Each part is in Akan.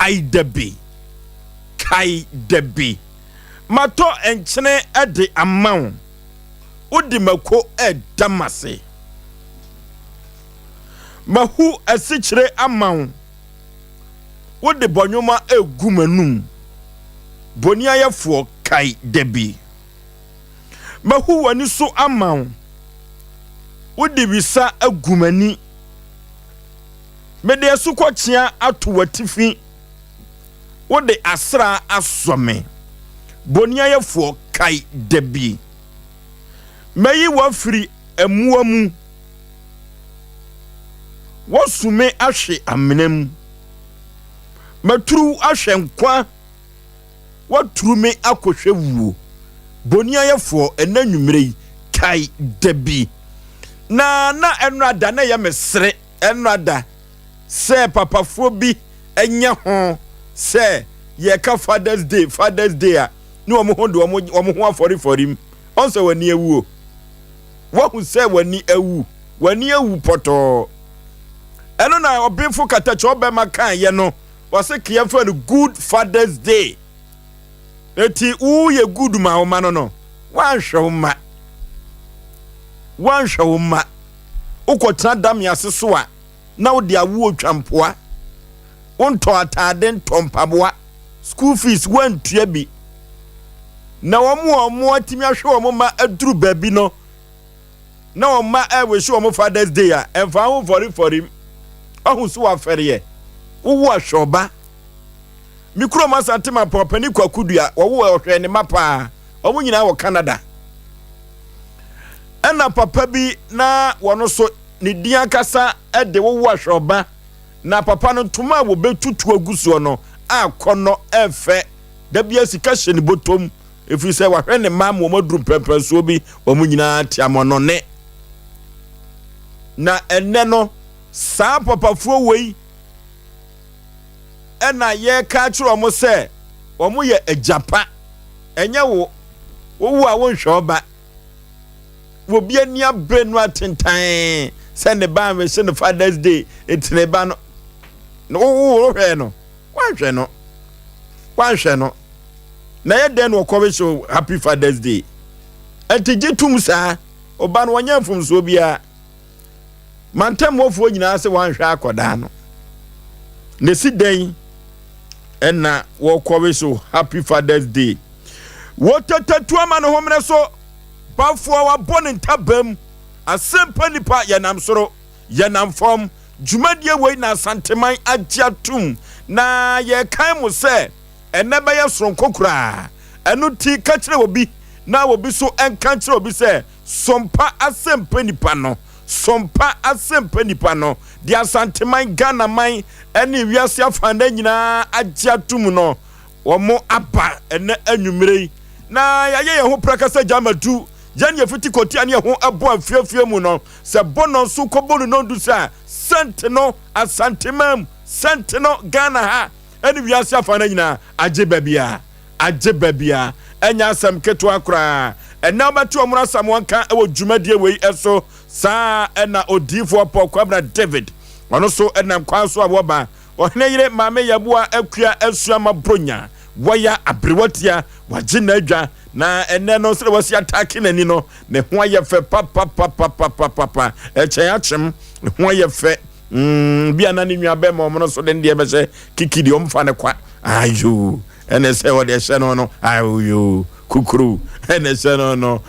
Kae da bi, kae da bi. Matɔ nkyene de ama wo, wode mako reda m'ase. Mahu asikyire ama wo, wode bɔnwoma regu m'anum. Boniayɛfoɔ, kae da bi. Mahu w'ani so ama wo, wode wisa agu m'ani. Mede asukɔkyea ato w'atifi, wode asraa asɔ me. Boniayɛfoɔ, kae da bi. Mɛyi wo afiri mmoa mu, woasu me ahwe amena mu. Maturu wo ahwɛ nkwa, woaturu me akɔhwɛ wuo. Boniayɛfoɔ, ɛnnɛ anwummerɛ yi, kae da bi. Na na ɛnora da na ɛyɛ me sere. Ɛnnora da sɛ papafoɔ bi nyɛ ho sɛ yɛka Father's Day, Father's Day a, ne wɔn ho de wɔn wɔn ho afɔrefɔre mu. Wɔn sɛ w'ani awu o. Wahu sɛ w'ani awu. W'ani awu pɔtɔɔ. Ɛno na ɔbenfo katakyɛ ɔbɛma kaeɛ no. Wɔse keɛ no Good Father's Day. Eti woyɛ good ma wo ma no no. Woanhwɛ wo mma. Woanhwɛ wo mma. Wokɔtena dame ase so a, na wode awoɔ twa mpoa. Wontɔ ataade ntɔ mpaboa. School fees woantua bi. Na wɔn a wɔn atumi ahwɛ wɔn mma aduru baabi no, na wɔn mma ɛrewehye wɔn Father's Day a, ɛmfa ho mfɔrefɔre mu. Ɔho so wafɛreɛ. Wowo ahwɛ ɔba. Me kurom Asante Mampɔn panin Kwaku Dua, wɔwo ɔhwɛ ne mma paa. Wɔn nyinaa wɔ Canada. Ɛna papa bi na wɔn so ne din ankasa de wowo ahwɛ ɔba. Na papa no ntoma a wɔbɛtutu agu soɔ no akɔnnɔ ɛfɛ. Da bia sika hyɛ ne bɔtɔm ɛfiri sɛ wahwɛ ne mma ma wɔn aduru mpɛmpɛnsoɔ bi, wɔn nyinaa te amɔnɔne. Na ɛnnɛ no saa papafoɔ wei ɛna yɛreka akyerɛ wɔn sɛ wɔn yɛ agya pa. Ɛnyɛ wo, wowo a wonhwɛ ɔba. Obi ani abere no atentan sɛ ne ba anwehye no Father's Day nti ne ba no na wowo wohwɛ no, woanhwɛ no, woanhwɛ no. Na ɛyɛ dɛn na ɔkɔwehye Happy Father's Day? Ɛnti gye tum saa, ɔba no wɔnyɛ mfomsoɔ biara. Mantammuafoɔ nyinaa sɛ wɔanhwɛ akɔdaa no. Na esi dɛn ɛna wɔkɔwehye Happy Father's Day? Wɔtatatu ama ne homene so, bafoɔ wabɔ ne ntabam. Asɛmpa nipa yɛnam soro, yɛnam fam. Dwumadie wei na Asanteman agye atom, na yɛkan mo sɛ ɛnɛ bɛyɛ soronko koraa. Ɛno nti ka kyerɛ obi na obi so nka nkyerɛ obi sɛ sompa asɛmpa nipa no, sompa asɛmpa nipa no, deɛ Asanteman, Ghanaman ne wiase afanan nyinaa agye atom no, wɔn aba ɛnɛ anwummerɛ yi. Na yɛayɛ yɛn ho prakasa gyamadu, yɛn yɛfiti kɔtia ne yɛn ho ɛbɔ afiafie mu no, sɛ bɔ nɔnso kɔbɔ no nɔndu sɛ a, sɛnte no Asanteman mu, sɛnte no Ghana ha ɛne wiase afanan nyinaa agye baabiara, agye baabiara. Ɛnyɛ asɛm ketewa koraa. Ɛnɛ wobɛte wɔn asɛm wɔn ka wɔ dwumadie wei so. Saa ɛna odiyifoɔ Paul Kwabena David, ɔno so ɛnam kwan so a wɔba. Ɔhene yere Maame Yeboah Akua Asuama Bronya, wɔya aberewatia, wagye n'adwa. Na ɛnɛ no sɛdeɛ wɔasi ataake n'ani no, ne ho ayɛ fɛ papapapapapapa. Ɛkyɛn akyem, ne ho ayɛ fɛ. Bi a na ne nua bɛma ɔmo no so de ne deɛ bɛhyɛ kiki deɛ ɔmfa ne kwa. Ayo, ɛna sɛ ɔde ɛhyɛ no no, ayo, kukuru, ɛna ɛhyɛ no no.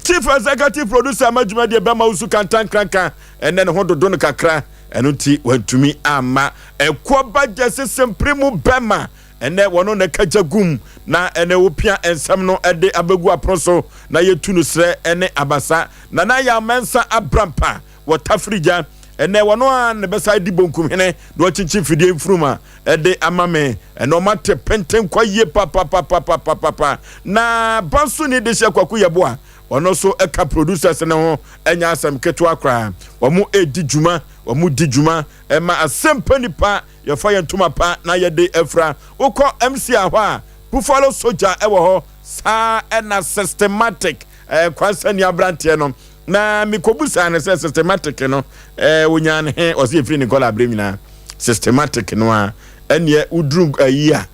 Chief Executive Producer ma dwumadie bɛma wo su kantankranka, ɛnɛ ne ho dodo no kakra, ɛno nti wantumi amma. Ɛkoɔ ba gya sesempere mu bɛma, ɛnɛ wɔno na ɛka gya gum, na ɛnɛ wopia nsɛm no ɛde abɛgu apono so, na yɛtu no serɛ ɛne abasa. Nana Yaw Mensah Abrampa wɔ Tafirigya, ɛnɛ wɔno a na bɛsa di bonkumhene na wɔkyinkyin fidie mfurum a ɛde ama me. Ɛnɛ ɔma te pentenkwa yie papapapapapapa. Na Bansoni de hyɛ Kwaku Yeboah, ɔno nso ɛka producers ne ho, ɛnyɛ asɛm ketewa koraa. Wɔn ɛdi dwuma, wɔn di dwuma ɛma asɛmpa nipa yɛfa yɛn ntoma pa na yɛde afira. Wokɔ MCR hɔ a, Buffalo Soldier ɛwɔ hɔ, saa ɛna systematic kwansani aberanteɛ no. Na mekɔbusaa no sɛ systematic no onyaa ne he, ɔsɛ ɛfiri ne nkɔla aberɛ nyinaa. Systematic no a ɛneɛ woduru ayi a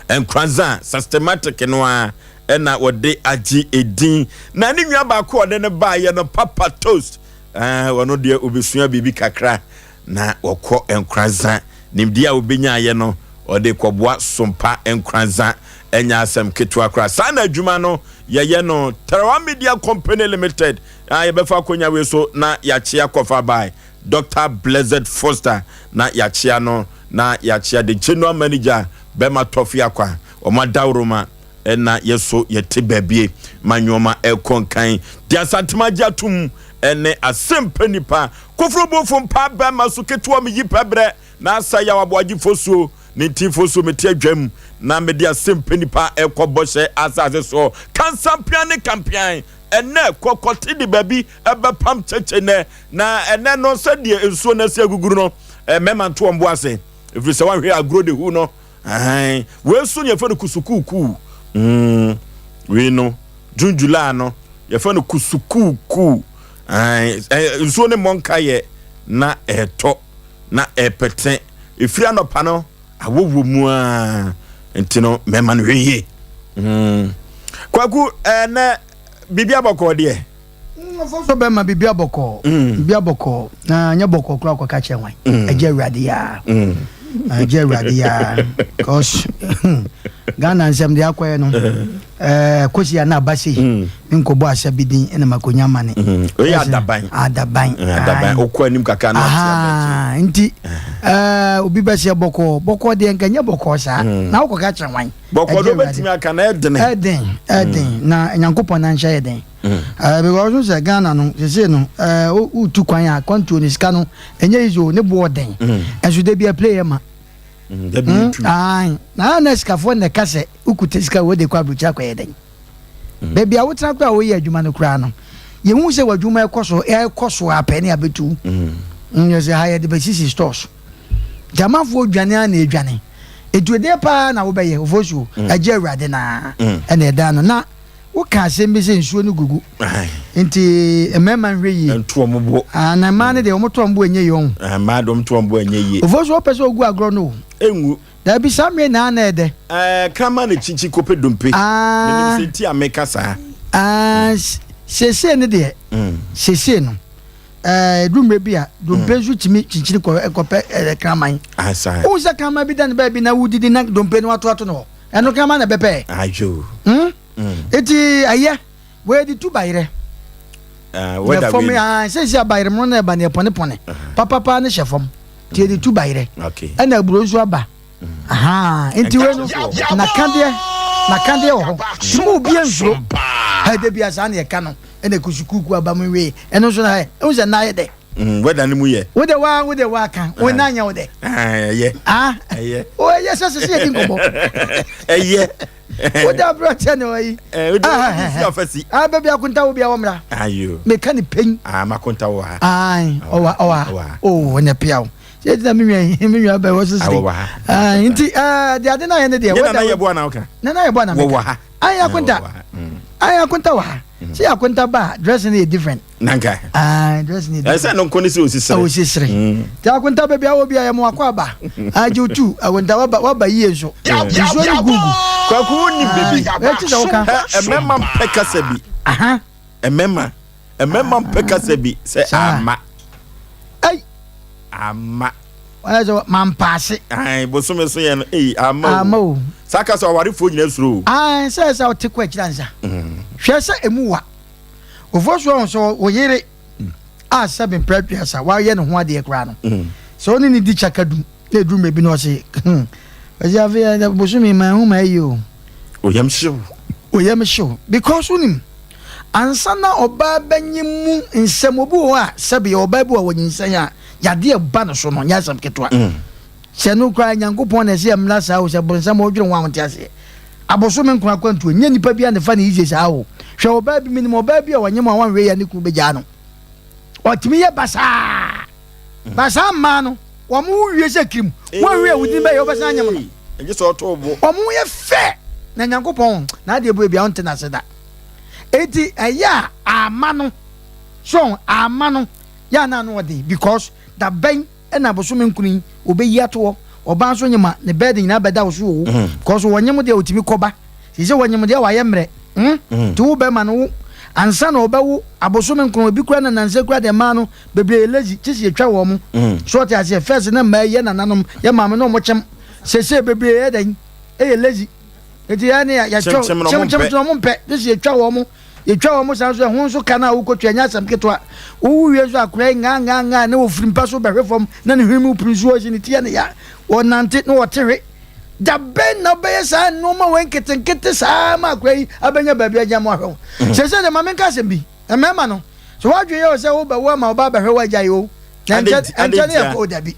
Nkoranza systematic no a ɛna wɔde agye edin. Na ne nua baako a ɔde no baayɛ no Papa Toast, ɔno deɛ obesua biribi kakra na wɔkɔ Nkoranza. Nimdeɛ a obenyaayɛ no ɔde kɔboa Sompa Nkoranza. Ɛnyɛ asɛm ketewa koraa. Saa na adwuma no yɛyɛ no. Tarawa Media Company Limited a yɛbɛfa akonnwa wei so na yɛakyea kɔfa bae Doctor Blessed Foster na yɛakyea no na yɛakyea the General Manager Bɛma Tɔfe Akwa. Wɔn adaworoma na yɛso yɛte baabie ma nneɛma ɛkɔ nkan. De Asantema agye atom ne asɛmpa nipa Koforo Bofo mpa bɛma so ketewa meyi pɛbrɛ na asa yaw aboagye fosuo ne nti fosuo mete adwam na mede asɛmpa nipa ɛkɔ bɔhyɛ asase soɔ kansampean ne kampean ɛnɛ kɔkɔte de baabi ɛbɛpam kyekye nɛ na ɛnɛ no sɛdeɛ nsuo no asi aguguru no mɛma nto wɔn bo ase ɛfiri sɛ woanhwɛ agorɔ de hu no. Ahan, wei nso no yɛfrɛ no kusukuukuu. Mm, wei no, June July no, yɛfrɛ no kusukuukuu. Ahan, nsuo ne mmɔ nka yɛ na ɛtɔ na ɛpɛtɛ. Ɛfiri anɔpa no, awɔ wɔ mu a, nti no mɛma no hwɛ yie. Mm. Kwaku, ɛnɛ biribi abɔkɔɔ deɛ. Ɔfɔ bɛma biribi abɔkɔɔ biribi abɔkɔɔ na nyɛ bɔkɔɔ koraa kɔka kyerɛ wan ɛgye awurade yaa ɛgye awurade yaa cause Ghana nsɛm deɛ akɔyɛ no ɛɛ kosi a na aba sei menkɔbɔ asa bi din ɛna makonya ma ne oyɛ adaban adaban adaban okɔ anim kakra na ate nti ɛɛ obi bɛsɛ bɔkɔɔ bɔkɔɔ deɛ nka nyɛ bɔkɔɔ saa na wokɔka kyerɛ wan bɔkɔɔ deɛ wobɛtumi aka na ɛdene ɛden ɛden na Nyankopɔn na nhyɛ yɛ den. Eh, because wo sɛ Ghana no sese no eh, wotu kwan a kwantuo no sika no ɛnyɛ easy o ne boɔ den ɛnso da bi play yɛ ma na na sikafoɔ na ɛka sɛ wokuta sika wode kɔ aburokyire akɔyɛ dɛn baabi a wotena koraa a woyɛ adwuma no koraa no yɛhu sɛ w'adwuma ɛkɔ so ɛkɔ so a pɛ ne abɛtu yɛ sɛ ha yɛde bɛsisi stores nti amanfoɔ dwane a na ɛdwane ɛtuodeɛ paa na wobɛyɛ ofosuo ɛgye awurade naa ɛna ɛda no na woka asɛm bi sɛ nsuo no gugu nti mmarima nhwɛ yie nto wɔn bo ah, na mmaa no deɛ wɔn to wɔn bo ɛnyɛ yie ɔho ah, mmaa de wɔn to wɔn bo ɛnyɛ yie ofo so wɔpɛ sɛ ogu agorɔ no o engu dabi saa mmerɛ naa na ɛdɛ ɛɛ kraman na kyikyi kope dompe ah menim sɛ nti a meka saa ah seesei no deɛ seesei no ɛɛ edu mmerɛ bi a dompe nso tumi kyinkyini kɔ ɛkɔpɛ ɛɛ kraman wohu sɛ kraman bi da ne baabi na wodidi na dompe no ato ato no hɔ ɛno kraman na ɛbɛpɛ ayo hmm? Eti ɛyɛ wɔyɛde tu bayerɛ uh, fam ah, sɛsi a bayerɛ mono na ɛba neɛ pɔnepɔne papapa ne hyɛ fam nti yɛde tu bayerɛ ɛna aburo nso aba mm. nti wei no nakadeɛ nakadeɛ wɔ hɔ nti mu obi nsuro ɛda bi asaa na yɛka no ɛna kusukuku aba mu wei ɛno nso na ɛ ɛhu sɛ nna ayɛ dɛ wɛda no mu yɛ wo de wa wo de wa kan wo na nyɛ wo de ɛyɛ ah ɛyɛ o ɛyɛ sɛ sɛ sɛ yɛ di nkɔmɔ ɛyɛ wo de aberɛ ne ɔyi ah, baabi akonta wo bia wɔmmra meka ne pɛn ah, makonta wɔ ha ɔwa ɔwa o ɔnyɛ pia wo sɛ ɛtina me nua yi me nua bɛ wɔ sesere nti deɛ ade no ayɛ ne deɛ nana yɛ boa na woka nana yɛ boa na meka ayɛ akonta ayɛ akonta wɔ ha sɛ yɛ akonta ba a dressing no yɛ different nanka ah dressing no ɛsɛ no nko ne sɛ osisere osisere ti akonta baabi a wɔ bi a yɛ mo akɔ aba agye otu akonta waba waba yie nso nsuo no gugu kwaku wo ni bibi ɛti sɛ woka ɛmɛma mpɛ kasa bi ɛmɛma ɛmɛma mpɛ kasa bi sɛ ama ai ama wɔyɛ sɛ mampaase ai bosome so yɛ no ei ama o ama o saa kasa awarefoɔ nyina suro o ai sɛ sɛ wote kɔ akyiri ansa hwɛ sɛ emu wa ofoɔ so ɔho sɛ wo yere a sɛbe mpɛ aduasa wayɛ ne ho adeɛ koraa no sɛ wo ne ne di kyaka dum na ɛduru mmerɛ bi na ɔse ɔse afei bosome ma ɛho ma ɛyɛ o oyam hyew oyam hyew because wonim ansa na ɔbaa bɛnye mu nsɛm obi wɔ hɔ a sɛbe ɔbaa bi wɔ wɔnyinsɛn a yadeɛ ba no so no nyɛ asɛm ketewa sɛ no koraa Nyankopɔn na ɛsɛ mmra saa o sɛ bonsam ɔdwene ho a wonte aseɛ abosome nkron akwantuo nyɛ nipa bi a ne fa ne yiye saa o hwɛ ɔbaa bi menim ɔbaa bi a ɔnyem a wanhwɛ yɛ ne kunu bɛgyaa no ɔtumi yɛ basaa basaa mmaa no wɔn wo wie sɛ kirim wɔn wie wodin bɛyɛ wobɛsan anyem no wɔn yɛ fɛ na Nyankopɔn na adeɛ bu ebi a wonte n'ase da eti ɛyɛ a ama no so ama no yɛ a na ano ɔden because dabɛn. ɛna abosome nkron yi ɔbɛyi ato hɔ. Ɔbaa nso nyem a, ne burden nyinaa bɛda wo so oo. Because wɔnyem deɛ ɔtumi kɔba. Seesei wɔnyem deɛ wayɛ mmerɛ. Hmm? Nti wo bɛrima no wo ansa na ɔbɛwo abosome nkron, ebi koraa na nansa koraa deɛ mmaa no bebree yɛ lazy, kye sɛ yɛtwa wɔn. So ɔte aseɛ? First na mmaa yi yɛ nananom, yɛ maame na wɔn kyem. Seesei bebree yɛ dɛn? Ɛyɛ lazy. Nti yɛ ne yɛtwa Kyemkyem na wɔn kyemkyem mpɛ. na wɔn mpɛ, kye sɛ yɛtwa wɔn. Yɛtwa wɔn saa nso, ɛho nso ka no a wokɔtua nyɛ asɛm ketewa. Wowo wie nso akwadaa yi ngaa ngaa ngaa na ɔfiri mpa so bɛhwe fam na ne hwene mu piri nsuo ɔsi ne ti yɛ ne ya. Ɔnante na ɔte hwe. Da bɛn na wobɛyɛ saa nneɛma wei nketenkete saa ma akwadaa yi abɛnya baabi agyina ma wahwɛ wo? Seesei deɛ ma menka asɛm bi, mmarima no, sɛ w'adwene yɛ wo sɛ wobɛwo ama wo ba abɛhwɛ wo agyae o, na ɛnkyɛ ɛnkyɛ ne yɛkɔ o dabi.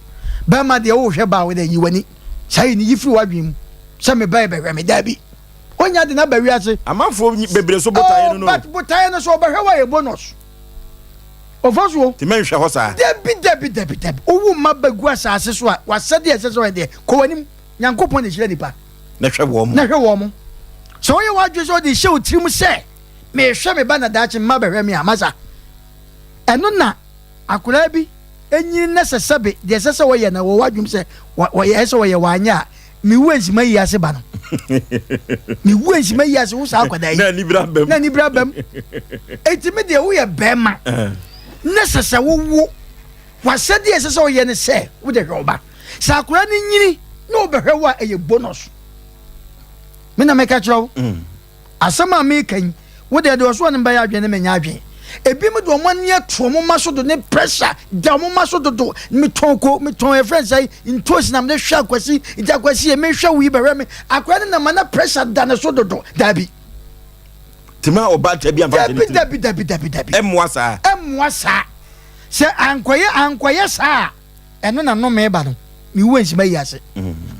Bɛrima deɛ wohwɛ ba a wo deɛ yi w'ani. Saa yi no yi firi w'adwene mu sɛ me ba yi bɛhwɛ me, dabi. Onya de no aba wiase. Amanfoɔ bebree so botaeɛ no no. Oh, but botaeɛ no so ɔbɛhwɛ wo ayɛ bonus. Ɔfa so o. Ti mɛnhwɛ hɔ saa. Dabi dabi dabi dabi. Wowu mma bɛgu asase so a, w'asɛdeɛ a ɛsɛ sɛ ɔyɛ deɛ, kɔ w'anim. Nyankopɔn na ɛhyira nipa. Na hwɛ wɔn. Na hwɛ wɔn. Sɛ woyɛ w'adwene sɛ wode hyɛ wo tirim sɛ, mehwɛ me ba na daakye mma bɛhwɛ me a, masa. Ɛno na Akwadaa bi nyini na sɛ sɛbe deɛ ɛsɛ sɛ ɔyɛ na wɔ w'adwene sɛ wɔyɛ ɛsɛ sɛ ɔyɛ wanyɛ a, mewu ansima yi ase ba no. Mewu ansima yi ase wo saa akwadaa yi. Na anibere abam. Na anibere abam. Eti me deɛ woyɛ bɛrima na sɛ sɛ wowo w'asɛdeɛ ɛsɛ sɛ ɔyɛ ne sɛ wode hwɛ ɔba. Sɛ akwadaa no nyini na ɔbɛhwɛ wo a ɛyɛ bonus. Me na meka kyerɛ wo. Mm. Asɛm a mereka yi, wo deɛ deɛ ɔsoa no bɛyɛ adwene ne menyɛ adwene. Ebinom de wɔn ani ato wɔn mma so do ne pressure da wɔn mma so dodo. Metɔn ko, metɔn yɛfrɛ no sɛ ntoosi na mede hwɛ akwasi, nti akwasi yɛ mehwɛ wo yi bɛhwɛ me. Akwadaa no nam a na pressure da ne so dodo. Daabi. Tema ɔbaatan bi amfa nhyɛ ne tirim. Dabi, dabi, dabi, dabi. Ɛmmoa saa. Ɛmmoa saa. Sɛ ankɔyɛ ankɔyɛ saa a. Ɛno na nnome ba no. Me wu ansi mayi ase.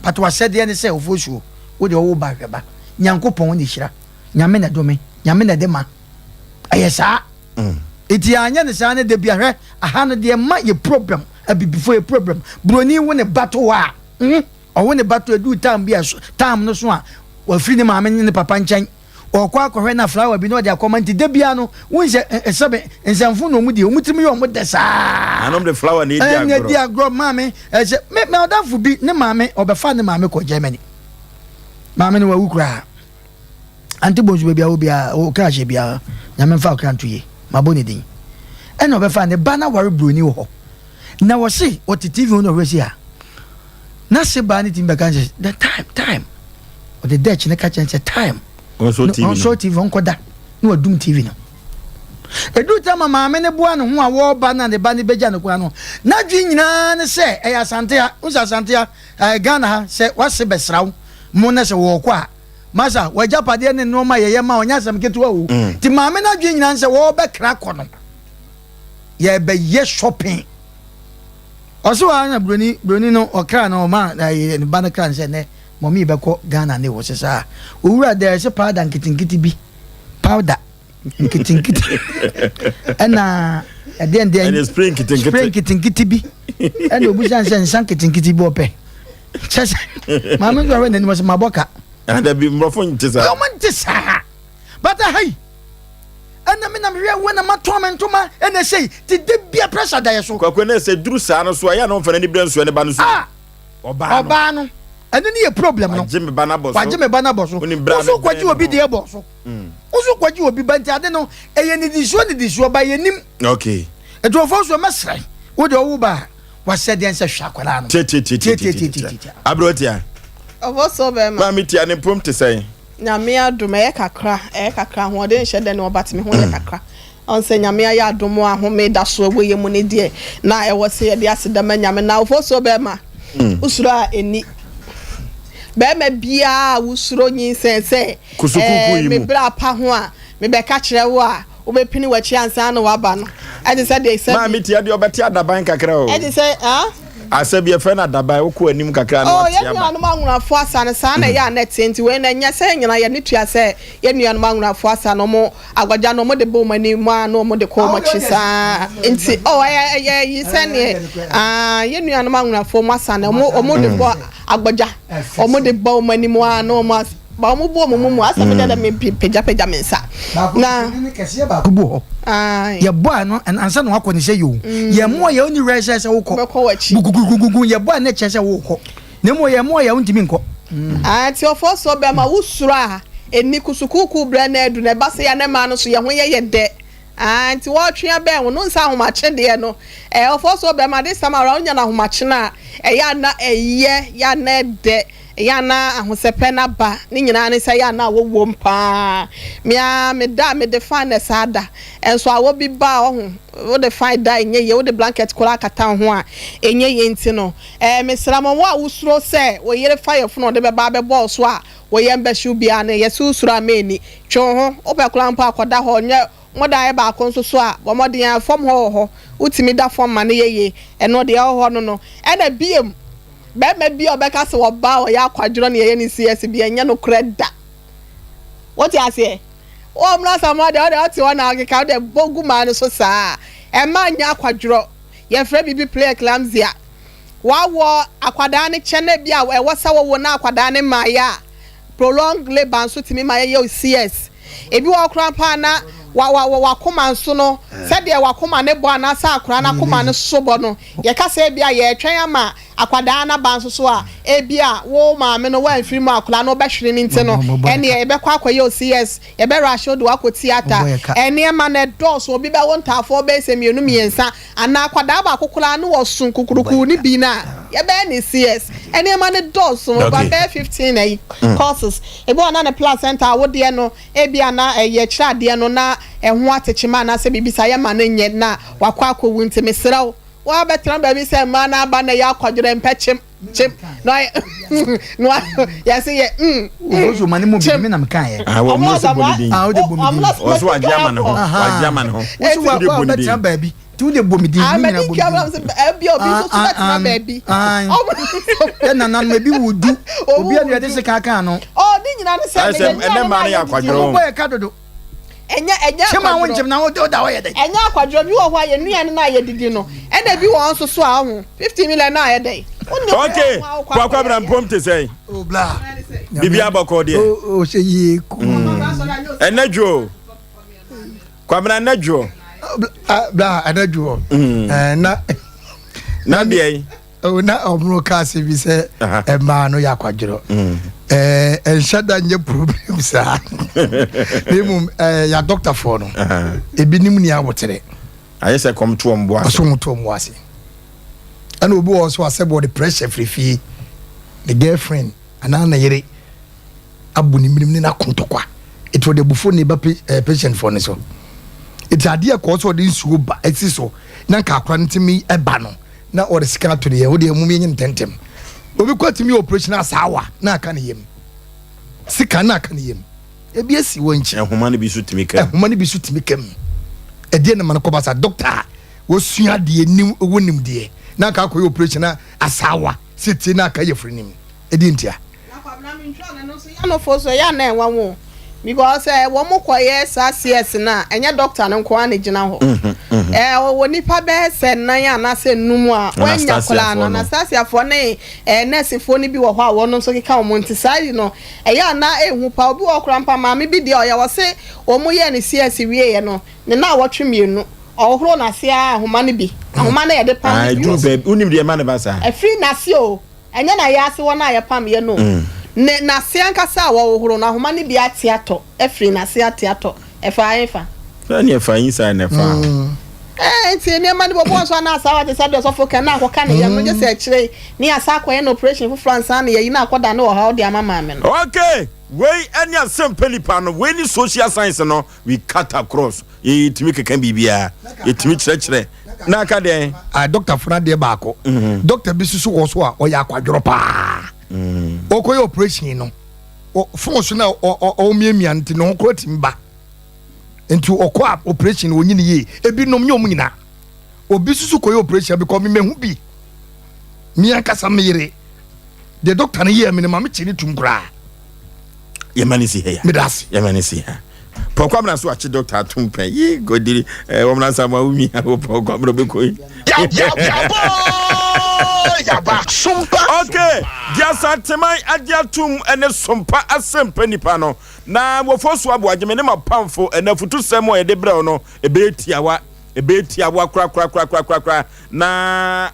But w'asɛdeɛ ne sɛ ofosuo wo deɛ ɔwo ba hwɛ ba. Nyankopɔn na ɛhyira. Nyame na ɛdome. Nyame na ɛde ma. Ɛyɛ saa. Nti yɛanyɛ no saa ne da bia hwɛ aha no deɛ ma yɛ problem abibifoɔ yɛ problem. Broni wo ne ba to hɔ a mm ɔwo ne ba to ɛduru time bi a time no so a wafiri ne maame ne ne papa nkyɛn. Ɔkɔ akɔhwɛ na flower bi na ɔde akɔma nti da biara no wohu sɛ sɛbe nsɛmfo na wɔn di wɔn tirim yɛ wɔn dɛ saa. Anom de flower na edi agorɔ. Ɛna edi agorɔ maame ɛsɛ me me ɔdanfo bi ne maame ɔbɛfa ne maame kɔ Germany maame no wawu koraa ante bonsu baabi a wɔ biara ɔkra hyɛ biara nyame mfa ɔkra nto yie mabɔ ne din ɛna ɔbɛfa ne ba na ware broni wɔ hɔ na wɔse ɔte TV ho na ɔhwɛ si a na se baa ne tumi bɛka sɛ the time time ɔde dutch ne ka kyerɛ sɛ time ɔnsɔ tv ɔnkɔda na wadum tv no ɛduru ta ma maame ne boa ne ho a wɔreba na ne ba ne bɛgya no kwan no n'adwene nyinaa ne sɛ ɛyɛ asante ha wo sɛ asante ha ɛyɛ ghana ha sɛ wase bɛsra wo mo na sɛ wɔrekɔ a masa wagyapadeɛ ne nneɛma yɛyɛ ma ɔnyɛ asɛm ketewa o mm. nti maame no adwene nyinaa ne sɛ wɔrebɛkra kɔ no yɛbɛyɛ shopping Ɔse waa na broni broni no ɔkra no ɔma ne ba no kra no sɛ nɛ mɔmi bɛkɔ Ghana ne wɔ sɛ saa owura there sɛ powder nketenkete bi powder nketenkete ɛna ɛdeɛ ndeɛ ɛne spray nketenkete spray nketenkete bi ɛna obusa sɛ nsa nketenkete bi ɔpɛ kyɛ sɛ maame nso ahwɛ n'anim ɔsɛ mabɔ ka dabi mmorɔfo nte saa ɔmo nte saa bata hei ɛna me na mehwɛ wo na matɔn me ntoma ɛna sei te da bia pressure da yɛ so. Kwaku ɛna sɛ duru saa no so a yɛ a na ɔmfa n'ani brɛ nsoɛ ne ba no so. Ah ɔbaa no ɔbaa no ɛno ne yɛ problem no. Wagye me ba no abɔ so. Wagye me ba no abɔ so. Wonim berɛ a Woso mebɛn kɔgye ne obi ho. deɛ bɔ so. Woso kɔgye obi ba nti ade no ɛyɛ nidisuo nidisuo ba yɛnim. Okay. Nti ɔfɔ so mɛsrɛ wo deɛ ɔwo ba a wasɛ deɛ nsɛ hwɛ akwadaa no. Tiatiatiatiatiatia. Aberɛ tia. Ɔfɔ so bɛrima. Maame tia ne mpom te sɛn? Nyame adom ɛyɛ kakra ɛyɛ kakra ahoɔden nhyɛ dɛ ne but me ho yɛ kakra ɔn sɛ Nyame ayɛ adom a ahome da so ɛwɔ yɛ mu ne deɛ na ɛwɔ sɛ yɛde aseda ma Nyame na ofosuo bɛɛma wosuro a ɛni bɛɛma biaa wosuro nyinsɛn sɛ ɛɛ me bra pa ho a mebɛka kyerɛ wo a wobɛpini w'akyi ansa na waba no ɛte sɛ deɛ sɛ Maame tia deɛ ɔbɛte adaban kakra o. Ɛte sɛ ah. Asa bi yɛfrɛ no adaban wokɔ anim kakra na Oh, wate yɛn aba. nuanom anwonafo asa no saa na ɛyɛ a na ɛteɛ nti wei no ɛnyɛ sɛ yɛn nyinaa yɛn ani tua sɛ yɛn nuanom anwonafo asa no wɔn aguagya no wɔn de bɔ wɔn anim a na wɔn de kɔ wɔn akyi saa nti oh ɛyɛ ɛyɛ yi sɛneɛ ah yɛn nuanom anwonafo wɔn asa no wɔn wɔn de bɔ aguagya wɔn de bɔ wɔn anim a na wɔn as. Ba wɔn bu wɔn mu mu asɛ mi dɛ dɛ mi pagyapagya mi nsa. Na ne kɛseɛ baako bu hɔ. Yɛbɔ ano ansa na wakɔ ne sɛ yoo. Mm. Yɛ mmoa yɛ ɔni wura sɛ sɛ wokɔ. Bɛkɔ w'akyi. Gugugugugu yɛbɔ a ne kyerɛ sɛ wokɔ. Na mmom yɛ mmoa yɛ wontumi nkɔ. Mm. Ati ɔfɔ so bɛma wosuro a ɛni kusukuukuu brɛ na adu na ɛba sɛ yɛ ne maa no so yɛ ho yɛ yɛ dɛ. Ah, nti wɔretwe abɛn wo no nsa ahomakye deɛ no ɛɛ ɔfɔ so bɛma this time around wonya no ahomakye no a ɛyɛ a na ɛyɛ yɛ a na ɛdɛ. Ɛyɛ a na ahosɛpɛ no aba, ne nyinaa ne sɛ ɛyɛ a na awɔ wom paa. Me ara me da a mede fan na ɛsaa da. Nso awɔ bi ba a ɔho, wode fan da a ɛnyɛ yie, wode blanket koraa kata wo ho a ɛnyɛ yie nti no, ɛɛ mesrɛ mo, wo a wosuro sɛ wo yere fa yafunu a ɔde bɛba abɛbɔ wo so a wo yam bɛhye wo biara no, yɛse wosuro a mɛnni. Twe wo ho, wopɛ koraa mpo a kɔda hɔ, nyɛ Mo dan yɛ baako nso so a, bɔ mmɔden ara, fam hɔ wɔ hɔ, wotumi da fam ma no yɛ yie. Ɛno deɛ ɛwɔ hɔ no no. Ɛna biom, barima bi a ɔbɛka sɛ ɔbaa a ɔyɛ akwadworɔ na yɛyɛ no CS bi, ɛnyɛ nokorɛ da. Wote aseɛ? Wo ɔmena Asamoah deɛ, wodeɛ wote hɔ na wokeka, wodeɛ bɔ gu maa no so saa. Ɛmmaa nyɛ akwadworɔ. Yɛfrɛ biribi pre-eclampsia. Wawɔ akwadaa no kyɛ na bi a ɛwɔ sɛ wɔwo na akwadaa no mmaeɛ a, prolonged labour nso tumi ma yɛyɛ wo CS. Ebi wɔ hɔ koraa mpo a na wa wa wa w'akoma nso no, sɛdeɛ w'akoma no bɔ anaasɛ akwadaa no akoma no so bɔ no, yɛka sɛ ebi a yɛretwɛn ama akwadaa no aba nso so a, ebi a wo maame no woamfiri mu a akwadaa no wobɛhwere no nti no, ɛnneɛ yɛbɛkɔ akɔyɛ wo CS, yɛbɛ rush wo de wo akɔ theatre. Nneɛma no ɛdɔɔso, obi bɛwo ntaafoɔ bɛyɛ sɛ mmienu mmiɛnsa, Anaa akwadaa baako koraa ne ɔso kukurukuu ne bi no a, yɛbɛyɛ ne CS. Nneɛma no dɔɔso, over bɛyɛ 15 ayi courses. Ebi wɔ hɔ na ne placenta awodeɛ no, ebia na ɛyɛ kyerɛ adeɛ no na ɛho atekyema anaasɛ biribi saa, yɛma no nyɛ na wakɔ akɔwu. Nti mesrɛ wo, woabɛtena baabi sɛ mmaa no aba na ɛyɛ akwadworɔ, mpɛ kyem. Kyem na ɔyɛ na wa yɛse yɛ mm mm ma ne mu bi me na meka yɛ. Ah, wɔn mo se bɔ ne din. Ah, wode bɔ me din. Ɔso wagye ama ne ho. Wagye ama ne ho. Wosi wa wa bɛtena baabi. Ti wode bɔ me din. Ah, ma di nkia bla sɛ ebi obi nso so bɛtena baabi. Yɛ nananom ebi wu du. Obi anu yɛde se kankan no. Oh, ne nyina ne sɛ ne yɛ ɛnɛ maa no yɛ akwadworɔ. Wɔbɔ yɛ ka dodo. Ɛnyɛ ɛnyɛ Kyem a akwadworɔ. wonkyem na wode woda hɔ yɛ dɛn? Ɛnyɛ akwadworɔ bi wɔ hɔ a yɛn nnuane no a yɛdidi no ɛna ebi wɔ hɔ nso so a ɔho 15 million no ayɛ dɛn? Wonni hɔ Okay, a wokɔ Kwaku akɔyɛ Abena yɛ. mpom te sɛn? Oh bla. Biribi abɔkɔ deɛ. Oh oh sɛ yie kum. Ɛnɛ dwo. Kwabena ɛnɛ dwo. Bla ɛnɛ dwo. Na na deɛ yi. Oh, na ɔmo ka ase bi sɛ mmaa no yɛ akwadworɔ mm. eh, ɛnhyɛ da nyɛ problem saa na mmom eh, yɛ adɔktafoɔ no ebinom ni aboterɛ ayɛ sɛ kɔm to ɔmo ase ɔso to ɔmo ase ɛna obi wɔ so asɛ bɔ de pressure firi fie ne girlfriend anaa ne yere abɔ ne mmirim ne n'ako ntɔkwa eti ɔde abufuo ne ba eh, patient foɔ ne so eti adeɛ kɔɔ so ɔde nsuo ba esi so na nka akora no tumi ɛba no na ɔde sika ato ne yam wo deɛ mum yɛnyɛ ntɛntɛm obi kɔ tumi yɛ operation asaawa na aka ne yam sika na aka ne yam ebi esi wɔ nkyi ɛhoma no bi so tumi kam ɛhoma no bi so tumi kam ɛdeɛ na ma no kɔba sa doctor a wɔsua adeɛ nim wɔ nim deɛ na aka akɔyɛ operation na asaawa setie na aka yɛ firi nim ɛdeɛ ntia. Na Kwabena mentwa no no nso yanofo nso ɛyɛ a na ɛnwanwa o because eh, wɔn kɔyɛ saa CS no a ɛnyɛ doctor no nko ara na egyina hɔ mm-hmm, mm-hmm. eh, ɔwɔ nipa bɛyɛ sɛ nnan anaasɛ nnum a wɔanya koraa no Anastasiafoɔ ne eh, nɛɛsefoɔ no bi wɔ hɔ a wɔn nso keka wɔn nti saa yi no ɛyɛ a na ehu pa obi wɔ koraa mpa maame bi deɛ ɔyɛ wɔse wɔn yɛ ne CS wieɛ no ne na awɔtwe mmienu ɔhohoro n'ase a ahoma no bi ahoma no yɛde pam no bi wonim deɛ ɛma ne ba saa ɛfiri n'ase o Ɛnyɛ n'ayaase hɔ no a yɛpamyɛ no o, ne n'ase ankasa a wɔhohoro no, ahoma no bi ate atɔ afiri n'ase ate atɔ. Ɛfaa hefa? Sɛdeɛ ɛfaa inside na ɛfaa ho. Ɛɛ, nti nneɛma no bi wɔ hɔ nso a na asaawa te sɛ deɛ ɔsɔfo ka na akɔka ne yam no, gye sɛ akyire yi ne yɛasan akɔyɛ no operation foforɔ ansa na yɛayi no akɔdane ɔhaw de ama maame no. Okay, wei ɛne asɛmpa nipa no, wei ne social science no, we cut across. Yɛtumi keka biribiara, yɛtumi kyerɛkyerɛ. Na aka deɛn? Ah, doctor fo no adeɛ baako. Mhm. Doctor bi soso wɔ so a ɔyɛ akwadworɔ paa. Mm. Ɔkɔyɛ operation no, phone so na ɔmiamia nti ne ho koraa tumi ba. Nti ɔkɔ a operation no ɔnyi ne yie. Ebinom nyɛ ɔmo nyinaa. Obi soso kɔyɛ operation because me mehu bi. Me ankasa me yere. Deɛ doctor no yɛɛ me no ma me kye ne tum koraa. Yɛma ne si ha ya. Meda ase. Yɛma ne si ha. Paul Kwabena so akye dɔkta atom pɛn yi godiri eh, wɔn na nsa ma wumi a wɔ Paul Kwabena bɛkɔ yi. Ok, deɛ Asanteman agye atom ne sompa asɛmpa nipa no, na wɔfɔ so aboagye me ne m'apamfo. Ɛnɛ afutusɛm a yɛde brɛ wo no, ɛbɛyɛ tiawa, ɛbɛyɛ tiawa korakorakorakorakora, na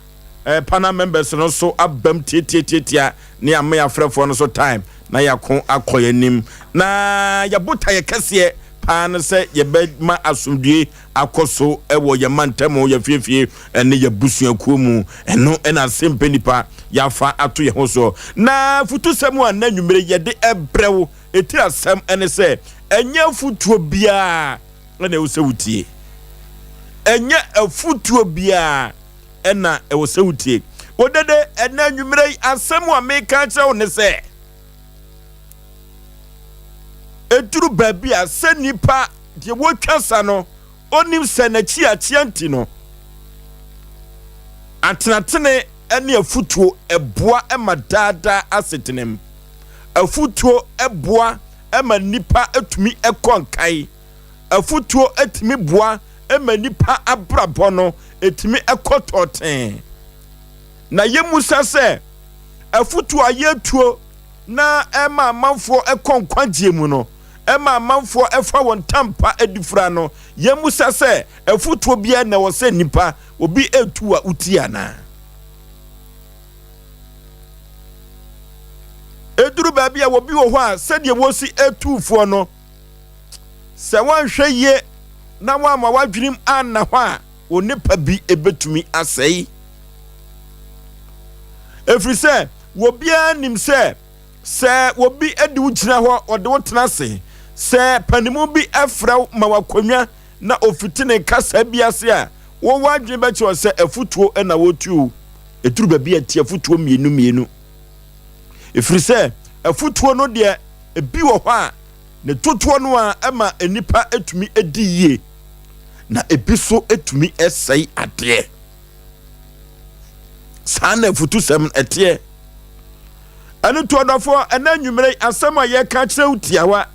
eh, panel members no nso abam tiatiatiatia ne ama yɛafrɛfoɔ no so time na yɛako akɔ yɛn anim. Na yɛbotaeɛ kɛseɛ paa no sɛ yɛbɛma asomdwie akɔ so wɔ yɛn mantam, yɛn afiefie ne yɛn abusuakuo mu. Ɛno na asɛmpɛ nipa yɛafa ato yɛn ho soɔ. Na afutusɛm a nnɛ anwummere yɛde brɛ wo, ɛtiri asɛm ne sɛ, ɛnyɛ afutuo biara na ɛwɔ sɛ wotie. Ɛnyɛ afutuo biara na ɛwɔ sɛ wotie. Odede, ɛnnɛ anwummere yi asɛm a meka akyerɛ wo ne sɛ, Ɛduru baabi a sɛ nipa deɛ wɔtwa sa no ɔnim sɛ n'akyi akyea nti no, atenatene ne afutuo boa ma daadaa asetenam. Afutuo boa ma nipa tumi kɔ nkae. Afutuo tumi boa ma nipa abrabɔ no tumi kɔ tɔɔtee. Na yɛmmusa sɛ, afutuo a yɛtuo na ɛma amanfoɔ kɔ nkwagyeɛ mu no, ɛma amanfoɔ fa wɔn ntampa adi fira no, yɛmmisa sɛ, afotuo biara na ɛwɔ sɛ nnipa, obi retu a wotie anaa? Ɛduru baabi a obi wɔ hɔ a sɛdeɛ wɔsi atuufoɔ no, sɛ woanhwɛ yie na woamma w'adwenem anna hɔ a, onipa bi bɛtumi asɛe. Ɛfiri sɛ, obiara nim sɛ, sɛ obi de wo gyina hɔ, ɔde wo tena ase, sɛ panimu bi frɛ wo ma w'akonnwa na ɔfiti ne kasa bi ase a, wo w'adwene bɛkyerɛ wo sɛ afutuo na wɔretu wo. Ɛduru baabi a ti afutuo mmienu mmienu. Ɛfiri sɛ, afutuo no deɛ, ebi wɔ hɔ a, ne totoɔ no a ɛma nnipa tumi di yie, na ebi so tumi sɛe adeɛ. Saa na afutusɛm ɛteɛ. Ɛno nti ɔdɔfoɔ, ɛnɛ anwummerɛ yi asɛm a yɛka kyerɛ wo tiawa.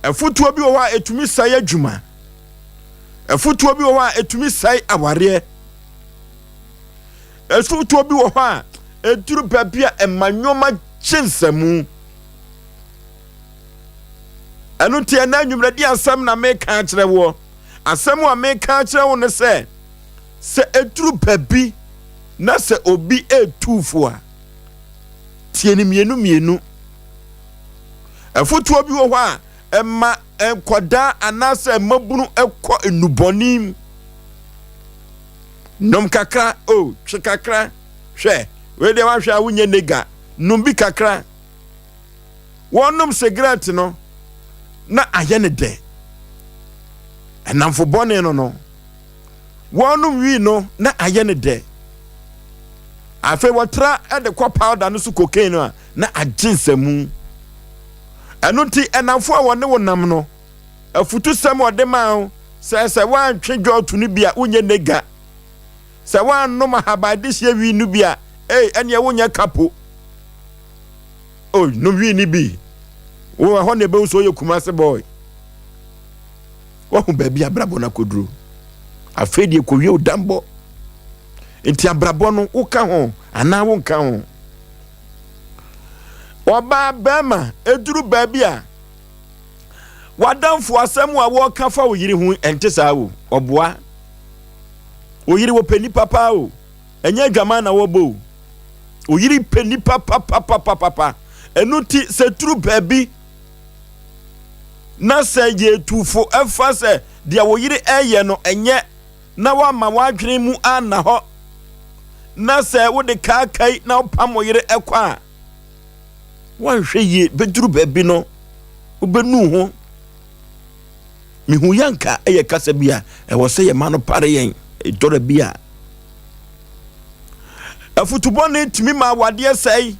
Afutuo bi wɔ hɔ a ɛtumi sɛe adwuma. Afutuo bi wɔ hɔ a ɛtumi sɛe awareɛ. Afutuo bi wɔ hɔ a ɛduru baabi a ɛma nneɛma gye nsamu. Ɛno nti ɛnɛ anwummerɛ di asɛm na meka akyerɛ woɔ. Asɛm a meka akyerɛ wo ne sɛ, sɛ ɛduru baabi na sɛ obi retu fo a, tie no mmienu mmienu. Afotuo bi wɔ hɔ a ɛma nkwadaa anaasɛ mmabunu kɔ nnubɔne mu. Nom kakra, o oh, twe kakra, hwɛ, wei deɛ wahwɛ a wonyɛ nega, nom bi kakra. Wɔnom sigaret no na ayɛ ne dɛ. Ɛnamfo bɔne no no. Wɔnom wii no na ayɛ ne dɛ. Afei wɔtra de kɔ powder no so cocaine no a na agye nsamu. Ɛno nti ɛnamfo a wɔne wo nam no, afutusɛm a ɔde maa wo sɛ sɛ woantwe dwɔɔto no bi a wonyɛ nega. Sɛ woannom ahaban dehyeɛ wii no bi a, ei ɛneɛ wonyɛ kapo. Oh, nom wii no bi. Wo ɛhɔ na ɛbɛhu sɛ woyɛ Kumase boy. Wahu baabi abrabɔ no akɔduru. Afei deɛ kɔwie wo dambɔ. Nti abrabɔ no woka ho anaa wonka ho. Ɔbaa bɛrima ɛduru baabi a w'adamfo asɛm a wɔka fa wo yere ho ɛnte saa o. Ɔboa. Wo yere wɔpɛ nipa paa o. Ɛnyɛ adwaman na wɔbɔ o. Wo yere pɛ nipa papapapapa. Ɛno nti sɛ duru baabi na sɛ yɛtu fo ɛfa sɛ deɛ wo yere ɛyɛ no ɛnyɛ na woama w'adwene mu anna hɔ na sɛ wode kaakai na wopam wo yere ɛkɔ a woanhwɛ yie bɛduru baabi no wobɛnu ho. Mehu yanka ɛyɛ kasa bi a ɛwɔ sɛ yɛma no pare yɛn dɔra bi a afutubɔne tumi ma awadeɛ sɛe.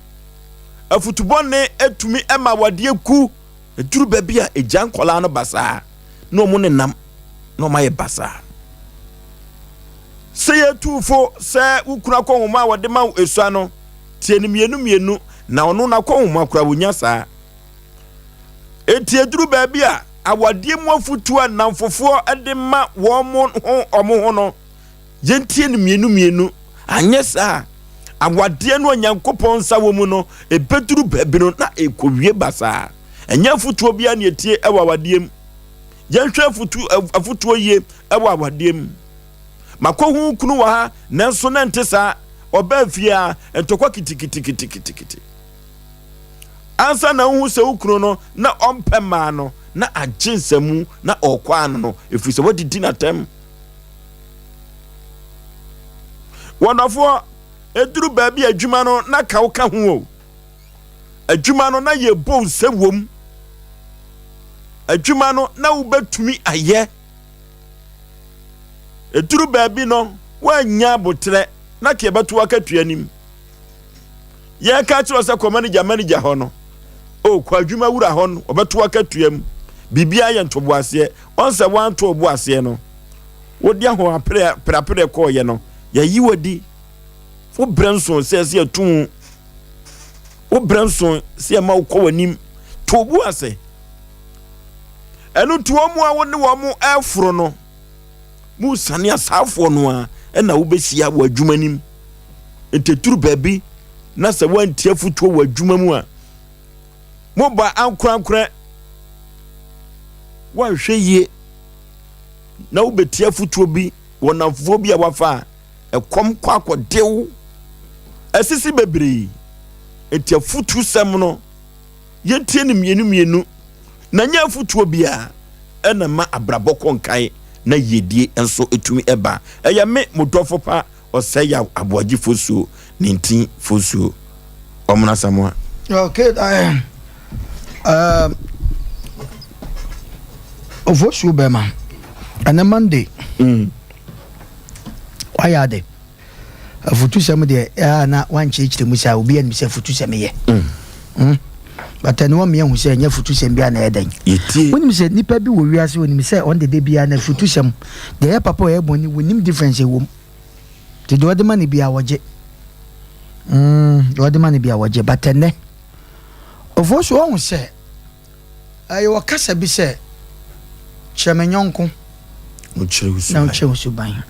Afutubɔne tumi ma awadeɛ ku. Ɛduru baabi a ɛgya nkɔlaa no basaa na wɔn nenam na wɔn ayɛ basaa. Sɛ yɛtu fo sɛ wo kunu akɔnhoma a wɔde ma wo esua no, tie no mmienu mmienu na ɔno n'akɔnhoma koraa wɔnya saa. Enti ɛduru baabi a awadeɛ mu afutuo a nnamfofoɔ de ma wɔn ho wɔn ho no, yɛntie no mmienu mmienu. Anyɛ saa a, awadeɛ no a Nyankopɔn nsa wɔ mu no, ɛbɛduru baabi no na ɛkɔwie basaa. Ɛnyɛ afotuo biara na ɛtie wɔ awadeɛ mu. Yɛnhwɛ afotu, afotuo yie wɔ awadeɛ mu. Makɔhu kunu wɔ ha, nanso na ɛnte saa. Ɔbaa fie a, ntɔkwa kitikitikitikiti. Ansa na wohu sɛ wo kunu no na ɔmpɛ mmaa no, na agye nsamu na ɔrekɔ ano no, ɛfiri sɛ woadidi n'atɛm. Wɔdɔfoɔ, ɛduru baabi adwuma no na ka wo ka ho o. Adwuma no na yɛbɔ wo sɛ wom. Adwuma no na wobɛtumi ayɛ. Ɛduru baabi no, woannya aboterɛ na ka yɛbɛto akatua nim. Yɛka kyerɛ sɛ kɔ manager manager hɔ no, o kɔ adwuma wura hɔ no, ɔbɛto akatua mu. Biribiara yɛ ntoboaseɛ. Ɔn sɛ woanto wo bo aseɛ no, wode ahoapereapereɛ kɔɔyɛ no, yɛyi wadi. Wo berɛ nso sɛ ɛsɛ yɛto mu. Wo berɛ nso sɛ yɛma wokɔ w'anim. To wo bo ase. Ɛno nti wɔn a wo ne wɔn ɛforo no, mosane asaafoɔ no a ɛna wobɛhyia wɔ adwuma nim. Nti ɛduru baabi na sɛ woantie afotuo wɔ adwuma mu a, moba ankorankorɛ, woanhwɛ yie na wobɛtie afotuo bi wɔ nnamfofoɔ bi a wafa a, ɛkɔm kɔ akɔdew asisi bebree. Nti afotusɛm no yɛntie no mmienu mmienu na nyɛ afotuo biara ɛna ma abrabɔ kɔ nkan na yiedie nso ɛtumi ɛba. Ɛyɛ me mo dɔfo pa Ɔsɛe yaw aboagye fosuo ne ntin fosuo Ɔmono Asamoah. Okay, ofosuo bɛma ɛnɛ Monday. Wayɛ ade. Afutusɛm deɛ ɛa na wankyerɛkyerɛ mu saa obi anim sɛ afutusɛm yɛ. But ɛno wɔn mmiɛnhu sɛ ɛnyɛ afutusɛm bi a na ɛyɛ dɛn. Wonim sɛ nipa bi wɔ wiase onim sɛ ɔn dede biara na afutusɛm deɛ ɛyɛ papa ɔyɛ bɔne wɔnim difference ɛwɔ mu. Nti deɛ ɔde ma no biara wɔgye. Deɛ ɔde ma no biara wɔgye but ɛnɛ ofosu ɔhu sɛ Ɛyɛ wɔ kasa bi sɛ, Kyerɛ me yɔnko na ɔnkyerɛ wo suban.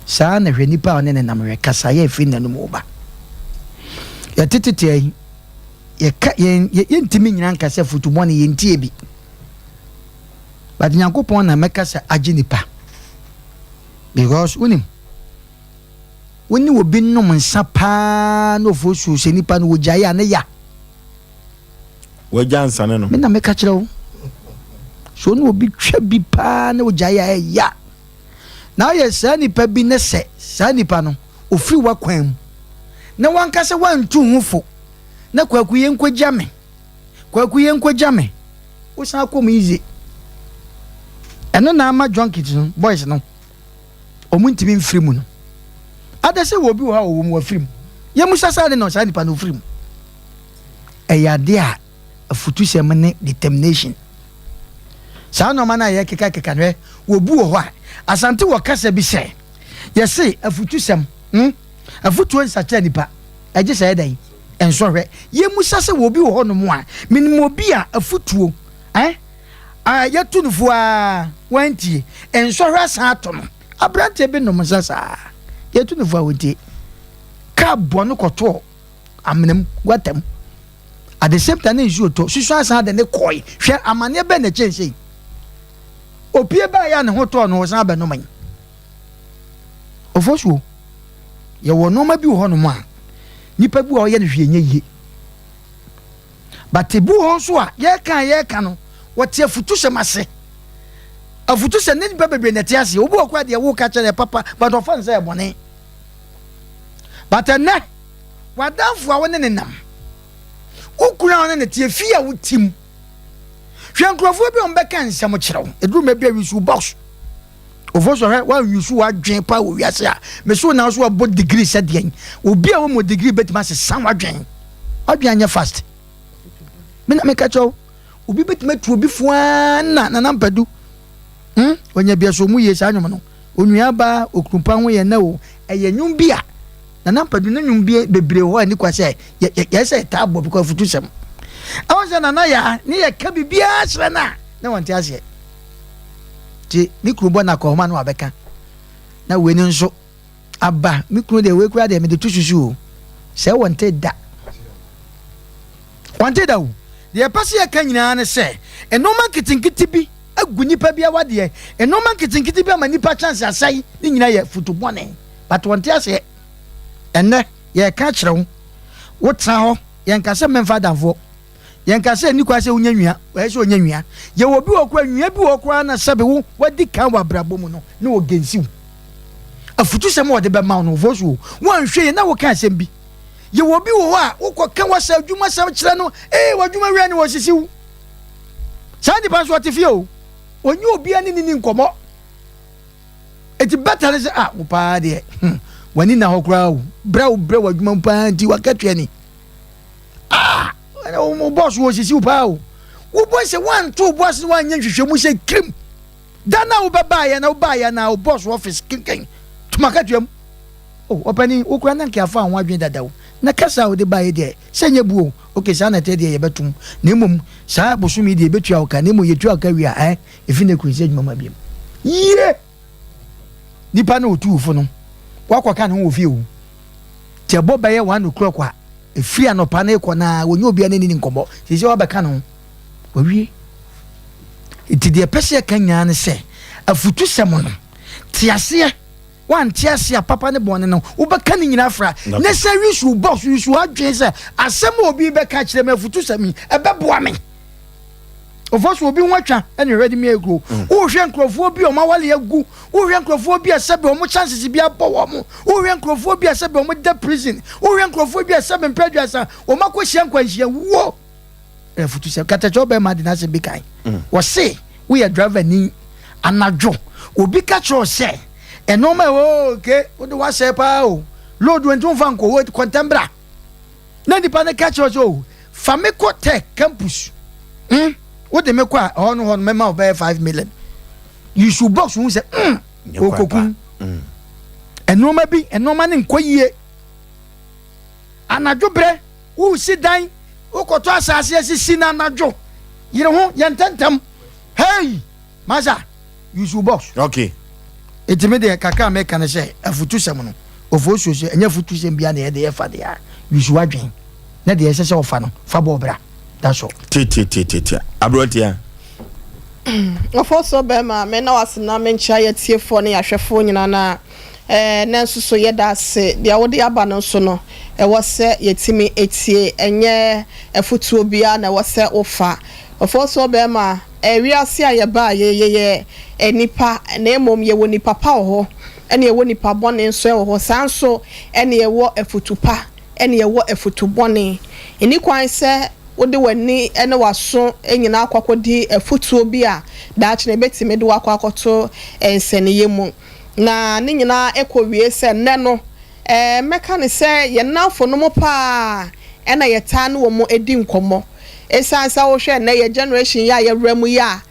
Saa ara na hwɛ nipa a ɔne no nam hwɛ kasaeɛ a ɛfiri n'anom reba. Yɛtetetea yi, yɛka yɛn yɛntumi nyina nka sɛ futu bɔne yɛntie bi. But Nyankopɔn na mɛka sɛ agye nipa. Because wonim, wo ne obi nom nsa paa na ofosuo sɛ nipa no wɔgyae a ne ya. Wagya nsane no. Me na meka kyerɛ wo. So ɔne obi twa bi paa na ogyae a ɛya. Na ayɛ saa nipa bi ne sɛ saa nipa no ofiri w'akwan mu na wankasa wantu ho fo na kwaku yɛ nkɔgya me kwaku yɛ nkɔgya me wosan akɔ mu yize. Ɛno na ama junkies no boys no wɔn ntumi mfiri mu no. Ada sɛ wɔ obi wɔ hɔ a ɔwɔ mu wafiri mu. Yɛmusa saa ne na saa nipa no ofiri mu. Ɛyɛ adeɛ a afutusɛm ne determination. Saa nnoɔma no a yɛkekakeka no ɛ, wɔbu wɔ hɔ a, Asante wɔ kasa bi sɛ, yɛse afutusɛm, hmm, afutuo nsakyera nipa, ɛgye sɛ ɛyɛ dɛn? Nsɔhwɛ. Yɛmmusa sɛ wɔ obi wɔ hɔ nom a, menim obi a afutuo, eh, a yɛtu no fo ara, wantie, nsɔhwɛ asan ato no. Aberanteɛ bi nom nsa saa, yɛtu no fo a ɔntie. Kaa bɔ no kɔtɔɔ amena mu, gutter mu. At the same time na nsuo tɔ, susu asan de ne kɔe. Hwɛ amaneɛ bɛn na ɛkyɛn sei. Opie baeɛ a ne ho tɔɔ no ɔsan bɛnom yi. Ofosuo, yɛwɔ nneɛma bi wɔ hɔnom a nipa bi wɔ ɔyɛ no hwee nyɛ yie. But ebi wɔ hɔ nso a yɛreka a yɛreka no wɔte afutusɛm ase. Afutusɛm ne nipa bebree na ɛte aseɛ. Obi wɔ kora deɛ woka kyerɛ no papa but ɔfa no sɛ ɛbɔne. But ɛnɛ w'adamfo a wo ne ne nam, wo kunu a wo ne ne te, efie a wote mu. Hwɛ nkurɔfoɔ bi a wɔbɛka nsɛm kyerɛ wo. Ɛduru mɛ bi a wisu box. Ofo so hwɛ woanwisu w'adwen paa wɔ wiase a mese wo na so wabɔ degree sɛ deɛn. Obi a wɔmmɔ degree bɛtumi asesa w'adwen. W'adwen anyɛ fast. Me na meka kyerɛ wo. Obi bɛtumi atu obi fo ara na Nana Mpadu. Hmm, wanya bi aso mu yie saa nnwom no. Onua baa okunu pa ho yɛ nɛ o. Ɛyɛ nnwom bi a Nana Mpadu ne nnwom bi bebree wɔ hɔ a ɛni kwa sɛ yɛ sɛ yɛtaa bɔ because afutusɛm. Ɛwɔ sɛ Nana Yaa ne yɛka biribiara kyerɛ no a na wɔnte aseɛ. Nti ne kunu bɔ no akɔhoma na wabɛka na wei no nso. Aba, me kunu deɛ wei koraa deɛ mede to susu o. Sɛ wɔnte da. Wɔnte da o. Deɛ yɛpɛ sɛ yɛka nyinaa ne sɛ, nnoɔma nketenkete bi agu nipa bi awadeɛ, nnoɔma nketenkete bi ama nipa chance asɛe, ne nyinaa yɛ futu bɔne. But wɔnte aseɛ. Ɛnnɛ, yɛreka akyerɛ wo, wotena hɔ, yɛnka sɛ mmɛmfa adamfoɔ. Yɛnka sɛ ɛnni kwan sɛ wonya nwia, ɛyɛ sɛ onya nwia. Yɛwɔ obi wɔ hɔ koraa, nwia bi wɔ hɔ koraa na sɛbe wo wadi kan wɔ abrabɔ mu no, na ɔgensi wo. Afutusɛm a ɔde bɛma wo no, ɔfɔ so o, woanhwɛ yie na woka asɛm bi. Yɛwɔ obi wɔ hɔ a, wokɔka w'asɛ adwumasɛm kyerɛ no, ee w'adwuma wura ne wɔsisi wo. Saa nipa nso ɔte fie o, ɔnye obiara ne ne ni nkɔmmɔ. Eti bɛta ne sɛ, ah, wo paa deɛ, hmm, w'ani nna hɔ koraa o, brɛ wo brɛ w'adwuma mu paa nti w'akatua ni. Ah! Wo bɔs wɔ sisi wo paa o. Wobɔ sɛ woanto wo bo ase na woanyɛ nhwehwɛmu sɛ kirim. Da no a wobɛbaeɛ na wobaeɛ na wo bɔs office kenkan tom akatua mu. Oh, ɔpanin, wo koraa na nka afa ho adwene dada o. Na kasa a wode baeɛ deɛ, sɛ nyɛ bu o. Okay, saa na ɛteɛ deɛ yɛbɛtom. Na mmom, saa bosome yi deɛ yɛbɛtua wo ka. Na mmom yɛtua wo ka wie a, eh, ɛfiri nnɛ kɔ yi sɛ adwuma ma biom. Yie! Nipa no otu wo fo no, woakɔka ne ho wɔ fie o. Nti ɛbɔ bɛyɛ one o'clock a, ɛfiri anɔpa no rekɔ no ara, wɔnyɛ obiara ne ne nkɔmmɔ. Seesei woabɛka ne ho, wawie. Nti deɛ ɛpɛ sɛ yɛka nyinaa ne sɛ, afutusɛm no, te aseɛ. Woante aseɛ a, papa ne bɔne no, wobɛka ne nyinaa fra. Ne sɛ use box, use adwene sɛ, asɛm a obi bɛka akyerɛ me, afutusɛm yi, ɛbɛboa me. Ɔfɔ so obi ho atwa ɛna ɛhwɛ de mi aguro. Mm. Wohwɛ nkurɔfoɔ bi a wɔn awale agu. Wohwɛ nkurɔfoɔ bi a sɛbi wɔn chances bi abɔ wɔn. Wohwɛ nkurɔfoɔ bi a sɛbi wɔn da prison. Wohwɛ nkurɔfoɔ bi a sɛbi mpɛ aduasa wɔn akɔhyia nkwanhyia wuo. Ɛfutu sɛ katakyɛ ɔbɛrima de n'asɛm bi kan. Mm. Wɔse woyɛ driver ni anadwo obi ka kyerɛ sɛ ɛnɔɔma ɛwɔ oke wode wasɛe paa o load wɔ nti wofa nkɔ kɔntɛm bra. Na nipa no ka kyerɛ sɛ o Fa me kɔ tech campus mm wode me kɔ a ɛhɔ no hɔ no mɛma wo bɛyɛ 5 million. You should box hu sɛ okokum nneɛma bi, nneɛma no nkɔ yie. Anadwo berɛ wosi dan, wokɔtɔ asase asisi no anadwo, yere ho yɛ ntɛntɛm. Hey masa, you should box. Okay. Eti me deɛ kakra a meka ne sɛ afutusɛm no ofosuo sɛ ɛnyɛ afutusɛm bia na yɛde yɛfa deɛ a use w'adwen na deɛ ɛsɛ sɛ ɔfa no fa bɔ ɔbra, that's all. Titiatitiatia aberanteɛ. Ɔfosuo bɛrima, me na wase na menkyia yɛtiefoɔ ne yɛahwɛfoɔ nyinaa na ɛɛ nanso so yɛda ase deɛ wode aba no nso no ɛwɔ sɛ yɛtumi etie, ɛnyɛ afutuo biara na ɛwɔ sɛ wofa. Ɔfosuo bɛrima, wiase a yɛba a yɛyɛ nipa, na mmom yɛwɔ nipa pa wɔ hɔ ɛna yɛwɔ nipa bɔne nso wɔ hɔ. Saa nso ɛna yɛwɔ afutu pa ɛna yɛwɔ afutu bɔne. Ɛni kwan sɛ wode w'ani ne w'aso nyinaa akɔ akɔdi afutuo bi a daakye no ebɛtumi de wakɔ akɔto nsɛnniiɛ mu. Na ne nyinaa ɛkɔ wie sɛ nnɛ no mɛka ne sɛ yɛn nnamfo no mu paa ɛna yɛtaa ne wɔn di nkɔmmɔ. Ɛsiane sɛ wohwɛ nnɛ yɛ generation yi a yɛwura mu yi a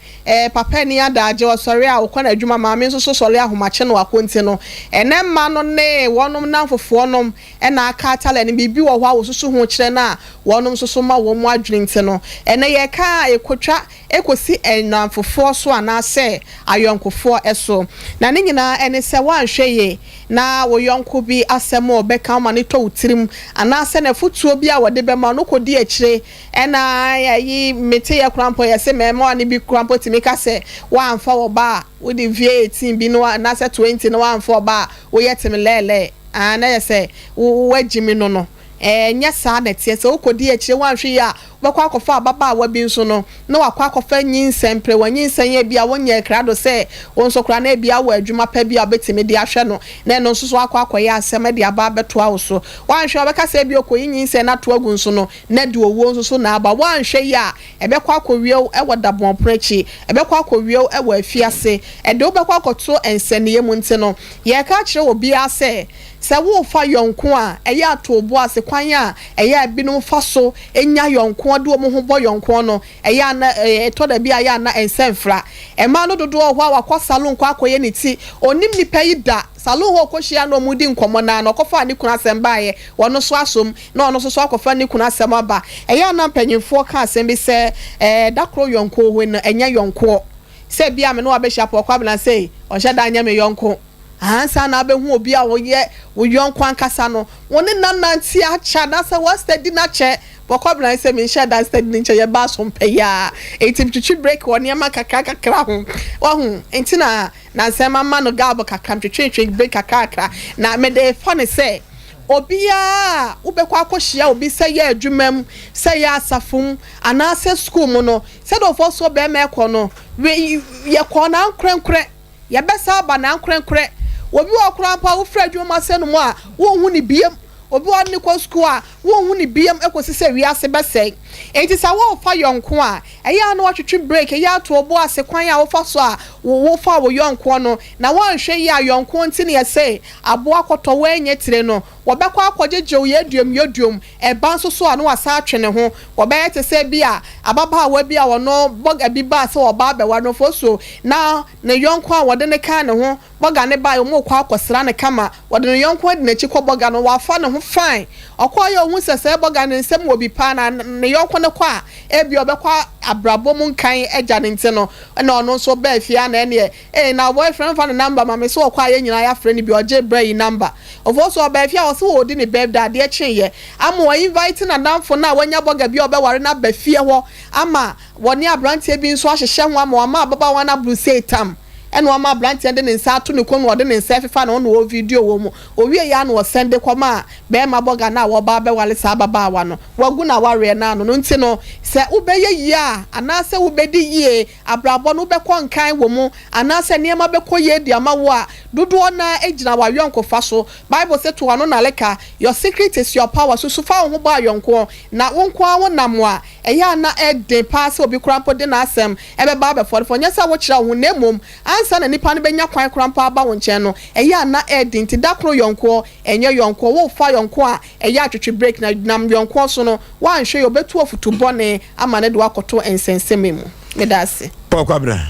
papa ni adagye ɔsɔre a ɔkɔ n'adwuma, maame nso so sɔre ahomakye no akɔ, nti no ɛnɛ mma no ne wɔnom nnamfofoɔ nom ɛna aka atale no biribi wɔ hɔ a wɔsusu ho kyerɛ no a wɔnom nso so ma wɔn mu adwene. Nti no ɛnɛ yɛka a ɛkɔtwa ɛkɔsi nnamfofoɔ so anaasɛ ayɔnkofoɔ so, na ne nyinaa ɛne sɛ woanhwɛ yie na wo yɔnko bi asɛm a ɔbɛka ma ne tɔ wo tirim anaasɛ n'afotuo bi a wɔde bɛma no kɔdi akyire. Ɛna ayi mete yɛ kora mpo, yɛsɛ mmarima ne bi kora mpo tumi ka sɛ woamfa wɔ ba a wode mfie 18 bi no anaasɛ 20 no, woamfa ɔba a woyɛ tem lɛɛlɛɛ ah, na yɛ sɛ woagyi mi no, ɛnyɛ saa na ɛteɛ. Sɛ wokɔdi akyire woanhwɛ yie a, wobɛkɔ akɔfa ababaawa bi nso no na wakɔ akɔfa nyinsɛn pere wanyinsɛn yɛ bi a wonyɛ krado sɛ wo nso koraa na ebi awɔ adwuma pa bi a wobɛtumi de ahwɛ no, na ɛno nso so akɔ akɔyɛ asɛm de aba abɛtoa wo so. Woanhwɛ a wobɛka sɛ ebi okɔyi nyinsɛn no ato agu nso no na de owuo nso so na aba. Woanhwɛ yie a, ɛbɛkɔ akɔwie wo wɔ dabɔnpono akyi, ɛbɛkɔ akɔwie wo wɔ afiase, ɛde wobɛkɔ akɔto nsɛnniiɛ mu. Nti no yɛreka akyerɛ obiara sɛ sɛ worefa yɔnko a, ɛyɛ ato wo bo ase. Kwan a ɛyɛ a binom fa so nya yɔnko de wɔn ho bɔ yɔnko no, ɛyɛ ana ɛtɔ da bi a ɛyɛ ana ɛnsɛ mfra. Mmaa no dodoɔ wɔ hɔ a wakɔ salon kɔ akɔyɛ ne ti, onim nipa yi da. Salon hɔ ɔkɔhyia na ɔmo di nkɔmmɔ naa na ɔkɔfa ne kunu asɛm baeɛ, wɔno so asom na ɔno nso so akɔfa ne kunu asɛm aba. Ɛyɛ ana mpanyinfoɔ ka asɛm bi sɛ da koro yɔnko hɔ no ɛnyɛ yɔnkoɔ sɛ bia me ne wabɛhyia pɔ ɔkɔ abena sɛ ɔnhyɛ da nyɛ me yɔnko. Ansa na abɛhu obi a ɔyɛ wo yɔnko ankasa no, wo ne no anante akyɛ anaasɛ woastadi no akyɛ. Bɔkɔ bena sɛ menhyɛɛ da nstadi no nkyɛ, yɛbaa so mpɛ yi ara. Enti metwetwe break wɔ nneɛma kakra kakra ho. Wahu? Enti na nansa yi mama no gab kakra, metwetwetwe break kakrakra. Na mede refa no sɛ obiara a wobɛkɔ akɔhyia obi sɛ yɛ adwuma mu, sɛ yɛ asafo mu, anaasɛ sukuu mu no, sɛdeɛ ɔfɔsuo bɛrima ɛkɔ no, we, yɛkɔɔ no ankorɛnkorɛ. Yɛbɛsan aba no ankorɛnkorɛ. Obi wɔ hɔ koraa mpo a wofiri adwuma mu asɛn no mu a, wonhu no biom. Obi wɔ hɔ a wode no kɔ sukuu a, wonhu no biom kɔsi sɛ wiase bɛsɛe. Enti sɛ worefa yɔnko a, ɛyɛ a na woatwetwe break, ɛyɛ a to wo bo ase kwan a wofa so a wofa wo yɔnkoɔ no, na woanhwɛ yie a yɔnkoɔ nti na yɛse aboa kɔtɔ woannya tire no, wɔbɛkɔ akɔgyegye wo yɛduom yɛduom, ɛba nso so a na wasan atwe ne ho. Wɔbɛyɛ te sɛ bi a ababaawa bi a ɔno bɔga bi baa sɛ ɔba abɛware no fosuo na ne yɔnko a wɔde no kaa ne ho bɔga no baeɛ wɔrekɔ akɔsra no kama, wɔde ne yɔnko adi n'akyi kɔ bɔga no, wafa ne ho fine. Ɔkɔeɛ a ɔhu sɛ sɛɛ bɔga no nsam wɔ bi paa na ne yɔnko no kɔ a ebia ɔbɛkɔ abrabɔ mu nkan agya no nti no ɛna ɔno nso baa fie a na ɛneɛ Ei na boyfriend fa ne number ma me sɛ ɔkɔ a yɛn nyinaa yɛafrɛ no bi ɔgye brɛ yi number. Ɔfo so ɔbaa fie a ɔse ɔɔdi ne birthday adeɛ kyeeɛ ama wa invite nadamfo no a wanya bɔga bi a ɔbɛware no aba fie hɔ ama wɔne abranteɛ bi nso ahyehyɛ ho ama wama ababaawa no aboro sei tam ɛna wama abranteɛ no de ne nsa ato ne kɔn mu na ɔde ne nsa ɛfefa ne ho na ɔɔvideo wɔ mu ɔwieɛ a na ɔsɛnde kɔmaa bɛɛma bɔga no a wɔba abɛware saa ababaawa no wagu n'awareɛ no ano no nti no sɛ wobɛyɛ yie a anaasɛ wobɛdi yie abrabɔ no wobɛkɔ nkan wɔ mu anaasɛ nneɛma bɛkɔ yie de ama wo a, dodoɔ no ara gyina w'ayɔnkofa so. Bible se to ano nnareka, your secret is your power, susu fa wo ho bɔ ayɔnkoɔ, na wo nko ara wonam a, ɛyɛ a na ɛden paa sɛ obi koraa mpo de n'asɛm bɛba abɛfɔrefɔre. Nyɛ sɛ wokyerɛ wo ho, na mmom ansa na nipa no bɛnya kwan koraa mpo aba wo nkyɛn no, ɛyɛ a na ɛden. Nti da koro yɔnkoɔ nyɛ yɔnkoɔ. Worefa yɔnko a, ɛyɛ a twetwe break, na nam yɔnkoɔ so no, woanhwɛ yie a, ɔbɛtu afutu bɔne ama no de wo akɔto nsɛnsɛmma mu. Meda ase. Paul Kwabena.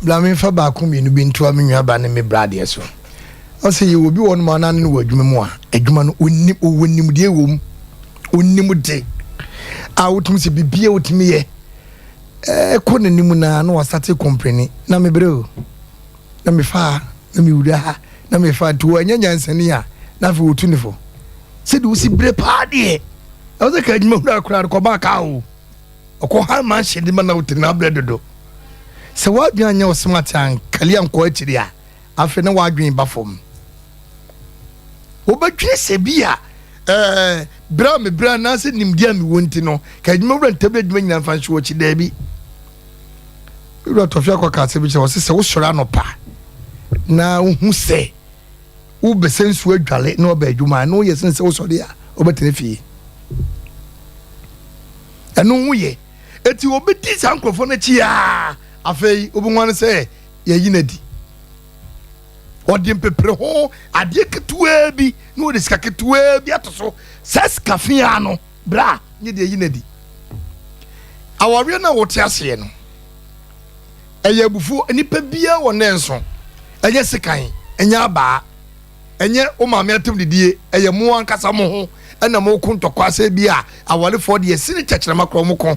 Bra memfa baako mmienu bi ntoa me nua ba ne me bra deɛ so. Ɔsɛ yɛwɔ obi wɔ hɔnom a na ne no wɔ adwuma mu a, adwuma no ɔnim, ɔwɔ nimdeɛ wɔ mu, ɔnim de a wotumi sɛ biribi a wotumi yɛ ɛkɔ n'anim na na wasate kɔmpreni na mebrɛ o na mefa ha na mewura ha na mefa nti wɔanyɛ nyansani a na afei wɔtu ne fo sɛdeɛ wosi berɛ paa deɛ ɛwɔ sɛ ka adwuma hura koraa no kɔba kaa o Ɔkɔ ha mansion de ma na wote na abrɛ dodo. Sɛ w'adwene anyɛ wo smart ankali ankɔ akyiri a, afei na w'adwene ba fam. Wobɛdwene sɛ bi a ɛɛ berɛ a mebrɛ anaasɛ nimdeɛ a mewɔ nti no, ka adwuma wura ntabere adwuma nyinaa mfa nhyɛ w'akyi. Daabi. Wura Tɔfe akɔ ka asɛm bi kyerɛ ɔse sɛ wosɔre anɔpa na wohu sɛ wobɛsɛ nsuo adwale na waba adwuma a, ɛno yɛ sene sɛ wosɔre a wobɛtena fie. Ɛno ho yɛ. Eti obedi saa nkurɔfoɔ no akyi aa, afei wobɛhu ano sɛ yɛayi no adi. Ɔde mpepere ho adeɛ ketewaa bi na ɔde sika ketewaa bi ato so. Saa sika fi ara no, bra nye deɛ yi no adi. Awareɛ no a wɔte aseɛ no, ɛyɛ abufuo. Nipa biara wɔ ne nso. Ɛnyɛ sekan, ɛnyɛ abaa. Ɛnyɛ wo maame atam didie, ɛyɛ mo ankasa mo ho ɛna mo ko ntɔkwa sɛ bi a awarefoɔ deɛ sini kyɛkyerɛma korɔ mo ko.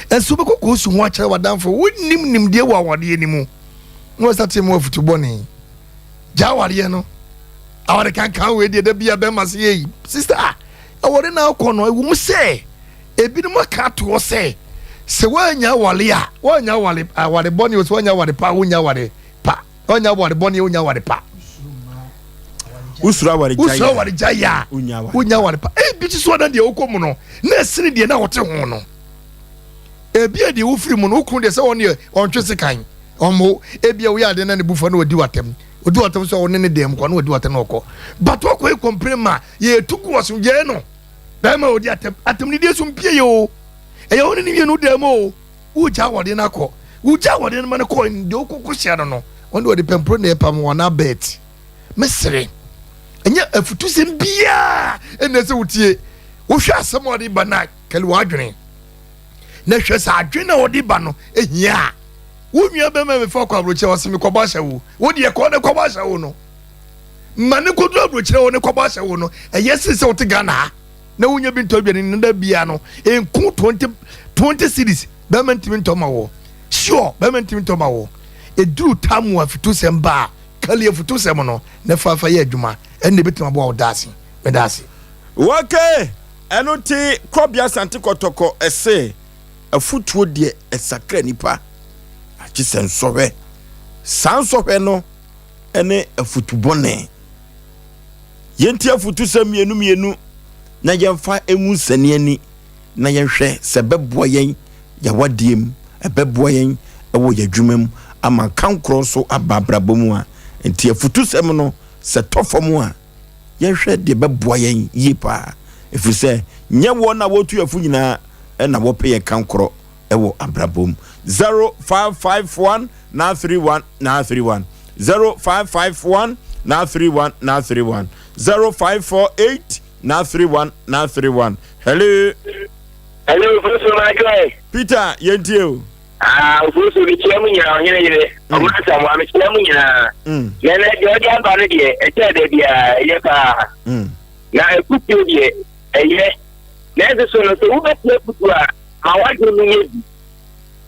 Ɛnso wobɛkɔ kɔɔsu ho akyerɛ w'adamfo, wonnim nimdeɛ wɔ awareɛ no mu na wɔsate mu afutu bɔne. Gya awareɛ no, aware kankan wei deɛ da bi a bɛrima se yei. Sister, aware no akɔ no, ɛwɔ mu sɛ ebinom aka ato hɔ sɛ sɛ woannya aware a, woannya aware, aware bɔne o, sɛ woannya aware pa a, wonnya aware pa. Ɔnya aware bɔne, onya aware pa. Wosuro aware gyae Wosuro aware gyae a, wonya aware pa. Ebi ti so ɔdan deɛ wokɔ mu no, na ɛsene deɛ na wɔte ho no. Ebi a deɛ wofiri mu no, wokunu deɛ sɛ wɔn deɛ ɔntwe sekan, ɔmmo. Ebi a woyɛ adeɛ na ne bufa na wadi w'atɛm. Odi w'atɛm sɛ ɔne ne dɛm kɔ na wadi w'atɛm na ɔkɔ. But wakɔ yi kɔmpire ma yɛtu gu ɔso gyae no. Bɛrima odi atɛm, atɛm ne deɛ so mpie yɛ o. Ɛyɛ wɔn ne mmienu dɛm o. Wogya awɔde no akɔ. Wogya awɔde no ma no kɔ deɛ wokɔkɔ hyia no no, wɔn de wɔde pɛmporo na ɛpam wɔn abɛɛt. Mesere, ɛnyɛ afutusɛm biara ɛna ɛsɛ wotie. Wohwɛ asɛm a ɔde ba no a, kali w'adwene. Na hwɛ sɛ adwene a ɔde ba no ehia a. Wo nua bɛma mefa kɔ aburokyerɛ ɔse mekɔbɔ ahyɛ wo. Wo deɛ kɔ ne kɔbɔ ahyɛ wo no. Ma ne kɔduru aburokyerɛ wo ne kɔbɔ ahyɛ wo no. Ɛyɛ sen sɛ wote Ghana ha. na wonya bi ntɔ aduane no da bia no nku 20 20 cities bɛrima ntumi ntɔ ma wɔ sure bɛrima ntumi ntɔ ma wɔ eduru tamu afitusɛm ba a. kali afutusɛm no na fa fa yɛ adwuma. Ɛnna ebetumi aboa wo daase. Meda ase. Okay, ɛno te Krɔbea Asante Kɔtɔkɔ ɛse afutuo deɛ ɛsakra nipa agye sɛ nsɔhwɛ. Saa nsɔhwɛ no ɛne afutu bɔne. Yɛnti afutusɛm mmienu mmienu na yɛmfa ngu nsani ani na yɛnhwɛ sɛ ɛbɛboa yɛn yɛawadeɛ mu, ɛbɛboa yɛn wɔ yɛn adwuma mu ama kankorɔ nso aba abrabɔ mu a. Nti afutusɛm no sɛ tɔ fam a, yɛnhwɛ deɛ ɛbɛboa yɛn yie paa, ɛfiri sɛ nyɛ wɔn a wɔtu yɛn fo nyinaa na wɔpɛ yɛn kankorɔ wɔ abrabɔ mu. 0551 931 931 0551 931 931 0548 931 931 Hello. Hello, Ofosu Michael. Peter, yɛntie o. Ah, Ofosu, mekyia mu nyinaa, ɔhene yere, mm. ɔma Asamoah, mekyia mu nyinaa. Mm. Na ɛnɛ deɛ ɔde aba no deɛ, ɛkyɛɛ da biara, ɛyɛ paa. Mm. Na akutuo deɛ, ɛyɛ. Nanso so no, sɛ wobɛtie akutuo a, ma w'adwene mu nyɛ bi.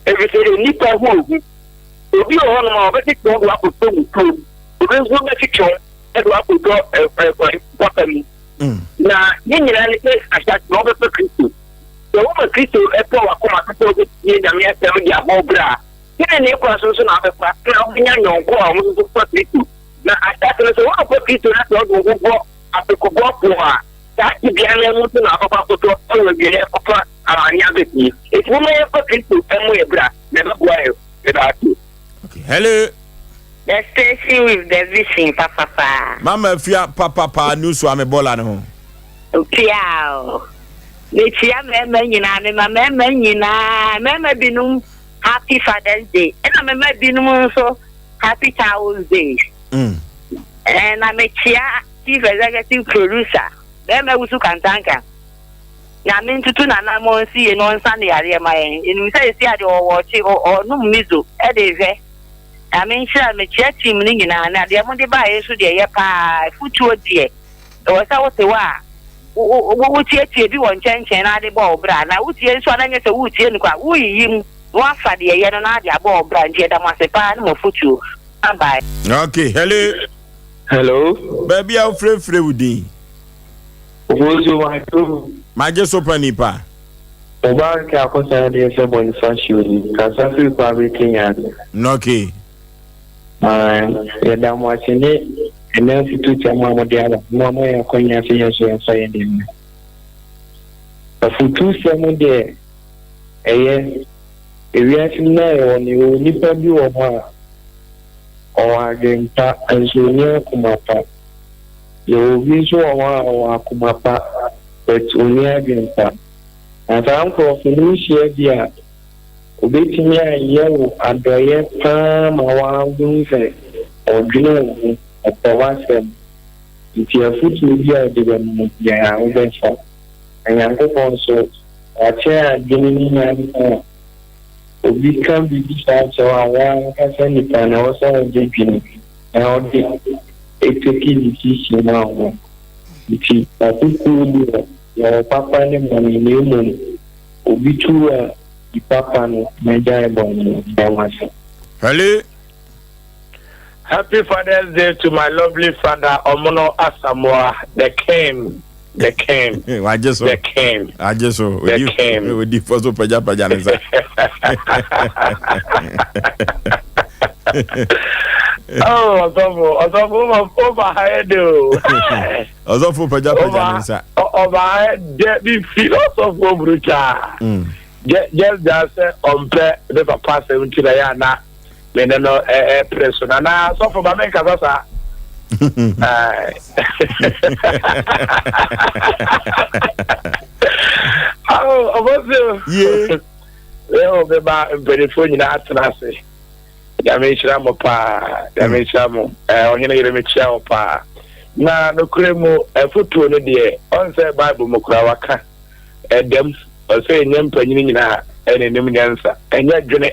Ɛfiri sɛ nnipa ho ohu. Obi wɔ hɔnom a ɔbɛtete wo de wakɔtɔ mutuo mu, obi nso bɛtete wo de wakɔtɔ ɛkwan papa mu. Na ne nyinaa ne sɛ ahyɛase na wɔbɛfa Kristo. Sɛ woma Kristo tɔ w'akoma so sɛ wobɛtie Nyame asɛm de abɔ wo bra a, tenenee kwan so nso na wobɛfa na wobɛnya nyɔnko a wɔn nso fa Kristo. Na ahyɛase no sɛ woamfa Kristo na sɛ wode wo ho bɔ afekubɔfoɔ a, saa tebea no mu nso na wobɛkɔ akɔtɔ wɔ awieɛ akɔfa amane aba fie. Enti momma yɛmfa Kristo mmɔ yɛn bra na ɛbɛboa yɛn. Meda ase. Okay, hello. The station with the vision papapaa. Mama Afia papapaa news wa me bɔla ne ho. Piaw. Mekyia mmarima nyinaa, mema mmarima nyinaa, mmarima binom happy Father's Day, ɛna mema binom nso happy Towels Day. Mm. Eh, na mekyia Chief Executive Producer, barima wusu kantanka. Nyame ntutu n'anammɔn nsi yie na ɔnsa ne yareɛ ma yɛn. Yɛnim sɛ ɛsi adeɛ ɔwɔ ɔkye, ɔnom mizo ɛde hwɛ. Nyame nhyira no mekyia team no nyinaa na deɛ mode baeɛ nso deɛ ɛyɛ paa afutuo deɛ ɛwɔ sɛ wote hɔ a wo wotietie bi wɔ nkyɛnkyɛn na ade bɔ wo bra na wotie nso a na nyɛ sɛ woretie no kwa woreyiyi mu na woafa deɛ ɛyɛ no na ade abɔ wo bra nti yɛda mo ase paa ne mo afutuo bye bye. Okay, hello. Hello. Baabi a wofrɛfrɛ wo din. Obozo Mato. Magye so pa nipa. Mubarak akɔsan adeɛ sɛ Bonifacio ni, kasa firi Kwabre Kenya ase. Okay. Ae, yɛda mo ase ne ɛnɛ afutukyɛm a mode aba na moama yɛn akwanya sɛ yɛn nso yɛmfa yɛn deɛ mmra. Afutusɛm deɛ ɛyɛ, ewiase mu no a yɛwɔ no, yɛwɔ nnipa bi wɔ hɔ a ɔwɔ adwempa nso ɔnni akoma pa. Yɛwɔ obi nso wɔ hɔ a ɔwɔ akoma pa but ɔnni adwempa. Na saa nkorɔfo no wohyia bi a, obetumi ayɛ wo adɔeɛ paa ma woahu sɛ ɔdwene wo ho, ɔpɛ w'asɛm. Nti afotuo bi a ɔde bɛma wo biara wobɛfa. Na Nyankopɔn nso, wakyɛ adwene ne nyansa a, obi ka biribi saa kyerɛ wo a, wo ankasa nipa no ɛwɔ sɛ wode dwene na wode take decision ma wo ho. Nti afotuo deɛ yɛwɔ papa ne bɔne na mmom obi tu a di papa no na gyae bɔne no. Meda mo ase. Hello. Happy Father's Day to my lovely father Omono Asamoah the king the king wagye so the king wagye so the king odi fɔ so pagyapagya ne nsa. Oh, ɔsɔfo ɔsɔfo ɔba ha yɛ de o. Ɔsɔfo pagyapagya ne nsa. Ɔba ha yɛ dɛ bi fi ɔsɔfo oburu kyaa. Just that sɛ ɔmpɛ ne papa asɛm nti na yɛ ana me ne no ɛpere so na na sɔfo ma me nkasa saa. Oh, ɔbɔsio. Yee. Yɛ ɔbɛma mpanimfoɔ nyinaa atena ase. Nyame nhyira mo paa. Nyame nhyira mo. Eh, ɔhene yere mekyia wo paa. Na nokorɛ mu, afotuo no deɛ, ɔn sɛ Bible mu koraa waka ɛdam, ɔsɛ ɛnyɛ mpanyini nyinaa ɛna ɛnim nyansa. Ɛnyɛ dwene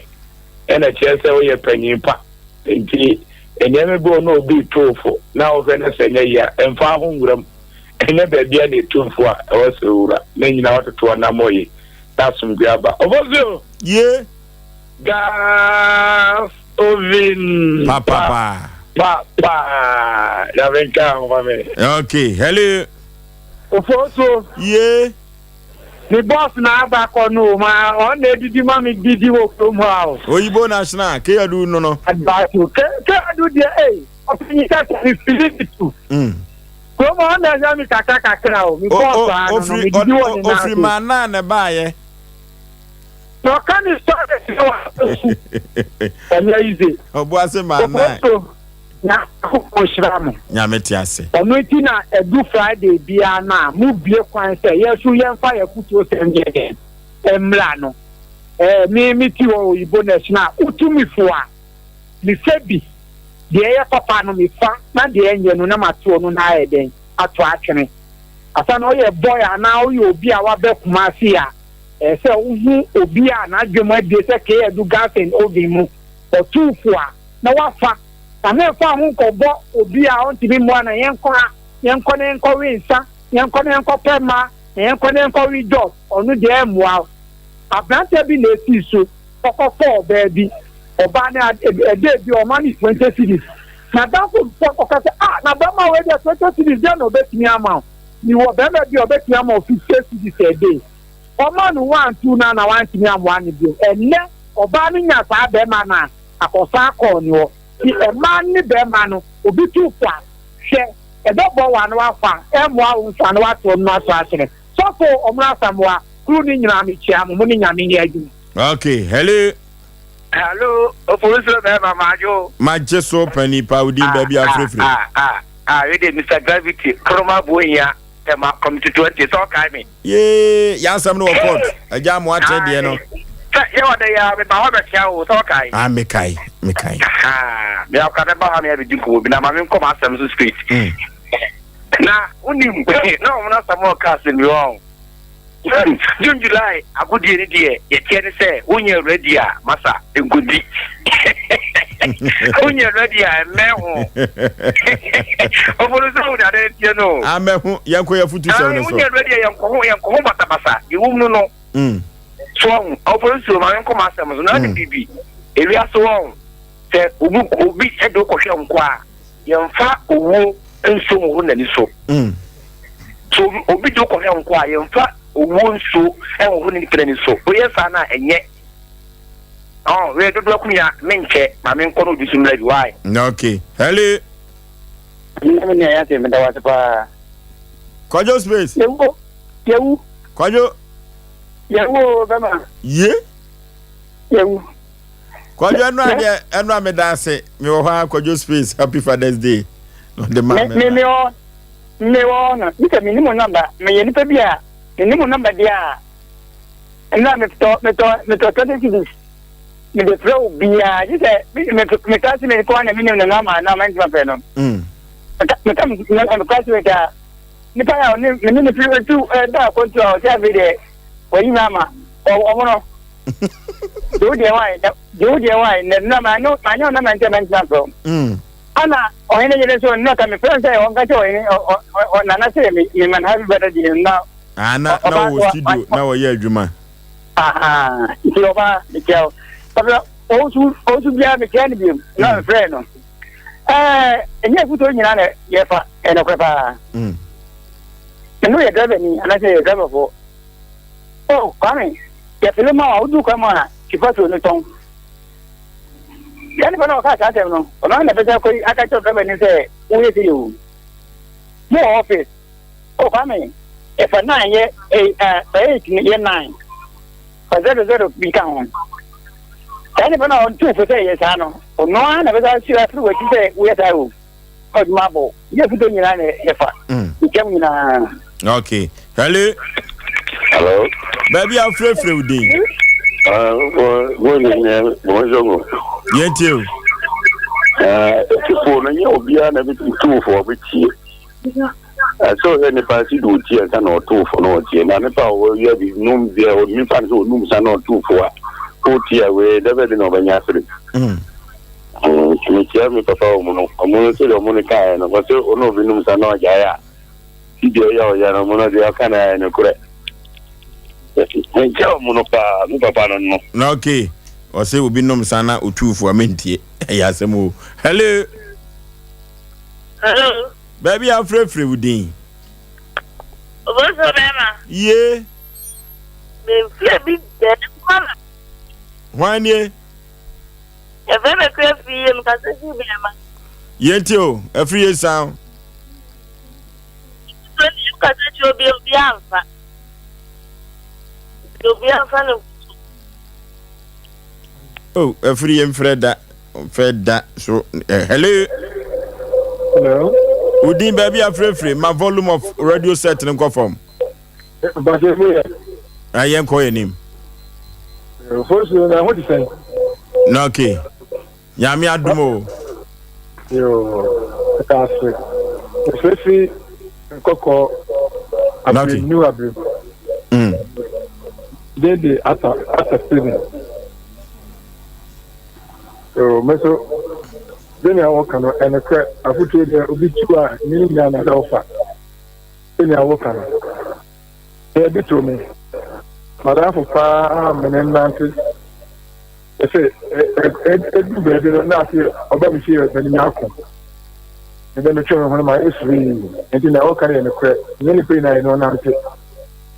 ɛna kyerɛ sɛ woyɛ panyin pa. Nti nneɛma bi wɔ na obi tu fo na wohwɛ no sɛ ɛnyɛ yie a, ɛmfa ho nwura mu. Ɛnyɛ baabi a na ɛtu fo a ɛwɔ sɛ owura na nyina watoto anammɔ yi na asomdwoe aba. Ɔfɔsuo! Ye. Gas oven. Papapa. Pa paa nyame nka ho ma me. Okay, hello. Ofosuo. Ye. Me boss na aba kɔ no o ma ɔn na edidi ma me didi wɔ kurom hɔ a o. Oyibo national Keyadu no no. Advice o Ke Keyadu deɛ ei ɔpanyin kasa me fili ne tu. Mm. Kurom hɔ ɔn na ɛhwɛ me kakra kakra o me boss a no no me didi wɔ ne nan so. Ofiri maa naa na ɛbaayɛ. Na ɔka ne story sɛ wa su. Ɛnyɛ easy. Ɔboase maa naa. Ofosuo Nyankopɔn nhyira mo. Nyame te ase. Ɔno nti na ɛdu Friday biara no a mo bue kwan sɛ yɛn nso yɛnfa yɛn afutuo sɛm nyɛ dɛn mmra no. Ɛɛ me me ti hɔ oyibo nɛs no a wotu me fo a me fa bi, deɛ ɛyɛ papa no me fa na deɛ ɛnyɛ no na mato ɔno na ayɛ dɛn ato atwene. Asa na ɔyɛ boy anaa ɔyɛ obi a wabɛ Kumasi a ɛɛ sɛ wohu obi a n'adwene mu abue sɛ Kay Adu gas and oven mu ɔtu fo a na wafa Na memfa ho nkɔbɔ obi a ɔntumi mmoa na yɛnkɔ ha, yɛnkɔ na yɛnkɔwe nsa, yɛnkɔ na yɛnkɔpɛ mmaa, na yɛnkɔ na yɛnkɔwe job, ɔno deɛ ɛmmoa wo. Aberanteɛ bi na ɛsii so, ɔkɔfaa ɔbaa bi, ɔbaa no ɛda bi ɔma no 20 cedis. N'adamfo bi kɔka sɛ, ah, na bɛrima wei deɛ 20 cedis deɛ na ɔbɛtumi ama wo. Mewɔ bɛrima bi a ɔbɛtumi ama wo 50 cedis a day. Ɔma no one two no a na wantumi ammoa no bio. Ɛnnɛ ɔbaa no nya saa bɛrima no a, akɔsan akɔ ne hɔ. Nti mmaa ne bɛɛma no obi tu fo a hwɛ ɛbɛbɔ wo ano afa ɛmmoa wo nso ano ato ɔno aso akyerɛ. Sɔfo Ɔmono Asamoah crew no nyinaa mekyia mo mo ne Nyame nyɛ adwuma. Ok hello. Hello, Ofosuo bɛɛma madwo. Magye so panin pa wo din baabi a wofirifiri. Ah ah ah wei deɛ Mister Gravity Koroma Buohia Tema Committee 20 sɛ ɔkae me. Yee, yɛn asɛm no wɔ court. Agya mo ate deɛ no. Sɛ yɛ wɔ dɛ yɛ meba hɔ bɛkyia wo sɛ ɔkae. Ah, mekae, mekae. Me akora bɛba hɔ me abɛdi nkɔmmɔ bi na ma menkɔ m'asɛm so straight. Mm. Na wonim na wɔn asɛm a ɔka asɛm bi wɔn. June July agodie no deɛ yɛteɛ ne sɛ wonyɛ ready a masa nkɔdi. Wonyɛ ready a ɛmmɛn ho. Ɔfo no sɛ wo dade nteɛ no. Amɛ ho yɛnkɔ yɛ futu sɛm no so. Wonyɛ ready a yɛnkɔ ho yɛnkɔ ho basabasa. Deɛ wɔm no no. Mm. So ɔho ɔfo no suro ma menkɔ m'asɛm so na ne biribi. Ewiase wɔn sɛ obi obi de wokɔhwɛ nkɔ a yɛmfa owuo nsuo nhohoro n'ani so. Mm. So obi de wokɔhwɛ nkɔ a yɛmfa owuo nsuo nhohoro ne nipa n'ani so. Woyɛ saa no a ɛnyɛ. Oh, wei dodo akunya menkyɛ ma menkɔ no obi so mmra bi why. Okay. Hello. Nyame ne ayɛ ase meda wase paa. Kwadwo space. Yɛwu yɛwu. Kwadwo. Yɛwu o bɛma. Ye. Yɛwu. Kwadwo ɛnu adeɛ ɛnu a meda ase mewɔ hɔ a Kwadwo space happy father's day. Ɔde ma me. Me me wɔ me wɔ no mi sɛ mi ni mo namba meyɛ nipa bi a mi ni mo namba deɛ a. Nna metɔ metɔ metɔ 20 cedis mede frɛ obiara gye sɛ me me classmate kɔ na menim no na ama na mantumi afrɛ no. Meka meka me classmate a nipa a ɔne me ne ne firi tu ɛda akwantu a ɔsɛ afei deɛ wayi me ama ɔmo no. Gye wo deɛ wae gye wo deɛ wae na nna ma no ma nyɛ ɔna mantumi mantumi afrɛ wo. Ana ɔhene yere nso nna ka mefrɛ no sɛ ɔnka kyɛ ɔhene ɔ nana sɛ me me man happy birthday na Ah, na na ɔwɔ studio na ɔyɛ adwuma. Nti ɔba mekyia wo. Papa ɔwusu ɔwusu biara mekyia no biom na mm. mefrɛ no. Ɛɛ ɛnyɛ afutuo nyinaa na yɛfa ɛnɔkorɛ paa. Mm. Ɛno yɛ driver ni anaasɛ yɛ driver foɔ. Oh Kwame yɛfele ma wa wodu kwan mu a twi petrol no tɔn. Saa nipa na ɔkaa saa asɛm no ɔno na ɛbɛsɛ akɔ aka kyerɛ driver ni sɛ woyɛ sɛ yɛ o. Mo wɔ office. Oh Kwame, fa nine yɛ eh, eh, fa eight yɛ nine, fa zero zero bi ka ho. Saa nipa na ɔntu fo sɛ yɛ saa no, ɔno ara na bɛsa si afiri w'akyi sɛ woyɛ saa o. Ɔdwuma abɔ, yɛ futo nyinaa na yɛfa, nkyɛm nyinaa. Okay. Hello. Hello. Baabi a wofrɛfrɛ wo din. Yɛntie o. Ɛtifo no nyɛ obiara na ɛbɛtumi tuufo ɔbɛtie. Ɛsɛ ɔhwɛ nipa si do ɔtie ansa na ɔtoo fo na ɔtie na nipa a ɔyɛ bi nom deɛ nipa no sɛ ɔnum sa na ɔtoo fo a ɔtie a wei dɛbɛ de na ɔbɛnya asere. Nti mekyia me papa wɔ mu no ɔmo no sɛdeɛ ɔmo no kaeɛ no wɔsɛ ɔne obi nom sa na ɔgyae a si deɛ ɔyɛ ɔyɛ no ɔmo no deɛ ɔka no ayɛ nokorɛ. Menkyia ɔmo no paa me papa no no. Na okay ɔsɛ obi nom sa na ɔtuu fo a mentie ɛyɛ asɛm o. Hello. Hello. Baabi a afrɛfrɛ wo din. Oboso bɛrima. Yie. Mefrɛ bi bɛrima. Hwan nie? Yɛfrɛ me kura firi yie mekasa fi bɛrima. Yɛnti o, afiri yie san. Kasa kyerɛ obi obi amfa. Obi amfa no. Oh, afiri yɛ mfrɛ da, mfrɛ da so. Eh, hello. Hello. Udin baabi afrɛfrɛ ma volume of radio set no nkɔ fam. Bàtɛ mu yɛ. Na yɛn kɔ yɛn nim. Fosu na ho ti sɛn. Na okay. Nyame adom o. Yoo, ɛka ase. Mefrɛfiri nkɔkɔ abiri new abiri. Mm. Dede ata ata Steven. Yoo, me so sɛnea wɔka no ɛnokorɛ afotuo deɛ obi tu a ne nyinaa na sɛ wofa sɛnea woka no ɛyɛ bi to me madamfo paa mene nante Ɛsɛ ɛdu baabi no na ase ɔba me fie bɛne me ako. Mebɛ metwe me ho no ma ayɛ firii. Nti na ɔka no yɛ nokorɛ. Nyɛ nipa nyinaa yɛ ne ɔnante.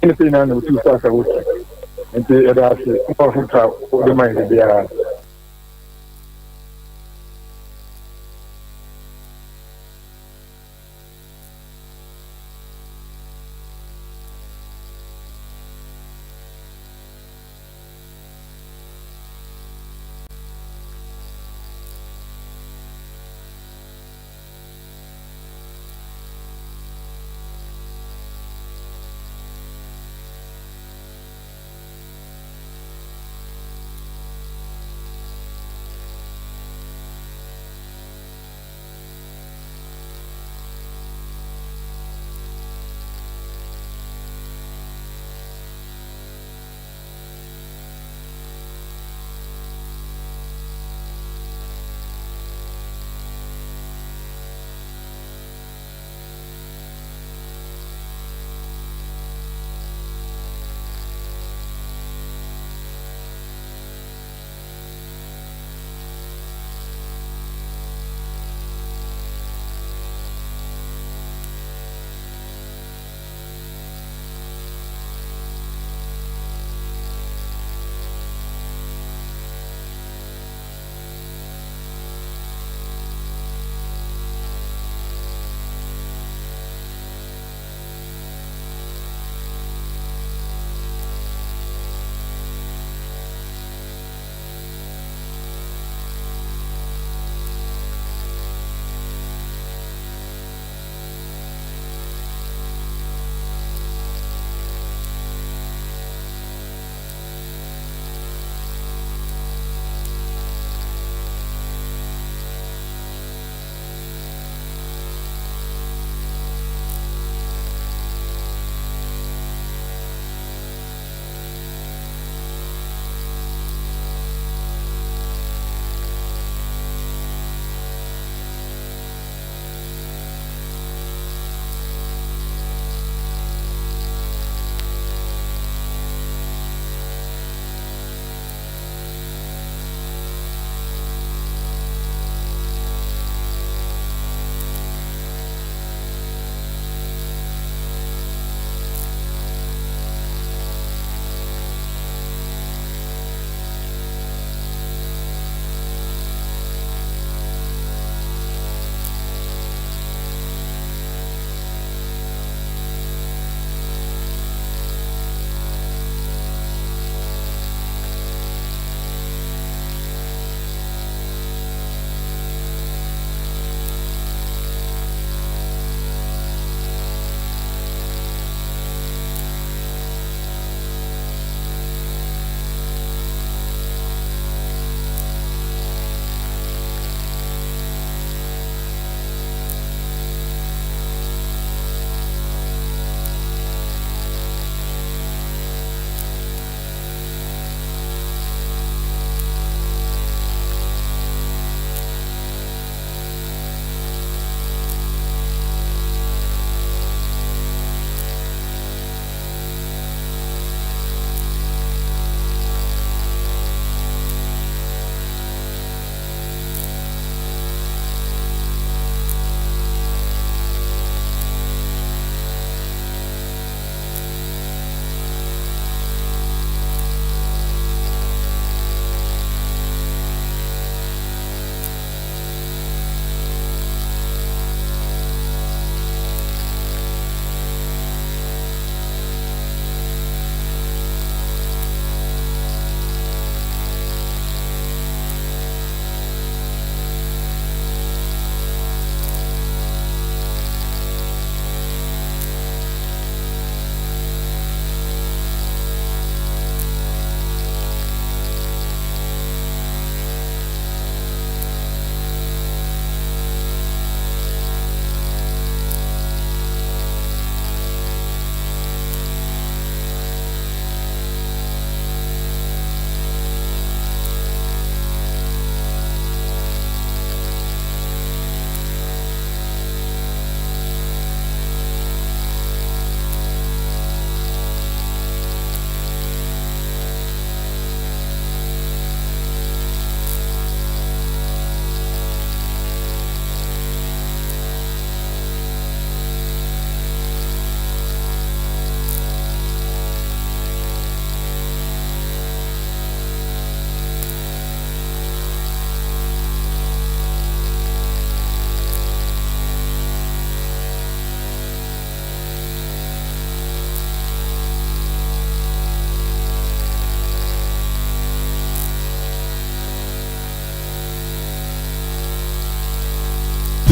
Nyɛ nipa nyinaa na ɔtu fo asa wotu. Nti yɛda ase ma ɔfoto a wode ma yɛn da biara.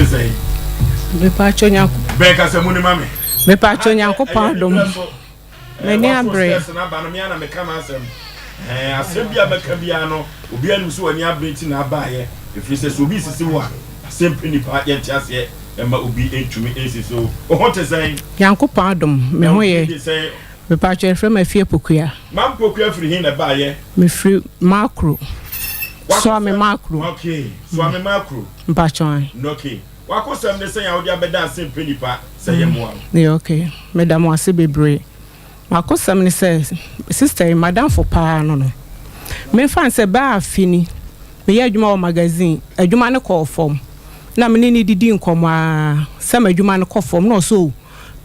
te sɛn? Mepatwɔ Nyanko. Bɛn kasa mu ne ma me. Mepatwɔ Nyankopɔn adom. M'ani abere. Stress na aba no me ana meka m'asɛm. Ɛɛ asɛm bi a bɛka biara no obiara nim sɛ w'ani abere nti na abaeɛ. Ɛfiri sɛ sɛ obi sisi wo a asɛm pɛ nipa yɛnte aseɛ ɛma obi ntumi nsisi wo. Wo ho te sɛn? Nyankopɔn adom me ho yɛ. Mepatwɔ yɛfrɛ me Afie Pokuya. Mam Pokuya firi he na ɛbaeɛ? Mefiri Makro. Suame Makro. Okay, Suame Makro. Mpakyɛw ae. Okay. W'akosɛm ne sɛn a wode abɛda ase mpɛ nipa sɛ yɛmmoa wo? Yɛ okay. Meda mo ase bebree. M'akosɛm ne sɛ, sister yi, m'adamfo paa no no. Memfa no sɛ bɛɛ afe ni, meyɛ adwuma wɔ magazine, adwuma no kɔɔ fam. Na me ne no didi nkɔmmɔ ara sɛ m'adwuma no kɔ fam na ɔse oh,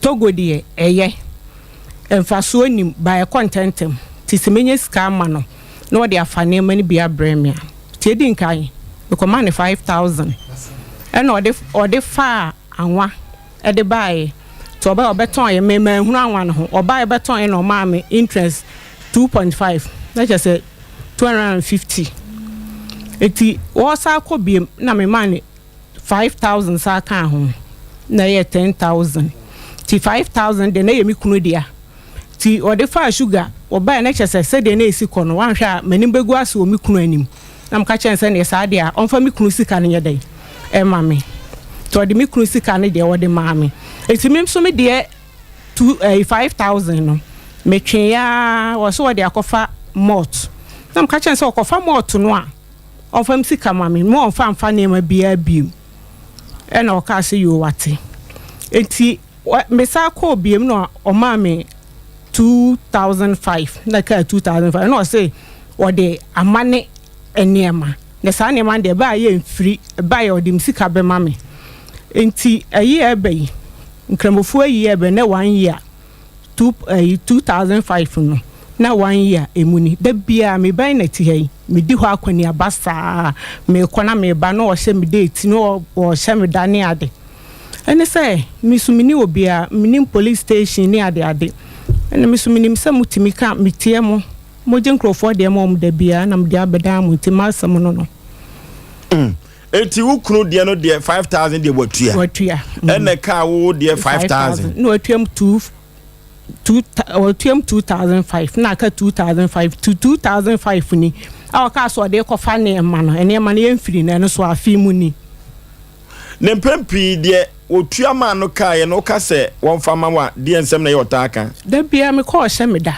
Togo deɛ ɛyɛ, mfasoɔ nnim, but ɛkɔ ntɛmntɛm, nti sɛ mɛnya sika ama no na ɔde afa nneɛma no bi abrɛ me a. Nti edi nkan, mekɔmaa no 5,000 ɛna ɔde ɔde faa anwa de baeɛ. Nti ɔbaeɛ ɔbɛtɔneɛ, me manhunu anwa no ho. Ɔbaeɛ bɛtɔneɛ na ɔmaa me interest 2.5, na kyerɛ sɛ 250. Nti ɔresan kɔ biom na memaa no 5,000 san kaa ho, na ɛyɛɛ 10,000. Nti 5,000 deɛ na ɛyɛ me kunu dea. Nti ɔde faa sugar, ɔbaeɛ na kyerɛ sɛ sɛdeɛ na ɛsi kɔ no, wanhwɛ a m'anim bɛgu ase wɔ me kunu anim. Na meka kyerɛɛ no sɛ neɛ saa deɛ a, ɔmfa me kunu sika no nyɛ dɛn ɛma me. Nti ɔde me kunu sika no deɛ ɔde maa me. Nti me nso me deɛ two ɛyi 5,000 no, metweeɛ ara, ɔse ɔde akɔfa malt. Na meka kyerɛɛ no sɛ ɔkɔfa malt no a, ɔmfa me sika ma me, ma ɔmfa mfa nneɛma biara bio. Ɛna ɔkaa sɛ yoo wate. Nti mesan kɔɔ biom na ɔmaa me 2005 na ɛkaa 2005 na ɔse ɔde ama ne nneɛma na saa nneɛma no deɛ ɛbaa yɛ mfiri ɛbaa yɛ ɔde me sika bɛma me. Nti ɛyi a ɛba yi nkramofoɔ ayi a ɛba na one year two ɛyi 2005 no na one year emu ni. Da biara me ba yi na ɛte ha yi medi hɔ akɔneaba saa mekɔ na meba na ɔhyɛ me date na ɔhyɛ me da ne ade. Ɛne sɛ, me nso menni obiara, mennim police station ne adeade. Ɛna me nso menim sɛ motumi ka, metie mo, mogye nkurɔfoɔ deɛ ma wɔn da biara na mede abɛdan mo nti m'asɛm no no. Mm. Enti wo kunu deɛ no deɛ 5000 deɛ watua. Watua. Mm. Ɛna ɛkaa wo deɛ 5000. Na watua mu two two watua mu 2005 na aka 2005 to 2005 ni a ɔkaa sɛ ɔde kɔfa nneɛma no nneɛma no yɛmfiri no ɛno so afe mu ni. Na mpɛn pii deɛ wɔtua maa no kaeɛ no, woka sɛ wɔmfa mma wo a, deɛn nsɛm na ɛyɛ ɔtaa ka? Da biara mekɔ a ɔhyɛ me da.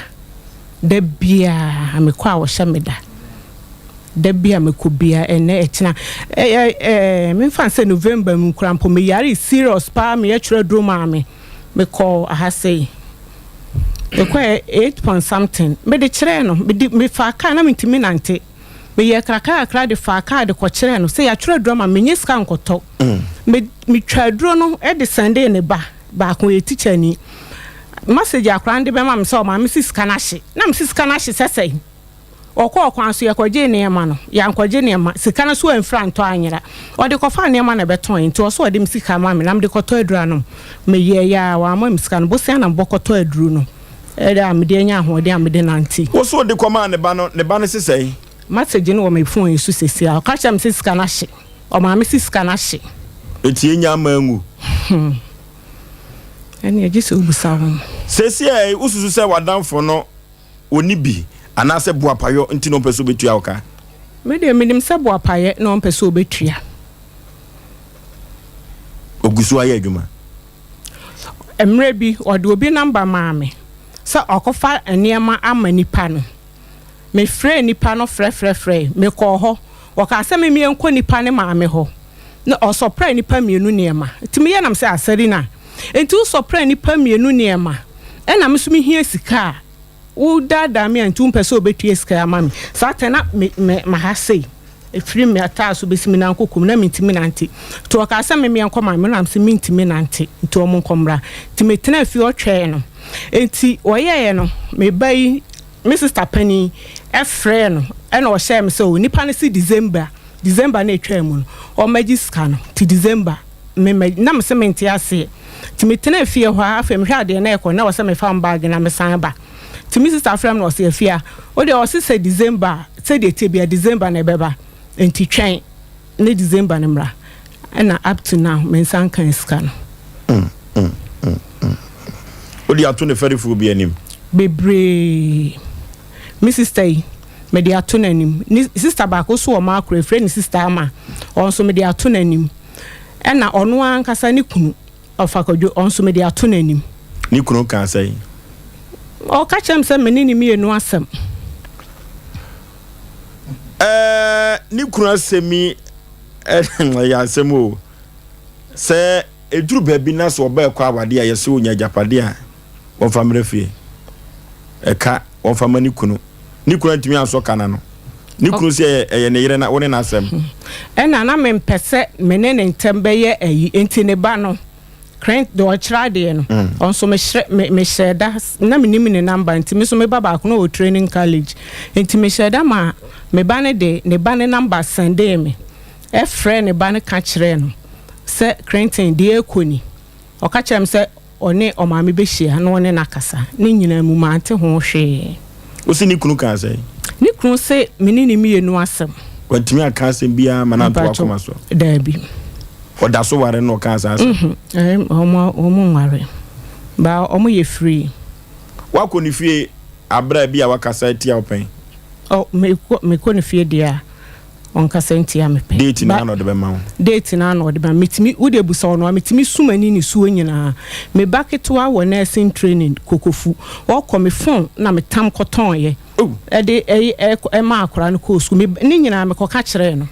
Da biara mekɔ a ɔhyɛ me da. Da bi a mekɔ biara, ɛnnɛ, ɛkyena. Ɛyɛ ɛɛ memfa no sɛ November mu koraa mpo, meyaree serious paa, meyɛ twerɛ aduro maa me. Mekɔɔ aha sei. Mekɔɛ eight point something. Mede kyerɛɛ no, mede mefaa kaa na mentumi nante. Meyɛɛ kakrakakra de faa kaa de kɔkyerɛɛ no sɛ yɛatwerɛ aduro ama me, mennya sika nkɔtɔ. Me metwaa aduro no de sɛndee ne ba baako, ɔyɛ tikyani. Message a akwadaa no de bɛma me sɛ ɔmaame se sika no ahye. Na mese sika no ahye sɛ sɛn? Ɔkɔɔ kwan so, yɛkɔgyee nneɛma no, yɛankɔgye nneɛma, sika no so amfiri antɔ anyera. Ɔde kɔfaa nneɛma na ɛbɛtɔn, nti ɔse ɔde me sika ma me na mede kɔtɔ aduro anom. Meyɛeɛ ara, wamma me sika no, bosea na mebɔ kɔtɔ aduro no. Ɛda a mede anya ahoɔden a mede nante. Wo so wode kɔmaa ne ba no, ne ba no se sɛn? Message no wɔ me phone yi so seesei a. Ɔka kyerɛɛ me sɛ sika no ahye. Ɔmaa me se sika no ahye. Enti yɛnnya mma angu? Hmm. Ɛnneɛ gye sɛ wobisa wɔn. Seesei wosusu sɛ w'adamfo no ɔnni bi anaasɛ boapayɔ nti na ɔmpɛ sɛ ɔbɛtua wo ka? Me deɛ menim sɛ boapayɛ na ɔmpɛ sɛ ɔbɛtua. Ɔgu so ayɛ adwuma? Mmerɛ bi, ɔde obi nɔmba maa me sɛ ɔkɔfa nneɛma ama nipa no. Mefrɛɛ nipa no frɛfrɛfrɛe. Mekɔɔ hɔ. Ɔkaa sɛ me menkɔ nipa no maame hɔ. Na ɔsɔpraa nnipa mmienu nneɛma. Nti meyɛ nam sɛ asɛre no a. Nti wosɔpraa nnipa mmienu nneɛma, ɛna me nso mehia sika a, wodaadaa me a nti wompɛ sɛ wobɛtua sika yi ama me. Saa tɛn na me, me, maha sei. Ɛfiri me ataa so bɛsi me nan koko mu, na mentumi nante. Nti ɔkaa sɛ me menkɔ ma me, na mese mentumi nante, nti wɔn nkɔ mmra. Nti metenaa fie hɔ twɛɛ no. Nti wɔyɛeɛ no, me ba yi, me sista panin frɛɛ no, ɛna ɔhyɛɛ me sɛ o, nipa no se December, December na ɛtwaa mu no, ɔmmɛgye sika no. Nti December, me mɛ, na mese mente aseɛ. Nti metenaa fie hɔ ara, afei mehwɛ adeɛ na ɛkɔ, na ɛwɔ sɛ mefa me bag na mesan ba. Nti me sista frɛ me na ɔse Afia, wo deɛ ɔse sɛ December a, sɛdeɛ ɛteɛ biara December na ɛbɛba, nti twɛn ne December no mmra. Ɛna up to now me nsa nkaa sika no. Wode ato ne fɛrefoɔ bi anim? Bebree. Me sister yi, mede ato n'anim. Ne sister baako nso wɔ m'akora, yɛfrɛ no sister Ama. Ɔno nso mede ato n'anim. Ɛna ɔno ankasa ne kunu, Ɔfa Kwadwo, ɔno nso mede ato n'anim. Ne kunu kaa sɛn? Ɔka kyerɛɛ me sɛ me ne ne mmienu asɛm. Ɛɛ, ne kunu asɛm yi ɛyɛ asɛm o. Sɛ ɛduru baabi na sɛ ɔbaa kɔ awadeɛ a yɛsɛ ɔnya agyapadeɛ a wɔmfa mmerɛ fie. Ɛka wɔmfa ma ne kunu. Ne kunu antumi ansɔ ka no ano. Ne kunu sɛ ɛyɛ ne yere na wo ne n'asɛm. Ɛna na mempɛ sɛ me ne ne ntam bɛyɛ ayi nti ne ba no Clint deɛ ɔkyerɛ adeɛ no ɔno nso mehyɛ me mehyɛɛ da na menim ne number nti me nso me ba baako na ɔwɔ training college nti mehyɛɛ da ma me ba no de ne ba no number sɛndee me ɛfrɛɛ ne ba no ka kyerɛɛ no sɛ Clinton deɛ ɛrekɔ ni ɔka kyerɛɛ me sɛ Ɔne ɔmaame bɛhyia na ɔne no akasa. Ne nyinaa mu, mante ho hwee. Wo se ne kunu kaa sɛn? Ne kunu se me ne no mmienu asɛm. Wantumi anka asɛm biara ma no anto w'akoma so? Daabi. Ɔda so ware no na ɔkaa saa asɛm? Mhm, wɔn nware. But wɔn yɛ free. Woakɔ ne fie aberɛ a bi a wakasa atia wo pɛn? Oh, mekɔ ne fie deɛ a, Ɔnkasa ntia me pɛ. Date no ara na ɔde bɛma wo. Date no ara na ɔde bɛma me. Metumi, wo deɛ busa ɔno a, metumi su m'ani nisuo nyinaa. Me ba ketewa wɔ nursing training, Kokofu. Ɔkɔ, me phone na metam kɔtɔeɛ de ɛmaa akwadaa no kɔɔ sukuu. Me, ne nyinaa mekɔka kyerɛɛ no.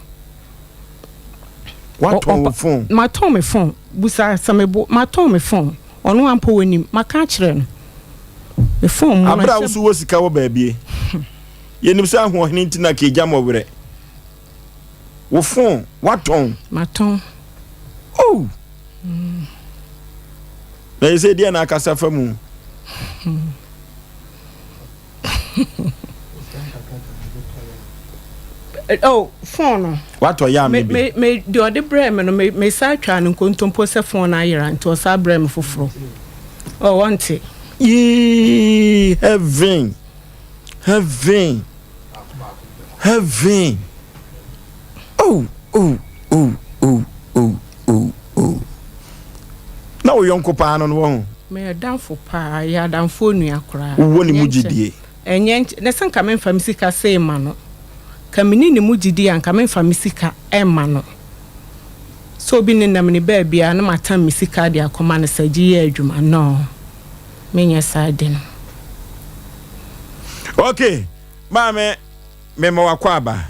Woatɔn wo phone? Matɔn me phone. Busa sɛ mebo, matɔn me phone. Ɔno ara mpo ɔnim. Maka akyerɛ no. Me phone mu no, Aberɛ a wo nso wɔ sika wɔ baabie. Yɛnim sɛ ahoɔhene nti na kegya mɔ werɛ. Wo phone watɔn. Matɔn. Oh. Na yɛ sɛ deɛ na akasa fa mu. Oh, phone no. Watɔ yam ne bi. Me me deɛ ɔde brɛɛ me no me me saa twaa no nkontompo sɛ phone no ayera nti ɔsaa brɛɛ me foforɔ. Oh, ɔnte. Yee heaven. Heaven heaven oh oh oh oh oh oh oh na wo yɔnko paa no no wɔ ho. Meyɛ adamfo paa yɛ adamfo onua koraa. Wowɔ ne mu gyidie. Ɛnyɛ nkyɛ na sɛ nka memfa me sika sei ma no ka menni ne mu gyidie a nka memfa me sika mma no sɛ obi nenam ne baabi a na matam me sika de akɔma no sɛ gye yɛ adwuma no. Menyɛ saa de no. Ok maame mema wakɔ aba.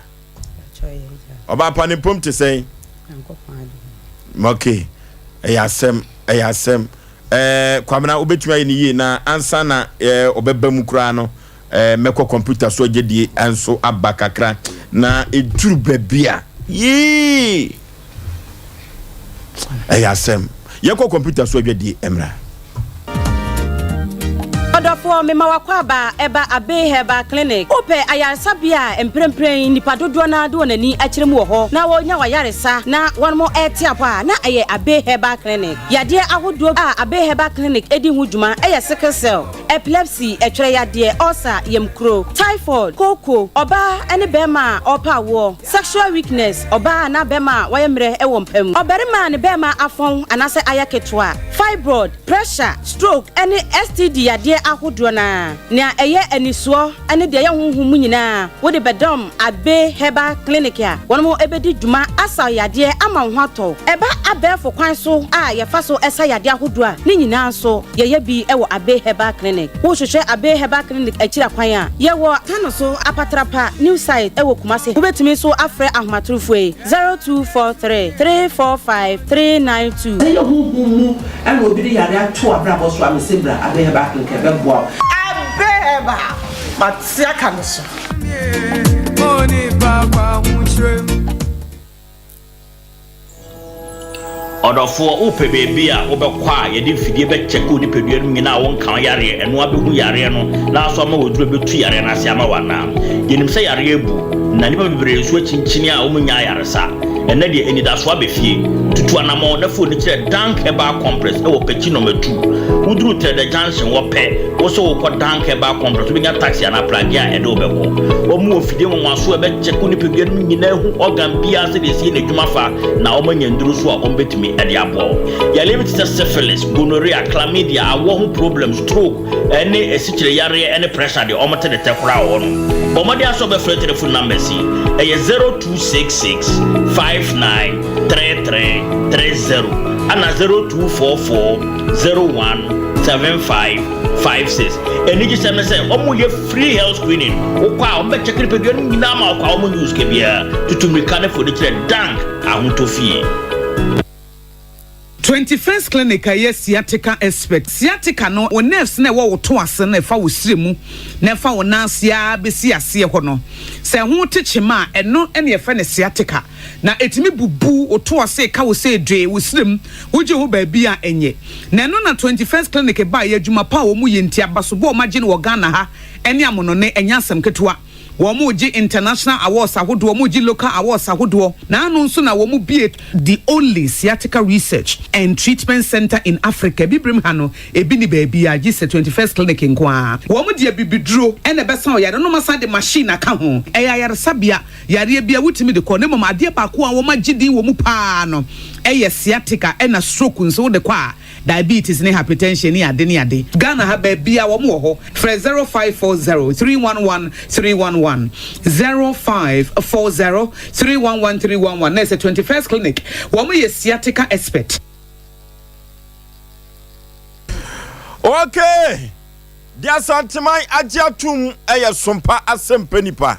Ɔbaa pa ne mpom te sɛn? Ok ɛyɛ asɛm ɛyɛ asɛm ɛɛ Kwabena wobɛtumi ayɛ ne yie na ansa na ɛɛ ɔbɛba mu koraa no ɛɛ mɛkɔ kɔmputa so agyedie nso aba kakra na ɛduru baabi a yii. Ɛyɛ asɛm. Yɛnkɔ kɔmputa so adwadie mmra. Ɔdɔfoɔ, mema w'akwaaba ɛba Abbey Herbal Clinic. Wopɛ ayaresabea a mprempren nnipa dodoɔ no ara de wɔn ani akyerɛ mu wɔ hɔ na wɔrenya w'ayaresa na wɔnom rete apɔ a, na ɛyɛ Abbey Herbal Clinic. Yadeɛ ahodoɔ a Abbey Herbal Clinic di ho dwuma yɛ sickle cell, epilepsy, ɛtwerɛ yadeɛ, ulcer, yamkuro, typhoid, kooko, ɔbaa ne barima a ɔrepɛ awoɔ, Sexual weakness, ɔbaa anaa bɛrima a wayɛ mmerɛ wɔ mpa mu, ɔbarima a ne bɛrima afɔn anaasɛ ayɛ ketewa, fibroid, pressure, stroke ne STD yadeɛ ahodoɔ no ara. Nea ɛyɛ anisoɔ ne deɛ ɛyɛ honhom mu nyinaa wode bɛdɔm Abbey Herbal Clinic a wɔn bɛdi dwuma asa wo yadeɛ ama wo ho atɔ wo. Ɛba abɛɛfo kwan so a yɛfa so sa yadeɛ ahodoɔ a, ne nyinaa nso yɛyɛ bi wɔ Abbey Herbal Clinic. Wohwehwɛ Abbey Herbal Clinic akyiri akwan a, yɛwɔ Tano so Apatrapa New Site wɔ Kumasi. Wobɛtumi nso afrɛ ahomatorofoɔ yi, 0243 345 392. Sɛ yɛ honhom mu na obi de yare ato w'abrabɔ so a, mese bra Abbey Herbal Clinic ɛbɛboa wo. Abbey Herbal, mate aka no so. Ɔdɔfoɔ, wopɛ baabi a wobɛkɔ a yɛde mfidie bɛkyɛke wo nipadua no mu nyinaa a wonka wo yareɛ, ɛno ara bɛhu yareɛ no na aso ama wo aduro a ɛbɛtu yareɛ no ase ama wo anaa? Yɛnim sɛ yareɛ abu, na nnipa bebree nso akyinkyini a wɔnnya ayaresa. Ɛnnɛ deɛ anidasoɔ aba fie. Tutu anamɔn na fa w'ani kyerɛ Dank Herbal Complex wɔ Pekyi Nɔma Tu. Woduru Trɛdɛ Junction hɔ pɛ, wo sɛ wokɔ Dank Herbal Complex, wobɛnya taxi anaa pragea a ɛde wo bɛkɔ. Wɔn wɔ mfidie nwanwasoɔ a ɛbɛkyɛke wo nipadua no mu nyinaa ahu organ biara sɛdeɛ ɛsi yɛ n'adwuma fa na wɔanya nnuro nso a wɔbɛtumi de aboa wo. Yareɛ bi te sɛ syphilis, gonorrhea, chlamydia, awɔ ho problems, stroke, ne asikyire yareɛ ne pressure deɛ wɔn te ne tɛ koraa wɔ hɔ nom. Bɔ mmɔden ara sɛ wobɛfrɛ telephone numbers yi, ɛyɛ 0266 59 33 30 ana 0244 01 75 56. Anigyesɛm ne sɛ wɔyɛ free health screening, wokɔ a wɔbɛkyɛke nipadua no nyinaa ma wokɔ a wɔnnye wo sika biara. Tutu mmirika ne fo de kyerɛ Dank Ahotɔ Fie. 21st Clinic a ɛyɛ sciatica expert. Sciatica no, wo nerves no a ɛwɔ wo to ase no a ɛfa wo srɛ mu na ɛfa wo nan ase ara bɛsi aseɛ hɔ no, sɛ ɛho te kyema a, ɛno na yɛfrɛ no sciatica. Na ɛtumi bubu wo to ase, ɛka wo sɛ dwee, wo srɛ mu, wogye ho baabi a ɛnyɛ. Na ɛno na 21st Clinic baeɛ, adwuma pa a wɔyɛ nti, abasobɔ a wɔagye no wɔ Ghana ha ne amonɔne, ɛnyɛ asɛm ketewa. Wɔregye international awards ahodoɔ, wɔregye local awards ahodoɔ, na ano nso na wɔbue the only sciatica research and treatment centre in Africa, Abibirem ha no, ebi nni baabiara gye sɛ 21st Clinic nko ara. Wɔde abibiduro na ɛbɛsa ɔyare no na wɔasan de machine aka ho. Ɛyɛ ayaresabea, yareɛ biara wotumi de kɔ, na mmom adeɛ baako a wɔagye din wɔ mu pa ara no yɛ sciatica ɛna stroke nso wode kɔ a, Diabetes ne hypertension ne ade ne ade. Ghana ha baabia wɔn wɔ hɔ. Frɛ 0540 311 311, 0540 311 311 na ɛsɛ 21st clinic wɔn yɛ sciatica expert. Okay! Deɛ Asanteman agye atom yɛ sompa asɛmpɛ nipa.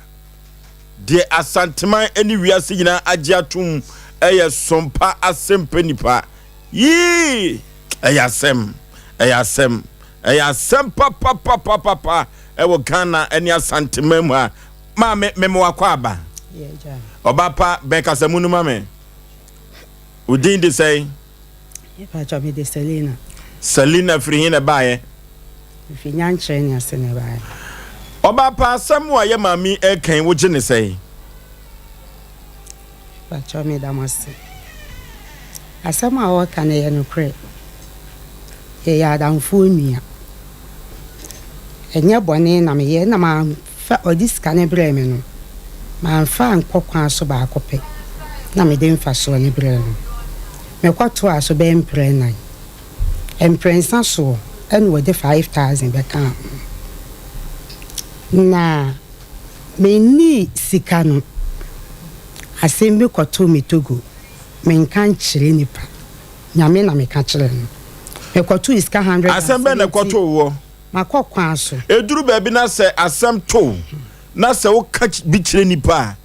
Deɛ Asanteman ne wiase nyinaa agye atom yɛ sompa asɛmpɛ nipa. Yii! Ɛyɛ asɛm, ɛyɛ asɛm, ɛyɛ asɛm papapapapapa ɛwɔ Ghana ɛne Asanteman mu ha. Maame, mema wakɔ aba. Ɔba pa, bɛn kasamu no ma me. Wo din de sɛn? Mepakyɛ me de Selina. Selina firi he na ɛbaeɛ? Mefiri Nyankyerɛ ne ase na ɛbaeɛ. Ɔba pa, asɛm a yɛ maame yi ɛreka yi, wogye ne sɛn? Mpakyɛw meda mo ase. Asɛm a ɔreka no yɛ nokorɛ. Yɛyɛ adamfoɔ nua. Ɛnyɛ bɔne na meyɛ na mamfa ɔde sika no brɛɛ me no, mamfa ankɔ kwan so baako pɛ na mede mfasoɔ no brɛɛ no. Mekɔtoaa so bɛyɛ mprɛ nnan. Mprɛnsa soɔ ɛna ɔde 5000 bɛkaa ho. Na Mennii sika no. Asɛm bi kɔtoo me Togo, menka nkyerɛ nipa, Nyame na meka kyerɛ no. Mekɔtoo sika Asɛm bɛn na 170. ɛkɔtoo woɔ? Makɔ kwan so. Ɛduru baabi na sɛ asɛm to wo na sɛ woka bi kyerɛ nipa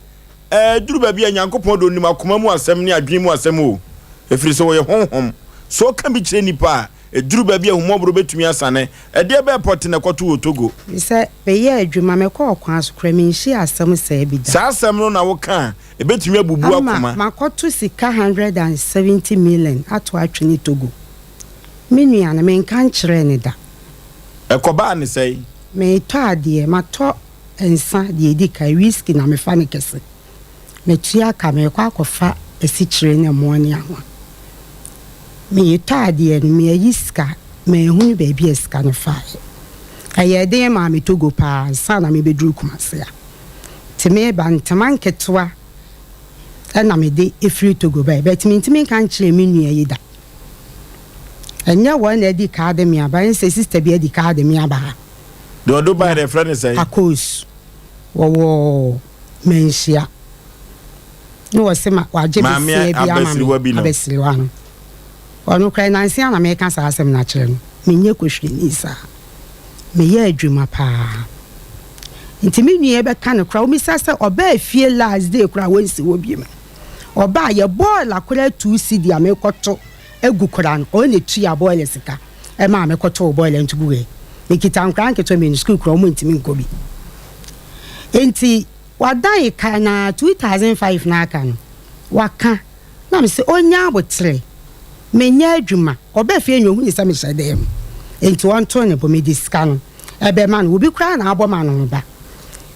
a, ɛduru baabi a Nyankopɔn de ɔnim akoma mu asɛm ne adwene mu asɛm o, ɛfiri sɛ ɔyɛ honhom. Sɛ woka bi kyerɛ nipa a, Ɛduru baabi a ahummɔborɔ bɛtumi asane. Ɛdeɛ bɛɛ pɔte na ɛkɔto wɔ Togo? Sɛ meyɛ adwuma, mekɔ ɔkwan so koraa, menhyiaa asɛm saa bi da. Saa asɛm no na woka a, ɛbɛtumi abubu Ama akoma. makɔto sika 170 million ato atwene Togo. Me nua no, menka nkyerɛɛ no da. Ɛkɔbaa ne sɛn? Meretɔ adeɛ, matɔ nsa deɛ ɛdi kan, whisky na mefa no kɛse. Matua ka, merekɔ akɔfa asikyire ne ɛmoɔ ne anwa. Meretɔ adeɛ no, meayi sika, manhunu baabi a sika no faeɛ. Ɛyɛɛ den maa me Togo paa ansa na mebɛduru Kumasi ha. Nti mereba no, ntoma nketewa na mede firi Togo baeɛ, but mentumi nka nkyerɛɛ me nua yi da. Ɛnyɛ wɔn na adi ka de me aba, ɛne sɛ sister bi adi ka de me aba ha. Deɛ ɔde wo baeɛ no, yɛfrɛ no sɛn? Akos. Wɔwɔ Manhyia. Na wɔse ma wagye Maame besia bi ama me, abasiriwa bi no. abasiriwa no. Ɔno koraa nanse a na meka saa asɛm no akyerɛ no. Menyɛ kohwini saa. Meyɛ adwuma paa. Nti me nua yi bɛka no koraa, womisa sɛ ɔbaa fie last day koraa a wɔnsi hɔ biom. Ɔbaa, yɛ bɔɔla koraa tuu cedi a mekɔto agu koraa no, ɔno na etua bɔɔla sika ɛmaa mekɔtoo bɔɔla nto guiɛ. Mekita nkwadaa nketewa mmienu, sukuu koraa wɔn ntumi nkɔ bi. Nti wadan ka na 2005 na aka no, waka na mese ɔnya aboterɛ, menyɛ adwuma. Ɔbaa fie no ohuni sɛ mehyɛ dan mu, nti ɔnto ne bo, mede sika no ɛbɛma no. Obi koraa na abɔ m'ano ba.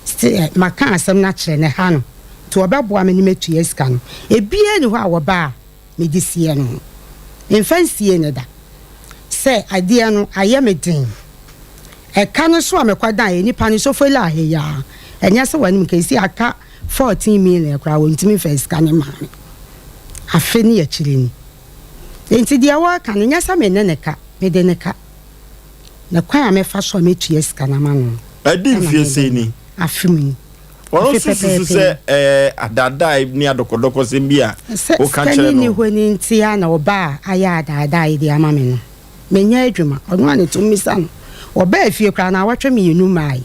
Still maka asɛm no akyerɛ no, ɛha no. Nti ɔbɛboa me ne matua sika no. Ebiara nni hɔ a wɔba a mede sie no. Memfa nsiee no da sɛ adeɛ no ayɛ me den. Ɛka no so a mekɔdaeɛ, nnipa no sofoli aheyaa. Ɛnyɛ sɛ wɔne me ka, ɛsi aka 14 million koraa wɔntumi mfaa sika no mmaa me. Afe ne akyire ni. Enti deɛ wɔreka no, nyɛ sɛ me ne no ka, mede no ka. Na kwan a mɛfa so a mɛtua sika no ama no no, Adi ɛna mfeɛ mede sɛn no. ni? Afe mu ni. Ɔno Afe nso susu pɛpɛɛpɛ sɛ ni. ɛyɛ adaadae ne adɔkɔdɔkɔsɛm bi a Sɛ woka sika kyerɛ no nni no. hɔ no nti ara na ɔbaa ayɛ adaadae de ama me no. Menyɛ adwuma. Ɔno ara na ɛtumi bisa no. Ɔbaa fie koraa naawɔtwe mmienu mmae.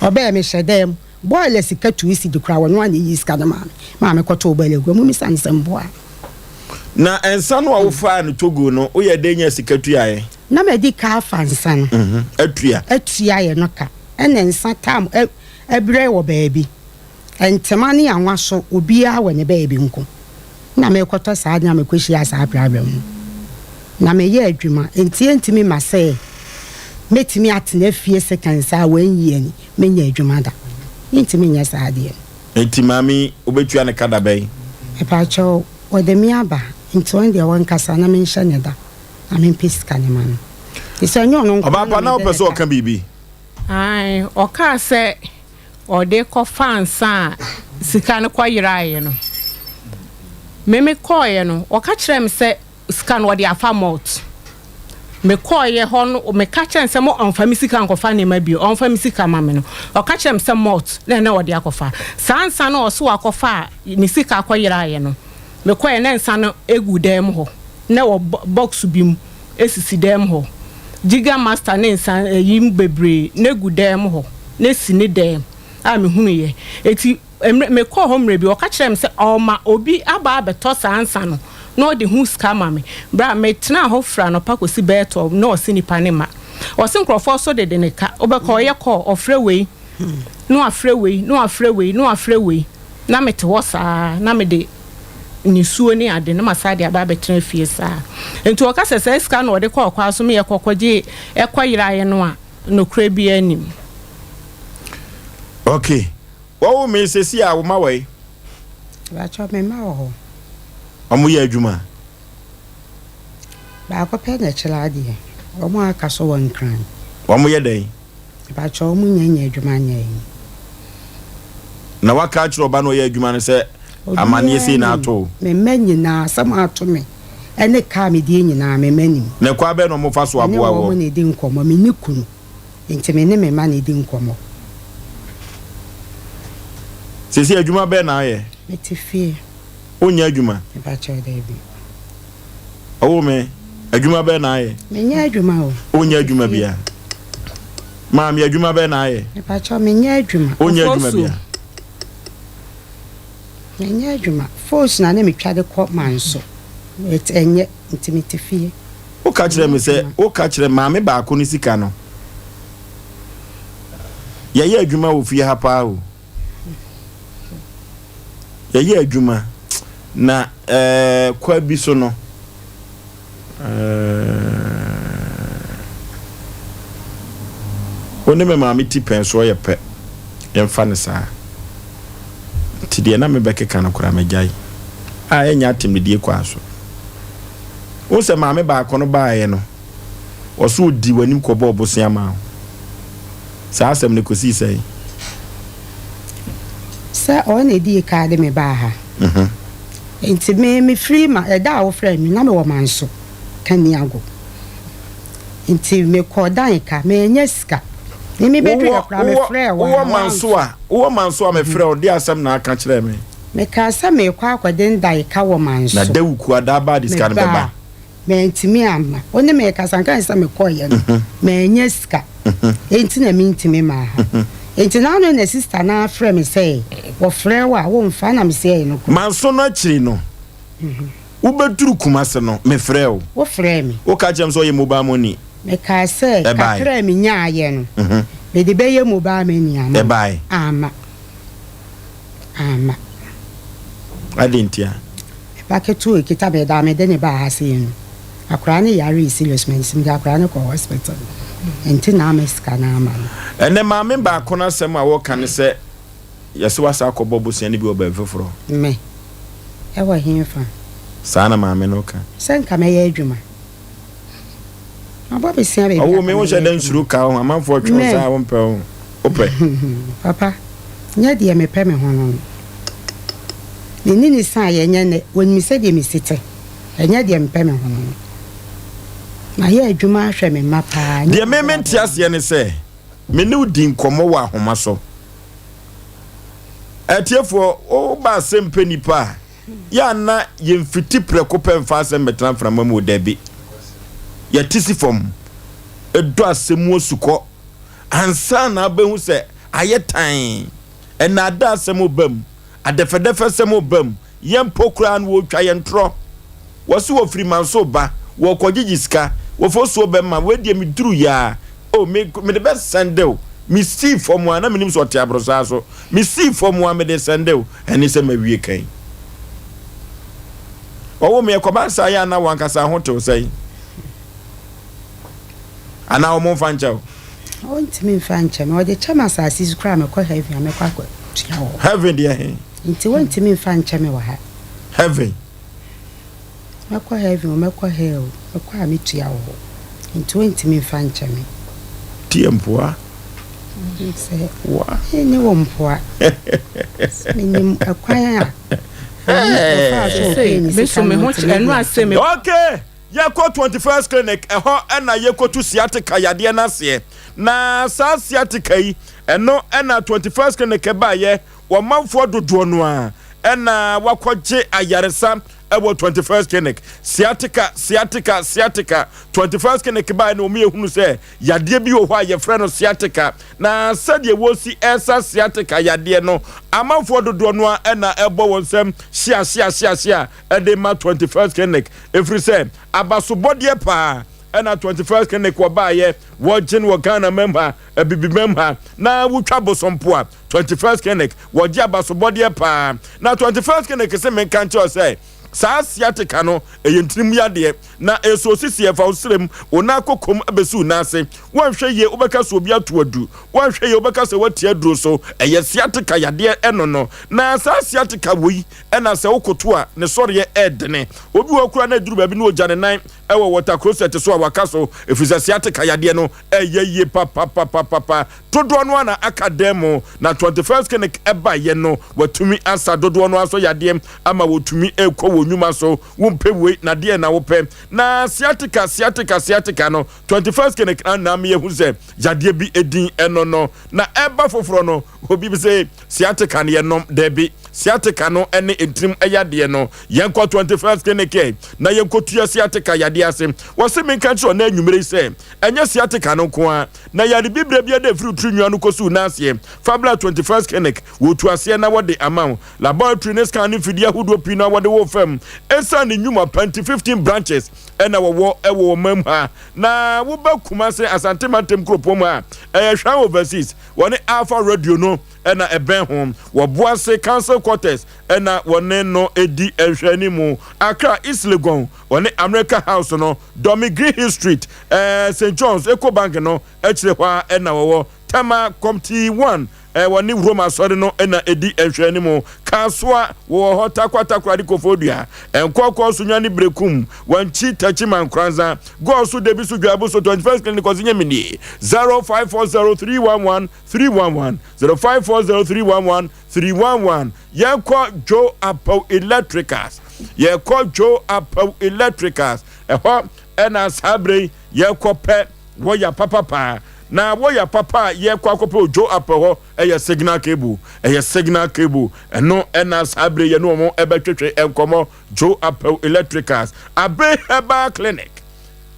Ɔbaa mehyɛ dan mu. Bɔɔla sika tuu sidi koraa ɔno ara na ɛyii sika no maa me maa mekɔtoo bɔɔla gua mu. Misa no sɛ mboa. Na nsa no a wofaa no Togo no, woyɛɛ dɛn nyaa sika tuaeɛ? Na madi ka afa nsa no. Atua. Atua yɛ no ka. Ɛna nsa tam brɛ wɔ baabi. Ntema ne anwa so obiara wɔ ne baabi nko. Na merekɔtɔ saa ade na mekɔhyiaa saa problem no. Na meyɛ adwuma nti ɛntumi mma sɛ mɛtumi atena fie seconds a one year ni menyɛ adwuma da. Mentumi nyɛ saa adeɛ no. Nti maame yi wobɛtua no ka da bɛn? Mepakyɛw, wɔde me aba nti ɔno deɛ ɔnkasa na menhyɛ no da na mempɛ sika no ma no. Nti sɛ ɛnyɛ ɔno nko ara Ɔbaa pa na na mede wopɛ no sɛ ka. ɔka biribi? Ae, ɔkaa sɛ ɔde kɔfaa nsa a sika no kɔyeraeɛ no. Me mekɔeɛ no, ɔka kyerɛɛ me sɛ sika no ɔde afa malt. Mekɔeɛ hɔ no, meka kyerɛɛ no sɛ mo ɔmfa me sika nkɔfa nneɛma bio, ɔmfa me sika ma me no, ɔka kyerɛɛ me sɛ malt na na ɔde akɔfa. Saa nsa no a ɔse wakɔfa a ne sika kɔyeraeɛ no, mekɔeɛ na nsa no gu dan mu hɔ, na ɛwɔ box bi mu. Esisi dan mu hɔ. Jigger master ne nsa ayi mu bebree na egu dan mu hɔ na esi ne dan mu a mehunuiɛ. Eti mmerɛ mekɔɔ hɔ mmerɛ bi ɔka kyerɛɛ me sɛ ɔrema obi aba abɛtɔ saa nsa no na ɔde ho sika ama me. Berɛ a metenaa hɔ firi anɔpa kɔsi bɛyɛ 12 na ɔse nipa no mma. Ɔse nkurɔfoɔ nso dede ne ka. Wobɛkɔ ɔyɛ call ɔfrɛ wei na wafrɛ wei na wafrɛ wei na wafrɛ wei na mete hɔ saa na mede nisuo ne ade na masan de aba abɛtena fie saa. Nti ɔka sɛ saa sika no ɔde kɔɔ kwan so ma yɛkɔ kɔgye ɛkɔ yeraeɛ no a, nokorɛ biara nnim. Ok, wɔwo me sɛsi a wo ma wɔ he? Mpakyɛw me mma wɔ hɔ. Ɔmo yɛ adwuma? Baako pɛ na ɛkyerɛ adeɛ, wɔn a aka so wɔ Nkran. Wɔn yɛ dɛn? Mpakyɛw ɔmo nnya nnya adwuma nyɛe. Na waka akyerɛ ɔba no ɔyɛ adwuma no sɛ amaneɛ sei na ato wo? Me mma nyinaa asɛm a ato me ɛne ka a medie nyinaa me mma nim. Na kwan bɛn na ɔmo fa so Me ne aboa woɔ? wɔn na edi nkɔmmɔ, me nni kunu nti me ne me mma na edi nkɔmmɔ. Seesei adwuma bɛn na woyɛ? Mete fie. Wonyɛ adwuma? Mepakyɛw daabi. Ɔwoo me, adwuma bɛn na ayɛ? Menyɛ adwuma o. Wonyɛ adwuma bia? Maame, adwuma bɛn na ayɛ? Mepakyɛw, menyɛ adwuma. Wonyɛ adwuma bia? Menyɛ adwuma. Fos na na metwa de kɔ manso. But ɛnyɛ, nti mete fie. Woka kyerɛ me sɛ, woka kyerɛ maame baako no sika no. Yɛyɛ adwuma wɔ fie ha paa o. Yɛyɛ adwuma na ɛɛ kwa bi so no ɛɛ wo ne me maame ti pɛn soɔ yɛ pɛ yɛmfa no saa nti deɛ na mebɛkeka no koraa magyae a ɛnyɛ atɛmdidie kwaa so wo sɛ maame baako no baeɛ no ɔso ɔdi w'anim kɔbɔɔ bosea maa wo. Saa asɛm no kosii sɛn? Sɛ ɔno na edii kan de me baa ha. Nti me mefiri ma ɛda a wofrɛɛ me na mewɔ Manso, Kaniago. Nti mekɔɔ Danka, mannya sika. Me mebɛduru Wowɔ hɔ koraa wowɔ mefrɛɛ wo a wowɔ Manso woamfa. a wowɔ Manso a mefrɛɛ wo de asɛm na aka kyerɛɛ me. Mekaa sɛ merekɔ akɔden Danka wɔ Na Manso. Dawukuo Adaaba de sika no Mebaa bɛba. Mantumi amma. Wo ne me rekasa nka sɛ mekɔeɛ no, mannya sika. Enti na mentumi mmaa ha. Enti n'ano na sista no ara frɛ me sɛ, wɔfrɛ wo a, womfa? Na mese ɛyɛ nokorɛ. Manso no akyiri no, wobɛduru Kumase no, mefrɛɛ wo. Wofrɛɛ me. Woka kyerɛɛ me sɛ ɔyɛ mobile money. Mekaa sɛ, Ɛbae. kakra a menyaeɛ no, mede bɛyɛ mobile money ama wo. Ɛbae. Amma. Amma. Adɛn ntia? Me ba ketewa a okita me da a mede no baa ha sei no, akwadaa no yaree serious ma nti mede akwadaa no kɔɔ hospital nti na ama sika no ama no. Ɛnnɛ maame baako no asɛm a wɔka ne sɛ. Yɛse wasa akɔbɔ bosea no bi wɔ baabi foforɔ. Me? Ɛwɔ henfa? Saa na maame no ka. Sɛ nka mɛyɛ adwuma. Mabɔ bosea baabi a Ɔwo nka me wo mɛyɛ hyɛ da adwuma. nsuro ka ho amanfoɔ twe wo Me? saa wompɛ ho wopɛ. Papa, nyɛ deɛ mepɛ me ho no no. Me ne no saeɛ ɛnyɛ nnɛ, wɔnim sɛdeɛ mesi te. Ɛnyɛ deɛ mepɛ me ho no no. Mayɛ adwuma ahwɛ me mma paa, ɛnyɛ Deɛ me m'abrabɔ mente no. aseɛ ne sɛ me ne wo di nkɔmmɔ wɔ ahoma so. Atiefoɔ, woba asɛm pɛ nipa a, yɛ a na yɛmfiti prɛko pɛ mfa asɛm bɛtena mframa mu o, dabi. Yɛte si fam, dɔ asɛm mu asukɔ ansa na abɛhu sɛ ayɛ tan. Nnaadaa asɛm ba mu, adɛfɛdɛfɛsɛm ba mu, yɛn mpo koraa no wɔretwa yɛn torɔ. Wɔse wɔfiri Manso ba, wɔrekɔgyegye sika, wɔfosuo bɛma, wei deɛ meduru yɛ a, oh, me, mede bɛsɛnde wo. Mesii fam a, na menim sɛ ɔte aborosaa so. Mesii fam a, mede sɛnde wo. Ɛne sɛ mawie kan. Ɔwo me ɛkɔba saa yɛ a na wankasa ho tew sɛn? Anaa wɔn mfa nkyɛ wo? Ɔntumi mfa nkyɛ me. Ɔde kyɛ me asase so koraa a mekɔ heaven a mɛkɔ akɔtua wɔ hɔ. Heaven deɛ he? Nti wɔntumi mfa nkyɛ me wɔ ha. Heaven. Mɛkɔ heaven o, mɛkɔ hell o, mekɔ a mɛtua wɔ hɔ. Nti wɔntumi mfa nkyɛ me. Tie mpoa. Sɛ Wa. ne wɔ mpoa. Sɛ menim ɛkwan a ɔfaa so ɔpɛɛ ne sika no nti mɛde akyɛ no. Okay. Yɛkɔ 21st Clinic, ɛhɔ na yɛkɔtu sciatica yadeɛ no aseɛ. Na saa sciatica yi, ɛno na 21st Clinic baeɛ, wɔmanfoɔ dodoɔ no ara na wakɔgye ayaresa wɔ 21st Clinic. Sciatica, sciatica, sciatica. 21st Clinic baeɛ no, wɔn yɛhunu sɛ yadeɛ bi wɔ hɔ a yɛfrɛ no sciatica. Na sɛdeɛ wɔsi ɛsa sciatica yadeɛ no, amanfoɔ dodoɔ no ara na ɛbɔ wɔn nsam hyia hyia hyia hyia de ma 21st Clinic ɛfiri sɛ abasobɔdeɛ paa ɛna 21st Clinic wɔbaayɛ wɔgye no wɔ Ghana mam ha, Abibi mam ha na wotwa bosompo a 21st Clinic wɔgye abasobɔdeɛ paa na 21st Clinic se menka nkyerɛ sɛ saa sciatica no ɛyɛ ntirim yadeɛ na ɛsɔ sisi ɛfa wo serem wo nan kokom bɛsi wo nan ase woanhwɛ yie wobɛka sɛ obi ato adu woanhwɛ yie wobɛka sɛ woatia aduro so ɛyɛ sciatica yadeɛ ɛno no na saa sciatica wei Ɛna sɛ wokoto a, ne sɔreɛ ɛɛdene. Obi wɔ hɔ koraa na ɛduru baabi na ɔgya ne nan wɔ water closet so a waka so, ɛfiri sɛ sciatica yadeɛ no ɛyɛ yie papapapapa. Dodoɔ no ara na aka dan mu, na 21st Clinic baeɛ no, watumi asa dodoɔ no ara so yadeɛ ama wɔtumi rekɔ wɔn nnwuma so. Wompɛ wei na deɛn na wopɛ? Na sciatica, sciatica, sciatica no, 21st Clinic na ama yɛahu sɛ yadeɛ bi din ɛno no. Na ɛba foforɔ no, obi bi sɛ Sciatica no yɛnom? Dabi. Sciatica no ne ntirim yadeɛ no. Yɛnkɔ 21st Clinic ɛ na yɛnkɔtua sciatica yadeɛ ase. Wɔse menka nkyerɛ wo nnɛ anwumerɛ yi sɛ, ɛnyɛ sciatica no nko ara, na yare bibire biara da ɛfiri wo tiri nwi ano kɔsi wo nan aseɛ. Fa bra 21st Clinic, wɔtu aseɛ na wɔde ama wo. Laboratory ne scan ne mfidie ahodoɔ pii no a wɔde wo fam. Ɛsiane ne nnwuma pa nti, 15 branches na wɔwɔ wɔ ɔman mu ha. Na woba Kumase, Asante Mantam kuropɔn mu a, ɛyɛ Hwan Overseas. Wɔne Alpha Radio no na ɛbɛn ho. Wɔ Boase Council Quarters na wɔne no di nhwɛanimu. Accra, East Legon, wɔne America House no, Dome Green Hill Street, St John's, Ecobank no akyire hɔ ara na wɔwɔ. Tema, Comte 1, wɔne Rome Asɔre no na ɛdi nhwɛanimu. Kasoa, wɔwɔ hɔ, Tarkwa Takoradi Koforidua, Nkɔkɔɔ Sunyani Berekum, Wankyi Techiman Nkoranza, Gɔɔ so Debi so Dwaabo so 21st Clinic Ɔse Nyame nie 0540311311 0540311311 Yɛnkɔ Joe Apaw Electricals Yɛkɔ Joe Apaw Electricals ɛhɔ ɛna saa berɛ yi yɛkɔ pɛ wɔya papa paa na wɔya papa a yɛkɔ akɔpɛ wɔ Joe Apaw hɔ ɛyɛ signal cable ɛyɛ signal cable ɛno ɛna saa berɛ yɛne wɔn ɛbɛtwetwe nkɔmmɔ Joe Apaw Electricals, Abe Herbal Clinic,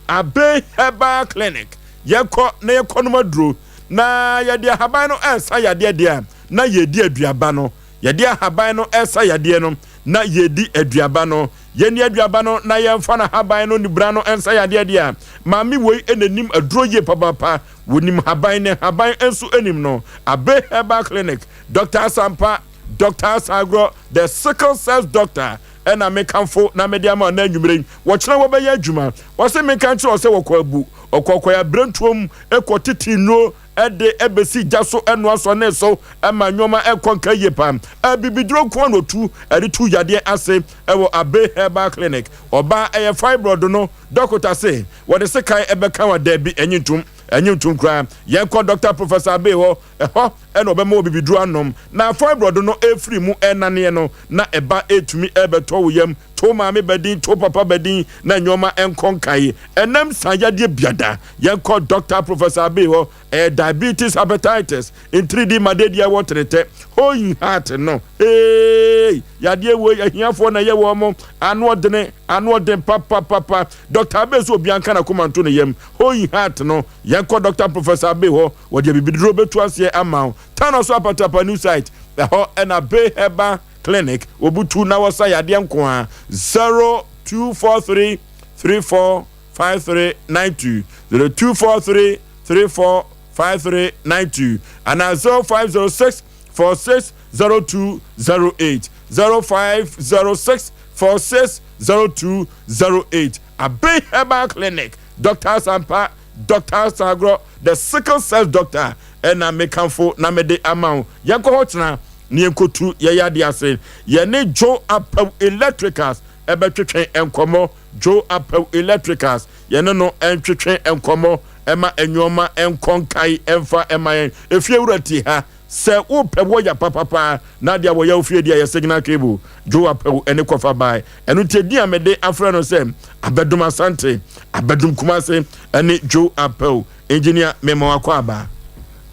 Abe Herbal Clinic, yɛkɔ na yɛkɔnom aduro na yɛde ahaban no ɛresa yadeɛ deɛ a, na yɛredi aduaba no. Yɛde ahaban no ɛresa yadeɛ no, na yɛredi aduaba no. Yɛnni aduaba no na yɛmfa no ahaban no ne bura no nsa yadeɛ deɛ a, maame wei na nim aduro yie papaapa. Wɔnim haban ne haban nso nim no. Abe Herbal Clinic, Dr. Asampa, Doctor Asagorɔ, the sickle cells doctor, ɛna mekamfo na mede ama ɔna anwummere yi. Wɔkyena wɔbɛyɛ adwuma. Wɔse menka nkyerɛ wo sɛ wɔkɔ abu, ɔkɔ kɔe abirentuom kɔ tete nnuro. de bɛsi gya so noa sɔne so ma nnoɔma kɔ nka yie paa. Abibiduro nko ara na ɔtu de tu yadeɛ ase wɔ Abbey Herbal Clinic. Ɔbaa ɛyɛ fibroid no, dɔkota se wɔde sekan bɛka wo a, daabi, ɛnye ntom, ɛnye ntom koraa. Yɛnkɔ Dɔkta Professor Abbey hɔ, ɛhɔ na ɔbɛma wo abibiduro anom na fibroid no refiri mu renaneɛ no na ɛba retumi rebɛtɔ wo yam. To maame badin, to papa badin na nnoɔma nkɔ nkae. Ɛnam saa yadeɛ biada, yɛnkɔ Dɔkta Professor Abbey hɔ. Ɛyɛ diabetes, hepatitis, ntiridi madadua wɔ tenetɛ, hoyin heart no, eeii, yadeɛ wei ahiafoɔ na ɛyɛ wɔn mo, ano ɔdene, ano ɔden papapapa. Dɔkta Abbey sɛ obiara nka n'akoma nto ne yam, hoyin heart no, yɛnkɔ Dɔkta Professor Abbey hɔ, wɔde abibiduro bɛtu aseɛ ama wo. Tano so Apatrapa New Site, ɛhɔ na Abbey Herbal Clinic, wɔbutu na wɔsa yadeɛ nko ara, 0243 34 5392, 0243 34 5392 anaa 0506 46 0208, 0506 46 0208. Abbey Herbal Clinic, Doctor Asampa, Doctor Asagorɔ, the sickle cell doctor ɛna mekamfo na mede ama wo. Yɛnkɔ hɔ kyena na yɛnkɔtu yɛn yadeɛ ase. Yɛne Joe Apawu Electricals ɛbɛtwetwe nkɔmmɔ. Joe Apawu Electricals, yɛne no ntwetwe nkɔmmɔ ma nnoɔma nkɔ nkae mfa mma yɛn. Efie wura tie ha, sɛ wopɛ wɔya papapa na adeɛ a wɔya wo fie deɛ yɛ signal cable. Joe Apawu ne kɔfa bae. Ɛno nti edin a mede afrɛ no sɛ Abɛdom Asante, Abɛdom Kumase ne Joe Apawu. Engineer, mema wakɔ aba.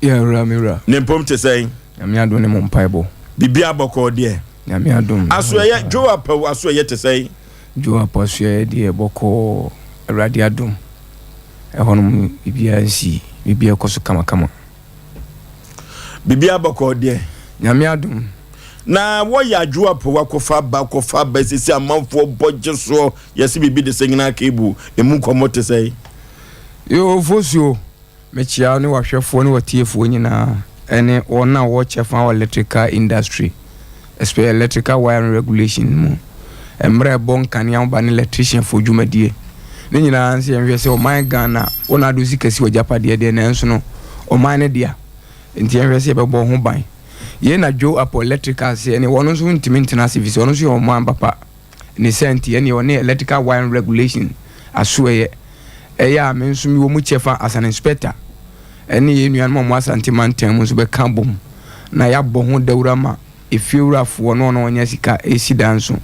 Yeah, wura, me wura. Ne mpom te sɛn? Nyame adom ne mo mpaebɔ. Biribiara bɔkɔɔ deɛ? Nyame adom. Asoɛyɛ, Joe Apawu asoɛyɛ te sɛn? Joe Apawu asoɛyɛ deɛ bɔkɔɔ, Awurade adom. Ɛhɔnom biribiara nsi, biribiara kɔ so kamakama. Biribiara bɔkɔɔ deɛ? Nyame adom. Na wɔyɛ a Joe Apawu akɔfa aba akɔfa aba sisi amanfoɔ bɔ gye soɔ yɛse biribi de sɛ nyinaa cable emu nkɔmmɔ te sɛn? Yoo Fosuo. Mekyea wo ne w'ahwɛfoɔ ne w'atiefoɔ nyinaa ɛne wɔn a wɔwɔ kyɛfa wɔ electrical industry, especially electrical wiring regulation mu, mmerɛ a ɛbɔ nkanea ho ba ne electricianfoɔ dwumadie. Ne nyinaa nso yɛnhwɛ sɛ ɔman Ghana, wo na ade wo sika si w'agyapadeɛ deɛ nanso no ɔman no dea, nti yɛnhwɛ sɛ yɛbɛbɔ ho ban. Yei na Joe Apple Electrical sɛ ɛne wɔn nso ntumi ntena ase ɛfiri sɛ ɔno nso yɛ ɔman ba pa. Ne saa nti, ɛnneɛ ɔne Electrical Wiring Regulation asoɛeɛ ɛyɛ a me nso mewɔ mu kyɛfa as an inspector ɛne yɛn nuanom a wɔwɔ Asante mantam mu nso bɛka abom na yɛabɔ ho dawuro ama efiewurafoɔ ne wɔn a wɔnya sika resi dan nso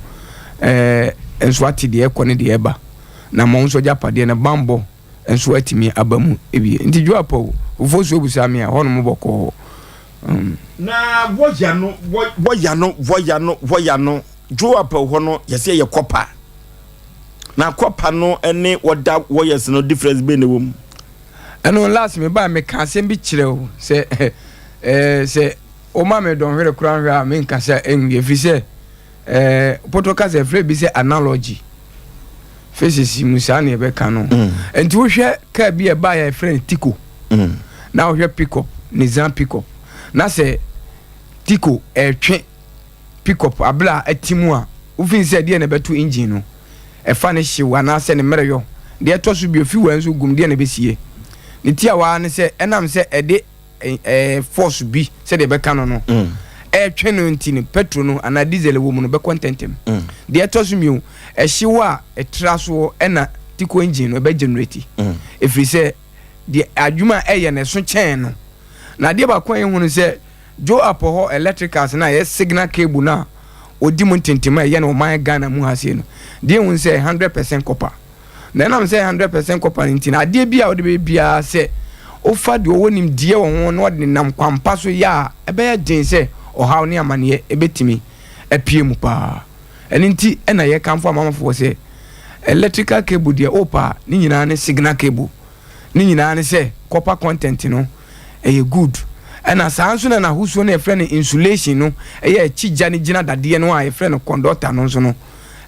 ɛɛ nso ate deɛ ɛkɔ ne deɛ ɛba na ma wɔn nso agyapadeɛ no bammɔ nso atumi aba mu ebie nti dwo apɔw ofosuo busa me a hɔnom bɔkɔɔ. Na wɔya no wɔya no wɔya no wɔya no Joab hɔ no yɛsɛ yɛ kɔpa na kɔpa no ne wɔda wɔyɛs no difference bɛn na ɛwɔ mu. Ɛno last me baa meka asɛm bi kyerɛ wo sɛ ɛɛ sɛ woma me dɔnhwere koraa nhwɛ a menkasa ɛnwie ɛfiri sɛ ɛɛ pɔtɔ kasa ɛfrɛ bi sɛ analogy physics mu saa na yɛbɛka no mm. nti wohwɛ kaa bi a ɛbaa yɛ ɛfrɛ no tico mm. na wohwɛ pickup Nissan pickup na sɛ tico ɛretwe pickup abere a ɛte mu a wofin sɛ deɛ na ɛbɛto engine no ɛfa ne hyew anaasɛ ne mmerɛyɔ deɛ ɛtɔ so bio fuel nso gum deɛ na ɛbɛsie ne tiawa ne sɛ ɛnam sɛ ɛde ɛɛ force bi sɛdeɛ ɛbɛka no no mm. ɛretwe no nti no petrol no anaa diesel wɔ mu no bɛkɔ ntɛntɛm mm. deɛ ɛtɔ so mmienu ɛhyew a ɛtra soɔ ɛna tiko engine no ɛbɛ generate mm. ɛfiri sɛ deɛ adwuma a ɛyɛ no ɛso kyɛn no na adeɛ baako a yɛhu no sɛ Joe Apohɔ electricals no a ɛyɛ signal cable no a ɔdi mu ntentem a ɛyɛ no ɔman Ghana mu ha sei no deɛ ɛhu sɛ 100% copper Na ɛnam sɛ ɛyɛ 100% copper no nti no, adeɛ biara a wode bɛyɛ biara sɛ wofa deɛ ɔwɔ nimdeɛ wɔ ho na ɔde nam kwampa so yɛ a, ɛbɛyɛ den sɛ ɔhaw ne amaneɛ bɛtumi apue mu paa. Ɛno nti na yɛkamfo amanfoɔ sɛ electrical cable deɛ wopɛ a, ne nyinaa ne signal cable. Ne nyinaa ne sɛ copper content no ɛyɛ good. Ɛna saa nso na n'ahosuo no yɛfrɛ no insulation no ɛyɛ akyi gya no gyina dadeɛ no a yɛfrɛ no conductor no nso no,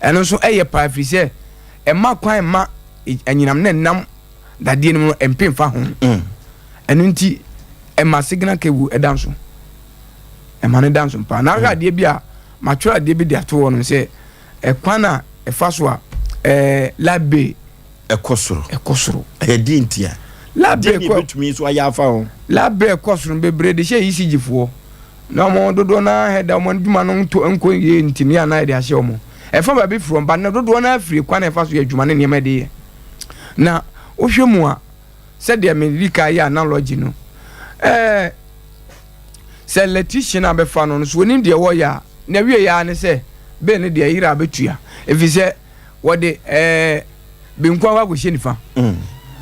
ɛno nso ɛyɛ paa ɛfiri sɛ ɛmma kwan mma anyinam na ɛnam dadeɛ no mu no mpe mfa ho. Mm. Ɛno nti ɛma signal cable ɛda nso. Ɛma no da nso paa. Na ahwɛ mm. adeɛ bi a matwerɛ adeɛ bi de ato hɔ nom sɛ ɛkwan a ɛfa so a ɛɛ light bill ɛkɔ soro. Ɛkɔ soro. Ɛyɛ deɛ nti a. Deɛ ne yɛbɛtumi nso ayɛ afa ho? Labrɛ kɔ soro bebree de hyɛ ECG foɔ na wɔn dodoɔ no ara hɛ da wɔn adwuma no nto nkɔ yie nti ne anaa yɛde ahyɛ wɔn. Ɛfa baabi firi wɔn ba na dodoɔ no ara firi kwan a ɛfa so yɛ adwuma ne nneɛma ɛde yɛ. Na wohwɛ mu a sɛdeɛ medi kan yɛ analogy no ɛɛ sɛ electrician a bɛfa no no so onim deɛ wɔyɛ a na wie yɛ ara ne sɛ bɛn ne deɛ yere a bɛtua ɛfiri sɛ wɔde ɛɛ benku akɔ akɔhyɛ nifa mm.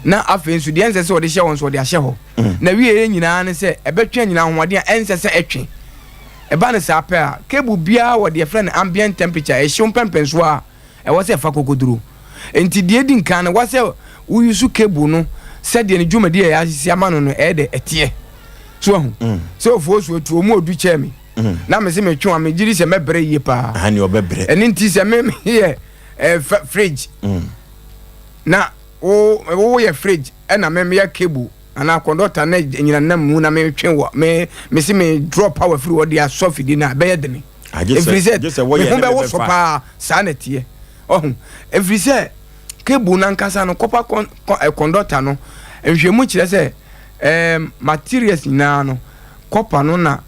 na afei nso deɛ ɛnsɛ sɛ wɔde hyɛ wɔn nso wɔde ahyɛ hɔ mm. na wie yɛ nyinaa ne sɛ ɛbɛtwe anyina ahoɔden a ɛnsɛ sɛ ɛtwe ɛba ne saa pɛ a cable biara wɔ deɛ frɛ no ambient temperature ɛhyew mpɛmpɛnsoɔ a ɛwɔ sɛ ɛfa kokoduro nti deɛ edi nkan no wɔsɛ woyusu cable no sɛdeɛ ne dwumadi a yɛasisi ama no no ɛyɛ dɛ ɛteɛ so ahu mm. sɛ ofuo so etu omu odu kyɛɛ mi na mese metwe a megye di sɛ mɛbrɛ yie paa ɛno nti sɛ me meyɛ eh, fridge mm. na wo wo yɛ fridge ɛna me meyɛ cable anaa conductor na nyina nam mu na metwe wɔ me mese me draw power firi hɔ de asɔ fidie no a ɛbɛyɛ dene ɛfiri sɛ me ho bɛwo so paa saa na ɛteɛ ɔho ɛfiri sɛ cable no ankasa no copper con, con, eh, conductor no nhwɛmu kyerɛ sɛ eh, materials nyinaa no copper no na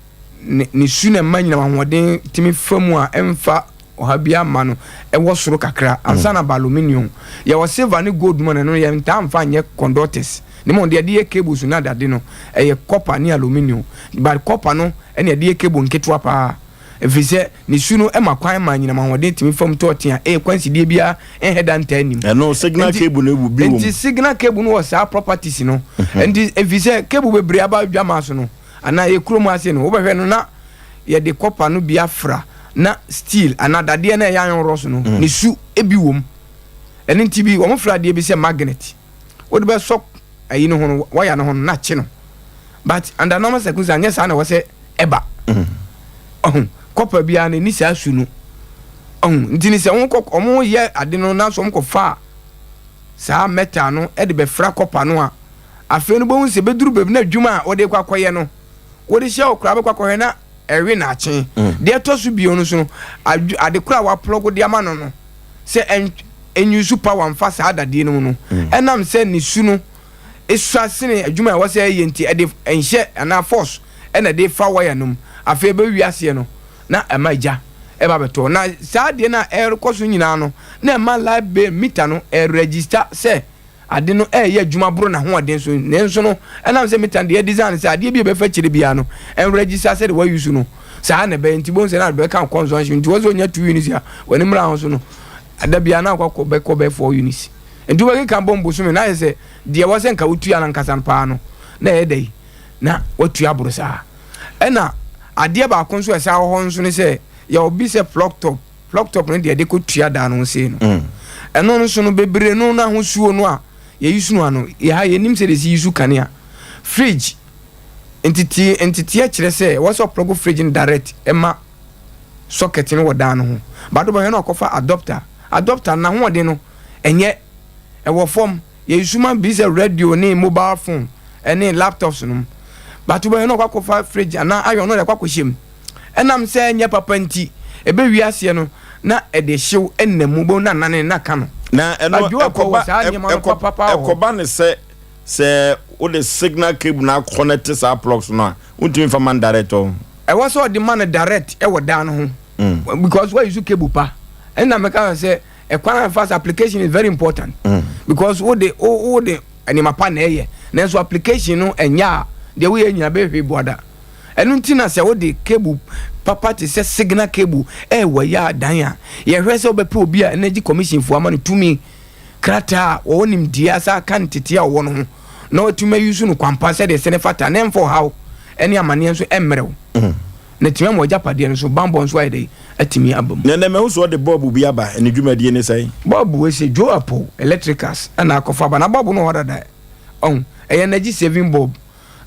ne ne su na ɛma nyinam ahoɔden tumi fa mu a ɛmfa ɔha biara mma no ɛwɔ soro kakra ansa na ba aluminium. Yɛwɔ silver ne gold mu a na ɛno yɛntaa mfa nyɛ conductors. Ne mmom deɛ yɛde yɛ cables no adade no ɛyɛ copper ne aluminium. But copper no ɛna yɛde yɛ cable nketewa paa ɛfiri sɛ ne su no ɛma kwan ma anyinam ahoɔden tumi fa mu tɔɔten a ɛyɛ kwansideɛ biara ɛnhɛ da ntaa nnim. Ɛno signal cable no bi wɔ mu. Nti signal cable no wɔ saa properties no. Nti ɛfiri sɛ cable bebree aba dwamaa so no anaa yɛ kurom ase no, wobɛhwɛ no na yɛde kɔpa no bi afra na steel anaa dadeɛ no a ɛyɛ iron rods no mm. ne su bi wɔ mu. Ɛno nti bi wɔn fra adeɛ bi sɛ magnet. Wode bɛsɔ ayi no ho no waya no ho no na kye no. But under normal circumstances anyɛ saa na ɛwɔ sɛ ɛba. Mm. Ɔho kɔpa biara no ɛni saa su no. Ɔho nti ne sɛ wɔn kɔ wɔn yɛ ade no na so wɔn kɔ fa saa metal no de bɛfra kɔpa no a Afei no bohu sɛ bɛduru baabi na adwuma a wode kɔ akɔyɛ no, wode hyɛ wo koraa bɛkɔ akɔhwɛ na ɛwe naakye. Mm. Deɛ ɛtɔ so bio no so no, ade koraa a waplɔgo de ama no no, sɛ ɛnyusu power mfa saa dadeɛ no mu no, mm. ɛnam sɛ ne su no esua sene adwuma a ɛwɔ sɛ ɛyɛ nti ɛde nhyɛ anaa force ɛna ɛde fa wire no mu. Afei ɛbɛwi aseɛ no na ɛma gya ɛba bɛtɔ. Na saa adeɛ no a ɛrekɔ so nyinaa no, na ɛma light bill meter no ɛregister sɛ ade no reyɛ adwuma boro n'ahoɔden so. Nanso no, ɛnam sɛ meter no deɛ yɛdesign no sɛ adeɛ bi a ɛbɛfa akyire biara no, ɛnregister sɛdeɛ wɔayi so no, saa na ɛbɛyɛ. Nti bohu sɛ na bɛka wo consumption. Nti wɔ sɛ ɔnya 2 units a, w'ani mmra ho so no, da biara na akɔ bɛkɔ bɛyɛ 4 units. Nti wobɛkeka bom bosome na ayɛ sɛ deɛ ɛwɔ sɛ nka wotua no ankasa no paa no, na ɛyɛ dɛn na woatua aboro saa. Ɛna adeɛ baako nso a ɛsan wɔ hɔ nso ne sɛ, yɛwɔ bi sɛ plug top. Laptop no deɛ yɛde kɔ tua dan no ho sei no mm. ɛno no so no bebree no n'ahosuo no a yɛyi su no ano yɛ ha yɛnim sɛ de si yi su kanea fridge nteteɛ nteteɛ kyerɛ sɛ wɔsɛ ɔplɔgo fridge no direct ɛma socket no wɔ dan no ho baado bɛhwɛ no ɔkɔfa adapter adapter n'ahoɔden no ɛnyɛ ɛwɔ fam Yɛyi so ma bi sɛ radio ne mobile phone ne laptops nom. But wobɛhwɛ na ɔkɔ akɔfa fridge anaa iron na ɔde akɔ akɔhyɛ mu. Ɛnam sɛ ɛnyɛ papa nti, ɛbɛwie aseɛ no na ɛde hyew nna mu, wobɛhu na nane na ka no. Na ɛno Adwoa kɔ wɔ ɛkɔba saa nneɛma no ɛkɔ papapa wɔ hɔ. ɛkɔba ne sɛ sɛ wode signal cable no akɔnɛte saa plugs no a, wontumi mfa ma no direct ɔ. Ɛwɔ sɛ ɔde ma no direct wɔ dan no ho because woayi so cable pa. Ɛnna meka sɛ ɛkwan a ɛfa so application is very important mm. because wo de wo wo de nneɛma pa na ɛyɛ nanso application no ɛnyɛ a deɛ woyɛ nyina bɛhwɛ buada ɛno nti na sɛ wode cable papa te sɛ signal cable ɛwɔ yɛ adan a yɛhwɛ sɛ wobɛpɛ obi a energy commission foɔ ama no tumi krataa a wɔwɔ nimdeɛ asa aka nteteɛ a wɔwɔ no ho na watumi ayi so no kwampa sɛdeɛ sɛ ne fata na ɛmfa ɔhaw ɛne amaneɛ nso ɛmmerɛw mm. Na ɛtumi ama w'agyapadeɛ no so bammɔ nso ayɛ dɛn? Atumi aba mu. Na ɛnnɛ mahu sɛ ɔde bɔɔbo bi aba, ne dwumadie ne sɛn? Bɔɔbo wei sɛ Joe Apow Electricals na akɔfa aba, na bɔɔbo no wɔ hɔ dada. Ɔho, ɛyɛ energy saving bulb.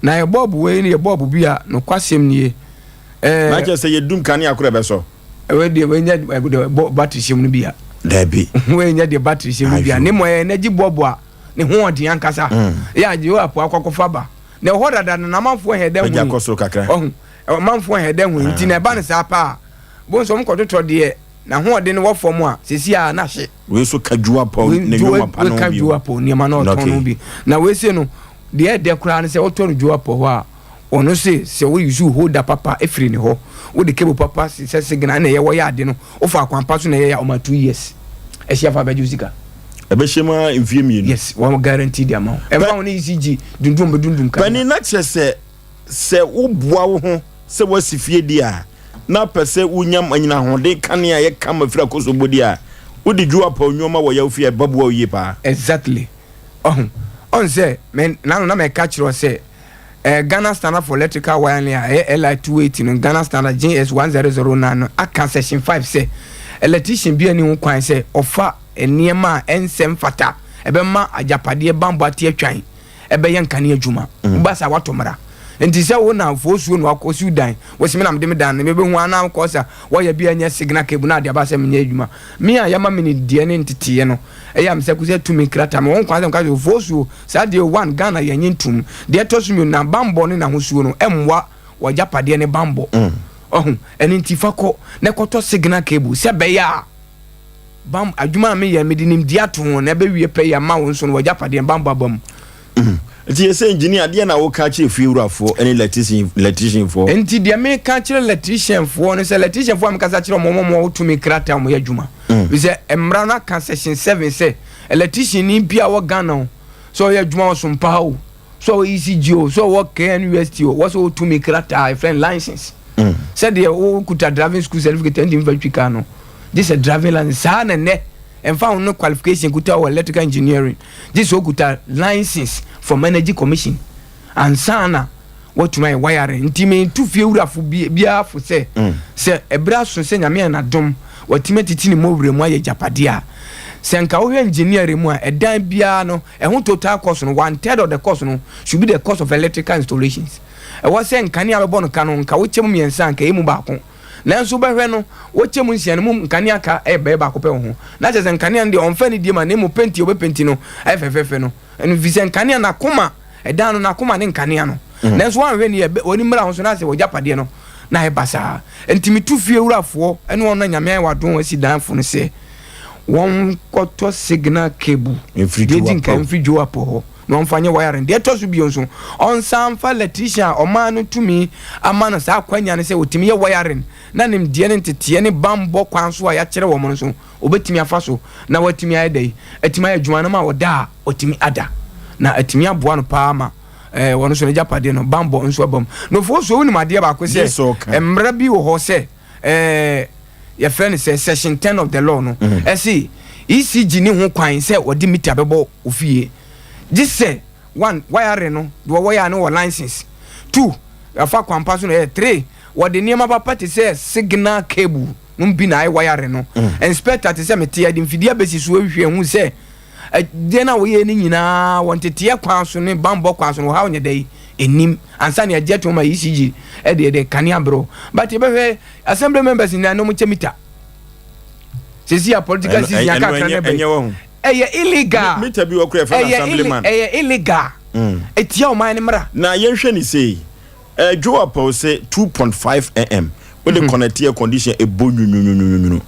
Na yɛ bɔɔbo wei no yɛ bɔɔbo bi a nokwasɛm nie, ɛɛ. Na kyerɛ sɛ yɛdum kanea koraa ɛbɛsɔ? Wei deɛ wei nyɛ deɛ bɔ battery hyɛ mu no bi a. Dabi. Wei nyɛ deɛ battery hyɛ mu bi a. Ne mmom ɛyɛ energy bulb a ne ho ɔden ankasa. Yɛ a Joe Apow akɔ akɔfa aba. Na ɛwɔ hɔ dada no na amanfoɔ hɛ dɛ hu yi. Pagya kɔ soro kakra. Ɔho. Ɔmanfoɔ hɛ dɛ hu nti na ɛba no saa paa a, bohu sɛ wɔkɔtotɔ deɛ n'ahoɔden wɔ fam a, seesei ara na ahye. Wei nso ka Juapɔn ne nneɛma pa no ho bi. Wei ka Juapɔn nneɛma na ɔtɔn no ho bi. Na wei sei no, Deɛ ɛdɛ koraa ne sɛ wotɔ no dwoapɔ hɔ a, ɔno se sɛ wo use holder papa firi ne hɔ, wode cable papa sɛ signal na ɛyɛ wɔyɛ ade no, wofa akwan pa so na ɛyɛ a ɔma 2 years. Ɛhyia fa bɛgye wo sika. Ɛbɛhyɛ mu ara mfie 2. Yes, wɔn guarantee de ama wo. Ɛmfa ho ne ECG dundum bɛdundum kanea. Panin na kyerɛ sɛ sɛ woboa wo ho sɛ woasi fie di a na pɛ sɛ wonya anyina ahoɔden kanea a ɛyɛ kama firi akosombo di a, wode dwoapɔ nneɛma wɔ yaw fie a ɛbɛboa wo yie paa. Exactly. Ɔho, ɔn sɛ, me, nano na mɛka kyerɛ wo sɛ, eh, Ghana Standard for Electrical Wiring a ɛyɛ LI 280 no, Ghana Standard JS 1009 no aka section 5 sɛ, electrician biara nni ho kwan sɛ ɔfa nneɛma a ɛnsɛ mfata, ɛbɛma agyapadeɛ bammɔ ate atwan, ɛbɛyɛ nkanea adwuma. Woba saa woato mmara. Nti sɛ wo na fosuo na wakɔsiw dan, wose me na mede me dan no, mebɛhu ara na wokɔ sa wɔyɛ bi a ɛnyɛ signal cable na ade aba sɛ menyɛ adwuma. Me a yɛama me nimdeɛ ne nteteeɛ no, ɛyɛ a mesɛ kosɛ tumi krataa mewɔ ho kwan sɛ meka sɛ fosuo saa deɛ one Ghana yɛnye ntom. Deɛ ɛtɔ so mmienu, n'abanbɔ ne n'ahosuo no ɛmmoa w'agyapadeɛ ne banbɔ. Ɔho, ɛno nti fa kɔ na kɔtɔ signal cable sɛ ɛbɛyɛ a bam adwuma a meyɛ mede nimdeɛ ato ho na ɛbɛwie pɛ yɛ ama wo nso no w'agyapadeɛ banbɔ aba mu. Nti yɛ sɛ engineer deɛ na woka kyerɛ fiewurafoɔ ne electrician electricianfoɔ. Nti deɛ meka kyerɛ electricianfoɔ no sɛ electricianfoɔ a mekasa kyerɛ wɔn wɔn wɔn tumi krataa wɔn yɛ adwuma. Fi sɛ mmara no aka section 7 sɛ electrician ni bi a wɔ Ghana o sɛ ɔyɛ adwuma wɔ Sompa o sɛ ɔwɔ ECG o sɛ ɔwɔ KNUST o wɔ sɛ ɔtumi krataa yɛfrɛ no license. Sɛdeɛ wokuta driving school certificate ɛntumi fa twi car no gye sɛ driving license saa na nnɛ ɛmfa ho no qualification kuta wɔ electrical engineering gye sɛ okuta license from energy commission ansa na watumi ayɛ wiring. Nti metu fie wurafo biara fo sɛ sɛ ɛberɛ aso sɛ Nyame ayɛ n'adom watumi atiti ne mmɔwerɛ mu ayɛ agyapadeɛ a, sɛ nka wohwɛ engineering mu a ɛdan biara no ɛho total cost no one third of the cost no should be the cost of electrical installations. Ɛwɔ sɛ nkanea bɛbɔ no ka no nka wokyɛ mu mmiɛnsa a nka ɛyɛ mu baako. Nanso wobɛhwɛ no, wokyɛ mu nsia no mu nkanea ka yɛ bɛyɛ baako pɛ wɔ ho. Na kyerɛ sɛ nkanea no deɛ ɔmfa anidie ma na mmom penti a ɔbɛpenti no ayɛ fɛfɛɛfɛ no. Ɛno ɛfiri sɛ nkanea no akoma, ɛdan no n'akoma ne nkanea no. Nanso woanhwɛ no yie a, w'ani mmra ho so na asɛ w'agyapadeɛ no na ayɛ basaa. Enti metu fie wurafoɔ ne wɔn a Nyame ayɛ wɔn adom asi danfo no sɛ wɔnkɔtɔ signal cable Mfiri deɛ ɛdi nkan Joapo. mfiri Joapo hɔ. na ɔmfa nyɛ wiring. Deɛ ɛtɔ so bio nso, ɔnsan mfa electrician a ɔman no tumi ama no saa akwanya no sɛ ɔtumi yɛ wiring na nimdeɛ ne nteteɛ ne bammɔ kwan so a yɛakyerɛ wɔn no nso, ɔbɛtumi afa so na watumi ayɛ dɛn? Atumi ayɛ adwuma no ma ɔda a ɔtumi ada na atumi aboa no paa ma eh, wɔn nso n'agyapadeɛ no bammɔ nso aba mu. Na Ofosuo wonim adeɛ baako sɛ mmara bi wɔ hɔ sɛ ɛɛ yɛfrɛ no sɛ section 10 of the law no ɛse ECG ne ho kwan sɛ wɔde mita bɛbɔ ofie gye sɛ one wayare no deɛ wɔwɔ yɛ a no wɔ license, two yɛafa kwampa so na ɛyɛ, three wɔde nneɛma papa te sɛ signal cable no bi na ayɛ wayare no. Inspector te sɛ mete yɛde mfidie abɛsi so ahwehwɛ hu sɛ Adeɛ no a wɔyɛɛ no nyinaa wɔ nteteɛ kwan so ne bammɔ kwan so no, ɔhaw nyɛ dɛn? Nnim. Ansa na yɛagye atom ma ECG de yɛde kanea brɛ wo. But yɛbɛhwɛ assembly members nyinaa na wɔkyɛ mita. Sɛsi a political season aka akra ne bɛn. Ɛyɛ illegal. Mita bi wɔ kora yɛfrɛ no assemblyman. Ɛyɛ illegal. Ɛtia ɔman no mmara. Na yɛnhwɛ ne sei. Joe Apaw sɛ 2.5 am wode connect air condition ɛbɔ nwunwunwunwunu.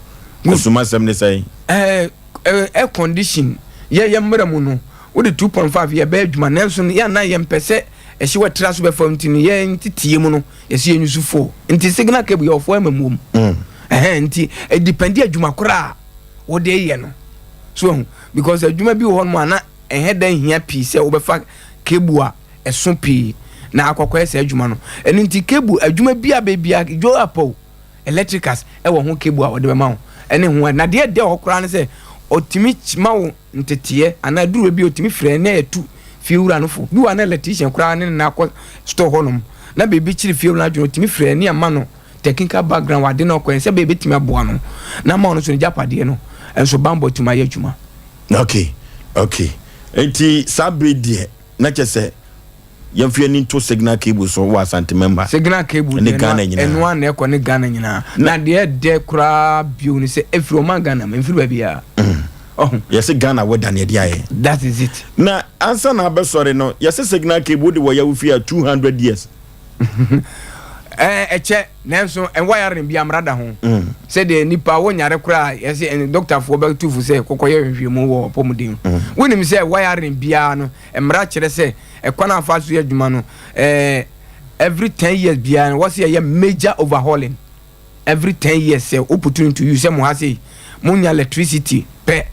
Asumasɛm ne sɛn? Ɛɛ air condition yɛ yɛ mmara mu no wode 2.5 yɛ bɛyɛ adwuma nanso no yɛ na yɛmpɛ sɛ ɛhyew ɛtra so bɛfa nti no yɛn nteteɛ mu no yɛsɛ yɛn use 4 nti signal cable yɛ ɔfoɔ ɛma mu ɛhɛn nti ɛdipɛndi adwuma koraa wode yɛ no so ahu because adwuma bi wɔ hɔ nom a na ɛhɛ dɛ hia pii sɛ wobɛfa cable a ɛso pii na akɔkɔyɛ saa adwuma no ɛno nti cable adwuma bi a baabi a dwo apɔw electricals wɔ ho cable a wɔde bɛma wo ne ho na deɛ ɛdɛ hɔ koraa ne sɛ ɔtumi ma wo nteteɛ anaa duru bi ɔtumi frɛ na ɛtu fie wura no fo bi wɔ na electrician koraa ne na akɔ store hɔnom na biribi kyerɛ fie wura no adwene ɔtumi frɛ ne ama no technical background wɔ ade na ɔkɔɛ sɛ bɛyɛ bɛtumi aboa no na ama ɔno nso ne gyapadeɛ no nso bambɔ tumi ayɛ adwuma. Okay, nti saa bere deɛ na kyɛ sɛ yɛmfa yɛn ani nto signal cable so wɔ Asante Mɛmba Signal cable ne deɛ Ghana nyinaa. ɛno a na ɛkɔ ne Ghana nyinaa. Na deɛ ɛdɛ koraa bio ne sɛ ɛfiri ɔman Ghana mu, ɛmfiri baabiara. Ɔho. Yɛse Ghana weather na yɛde ayɛ. That is it. Na ansa na abɛsɔre no, yɛse signal cable wode wɔ yawo fie a 200 years. Ɛɛ ɛkyɛ nanso wiring bi amra da ho. Sɛdeɛ nipa wonyare koraa yɛsɛ dɔktafoɔ bɛtu fo sɛ kɔkɔyɛ nhwehwɛmu wɔ apɔmuden. Wonim sɛ wiring biara no mmara kyerɛ sɛ ɛkwan a afa so yɛ adwuma no ɛɛ every 10 years biara no wɔsɛ yɛyɛ major overhauling. Every 10 years sɛ wo put into use sɛ mo ha sei monya electricity pɛ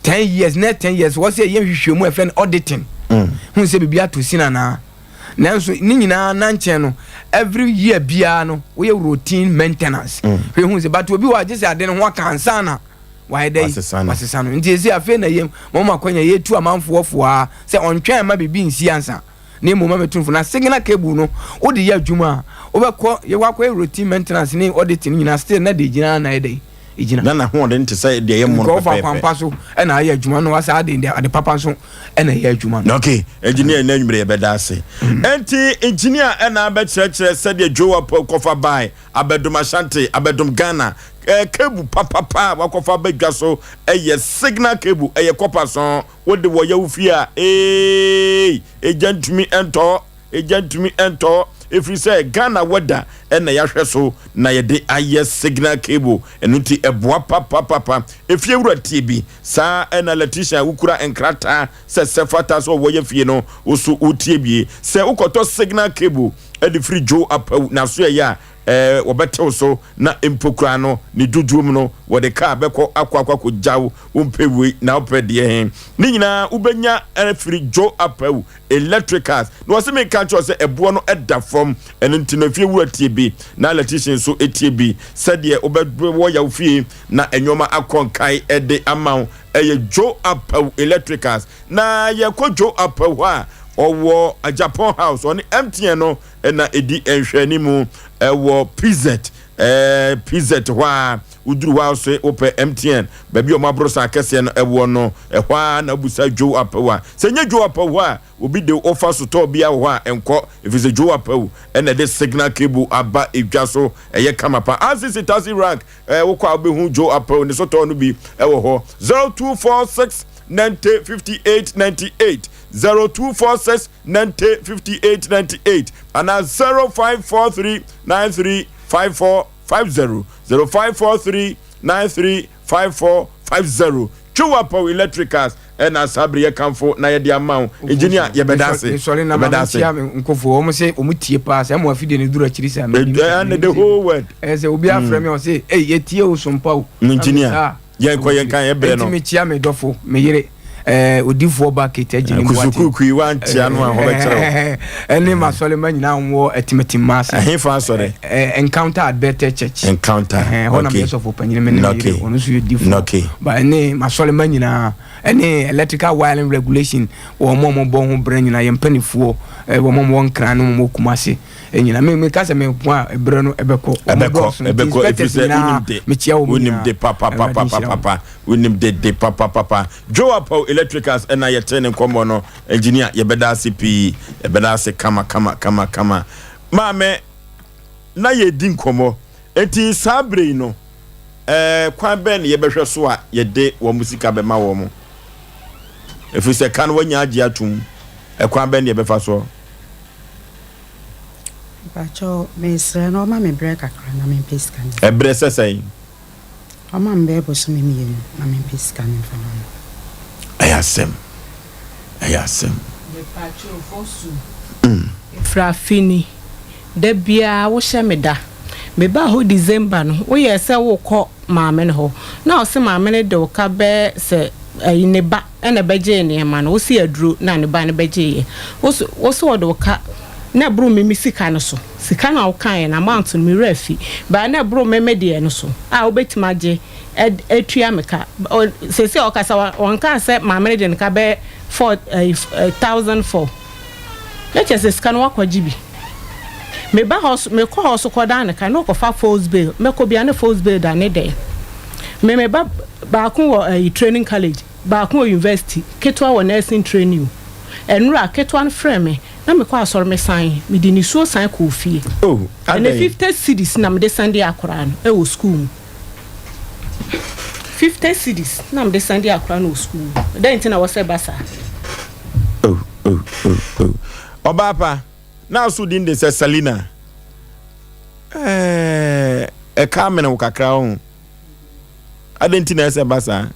10 years, next 10 years wɔsɛ yɛyɛ nhwehwɛmu a ɛfrɛ no auditing. Hu sɛ biribi ato sin anaa. Nanso ne nyinaa na nkyɛn no every year biara no woyɛ routine maintenance. Hwɛ hu sɛ but obi wɔ agye sɛ ade no ho aka ansa na wayɛ dɛ wasesa no. Nti esi afei na yɛm wɔn mu akɔnya yɛtu amanfoɔ foa sɛ ɔntwɛn ma biribi nsi ansa na emu ma mɛtu fo. Na signal cable no wode yɛ adwuma a wobɛkɔ yɛwɔ akɔyɛ routine maintenance ne auditing nyinaa, still na de gyina na yɛ dɛ egyina. Na n'ahoɔden te sɛ deɛ ɛyɛ mmono pɛpɛɛpɛ. Nkurɔfoɔ akwampa so ɛna ayɛ adwuma no wasa ade papa nso ɛna ɛyɛ adwuma no. Okay, engineer na anwummerɛ yɛbɛda ase. Enti engineer ɛna abɛkyerɛkyerɛ sɛdeɛ Joe Apo kɔfa bae abɛdom Ashanti, abɛdom Ghana. Ɛɛ cable papapa a wakɔfa abɛdwa so ɛyɛ signal cable, ɛyɛ kɔpa sɔn wode wɔ yɛ wo fie a ee egya ntumi ɛntɔ. Egya ntumi ntɔ ɛfiri sɛ Ghana weather ɛna yɛahwɛ so na yɛde ayɛ signal cable. Ɛno nti ɛboa papapapa. Efie wura tie bi saa ɛna electrician wokura nkrataa sɛ sɛ fata sɛ ɔwɔ yɛ fie no woso wotie bie sɛ wokɔtɔ signal cable ɛde firi Joe Apawu n'aso ɛyɛ a wɔbɛtew so na mpo koraa no ne dodoɔ mu no wɔde kaa bɛkɔ akɔ akɔ akɔgyaw. Wompɛ wei na wopɛ deɛ he ne nyinaa wobɛnya afiri Joe Apawu Electricals. Na wɔsɛ meka kyerɛ sɛ ɛboɔ no ɛda fam. Ɛno nti no fie wura tie bi na electrician nso tie bi sɛdeɛ wobɛwɔ yɛ wo fie na nneɛma akɔ nkae ɛde ama wo. Ɛyɛ Joe Apawu Electricals. Na yɛkɔ Joe Apawu hɔ a ɔwɔ Japan House, ɔne MTN no ɛna ɛdi nhwɛanimu ɛwɔ PZ PZ hɔ a woduru hɔ a so wopɛ MTN baabi a ɔmo aborosan akɛseɛ no ɛwɔ no ɛhɔ a na abusa Joe Apawu a sɛ nye Joe Apawu a obi de wofa sotɔɔ bi wɔ hɔ a ɛnkɔ ɛfiri sɛ Joe Apawu ɛna ɛde signal cable aba edwa so. Ɛyɛ kama pa. RCC taxi rank wokɔ a wobɛhu Joe Apawu ne sotɔɔ no bi ɛwɔ hɔ. 0246 90 58 98, 0246 90 58 98 anaa 0543 93 54 50, 0543 93 54 50. Joe Apawu Electricals ɛna saa bere yɛ kamfo na yɛde ama wo. Engineer, yɛbɛda ase. Mesɔre na yɛbɛda ase. Mamekyia me nkɔfoɔ wɔn sɛ wɔn tie paa sɛ ɛmo afidie no duru akyiri sɛ ɛne the whole world. Ɛyɛ sɛ obi afrɛ me ɔsɛ ei yɛtie wo sompa o. Engineer, yɛnkɔ yɛnka yɛbrɛ no. Enti mekyia me dɔfo, me yere odifoɔ ba Kate agye ne mboate. Kusukukui wankyia no a wɔbɛkyerɛ wo. Ɛne masɔre ma nyinaa wɔ atimatim ma ase. Ɛhefa asɔre? Encounter at Bethel Church. Encounter. Hɔ na meyɛ sɔfo panyin, me ne me yere, ɔno nso yɛ difoɔ. Ba ɛne masɔre ma nyinaa ɛne electrical wiring regulation wɔn a wɔbɔ ho brɛ nyinaa, yɛn mpanimfoɔ wɔn a wɔwɔ Nkran ne wɔn wɔ Kumase nyinaa. Me ka sɛ me nko a ɛbrɛ no ɛbɛkɔ. Ɛbɛkɔ ɛbɛkɔ ɛfiri sɛ wonim de mekyia wɔn wonim nyinaa. De papapapapapa wonim de de papapapa. Joe Apaw Electricals ɛna yɛte ne nkɔmmɔ no. Engineer, yɛbɛda ase pii, yɛbɛda ase kama kama kama kama. Maame na yɛdi nkɔmmɔ enti saa bere yi no kwan bɛn na yɛbɛhwɛ so a yɛde wɔn sika bɛma wɔn ɛfiri sɛ ka no wanya agye atom? Ɛkwan bɛn na yɛbɛfa so? Mpakyɛw, mesrɛ no ɔma me brɛ kakra na mempɛ sika no. Ɛberɛ sɛ sɛn? Ɔma me bɛyɛ bosome 2 na mempɛ sika no mfa ma no. Ɛyɛ asɛm, ɛyɛ asɛm. Mepakyɛw Fosu, ɛfiri afe ni, da biara wohyɛ me da. Mebaa hɔ December no, woyɛɛ sɛ worekɔ maame no hɔ. Na ɔse maame no de wo ka bɛyɛ sɛ ɛyi ne ba na ɛbɛgyee nneɛma no. Wose aduro na ne ba no bɛgyeeɛ. Wose wose ɔde wo ka na ɛboro me me sika no so. Sika no a wokaeɛ no amount no me werɛ afi. But na ɛboro me me deɛ no so a wobɛtumi agye atua me ka. Seesei ɔkasa ɔnkaa sɛ maame no de ne ka bɛyɛ four ɛyi 1,004. Na kyerɛ sɛ sika no wakɔgye bi. Meba hɔ so mekɔ hɔ so kɔdan ne ka na ɔkɔfa false bail. Mɛkɔ bia ne false bail da ne dɛn. Me me ba baako wɔ ɛyi training college, baako wɔ university, ketewa wɔ nursing training o. Ɛnora ketewa no frɛ me na mekɔ asɔre me san mede nisuo san kɔɔ fie. Oh, Ɛnɛ adɛn? 50 cedis na mede send akwaraa no ɛwɔ school mu. 50 cedis na mede send akwaraa no wɔ school mu. Dɛn nti na wɔsɛ ba saa? Oh, oh, oh, oh. Ɔbaa pa, na aso din de sɛ Selina. Ɛɛ, ɛka amene wo kakra ho. Adɛn nti na ɛsɛ ba saa?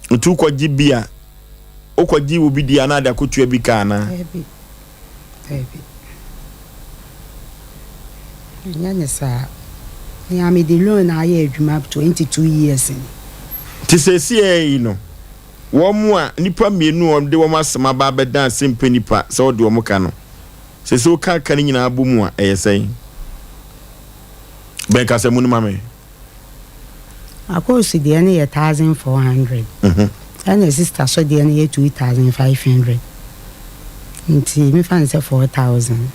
Nti wokɔgye bi a, wokɔgye obi di a na ade akɔtua bi ka anaa? Daabi, daabi. Ɛnyɛ ne saa. Nea mede loan ayɛ adwuma 22 years ni. Nti seesei yi no, wɔn a nnipa mmienu a wɔde wɔn asɛm aba abɛdan asɛmpɛ nipa sɛ wɔde wɔn ka no, seesei woka ka no nyinaa bɔ mu a, ɛyɛ sɛn? Bɛn kasamu no ma me. Akoosu deɛ no yɛ 1400 ɛna sista so deɛ no yɛ 2500 nti mefa no sɛ 4000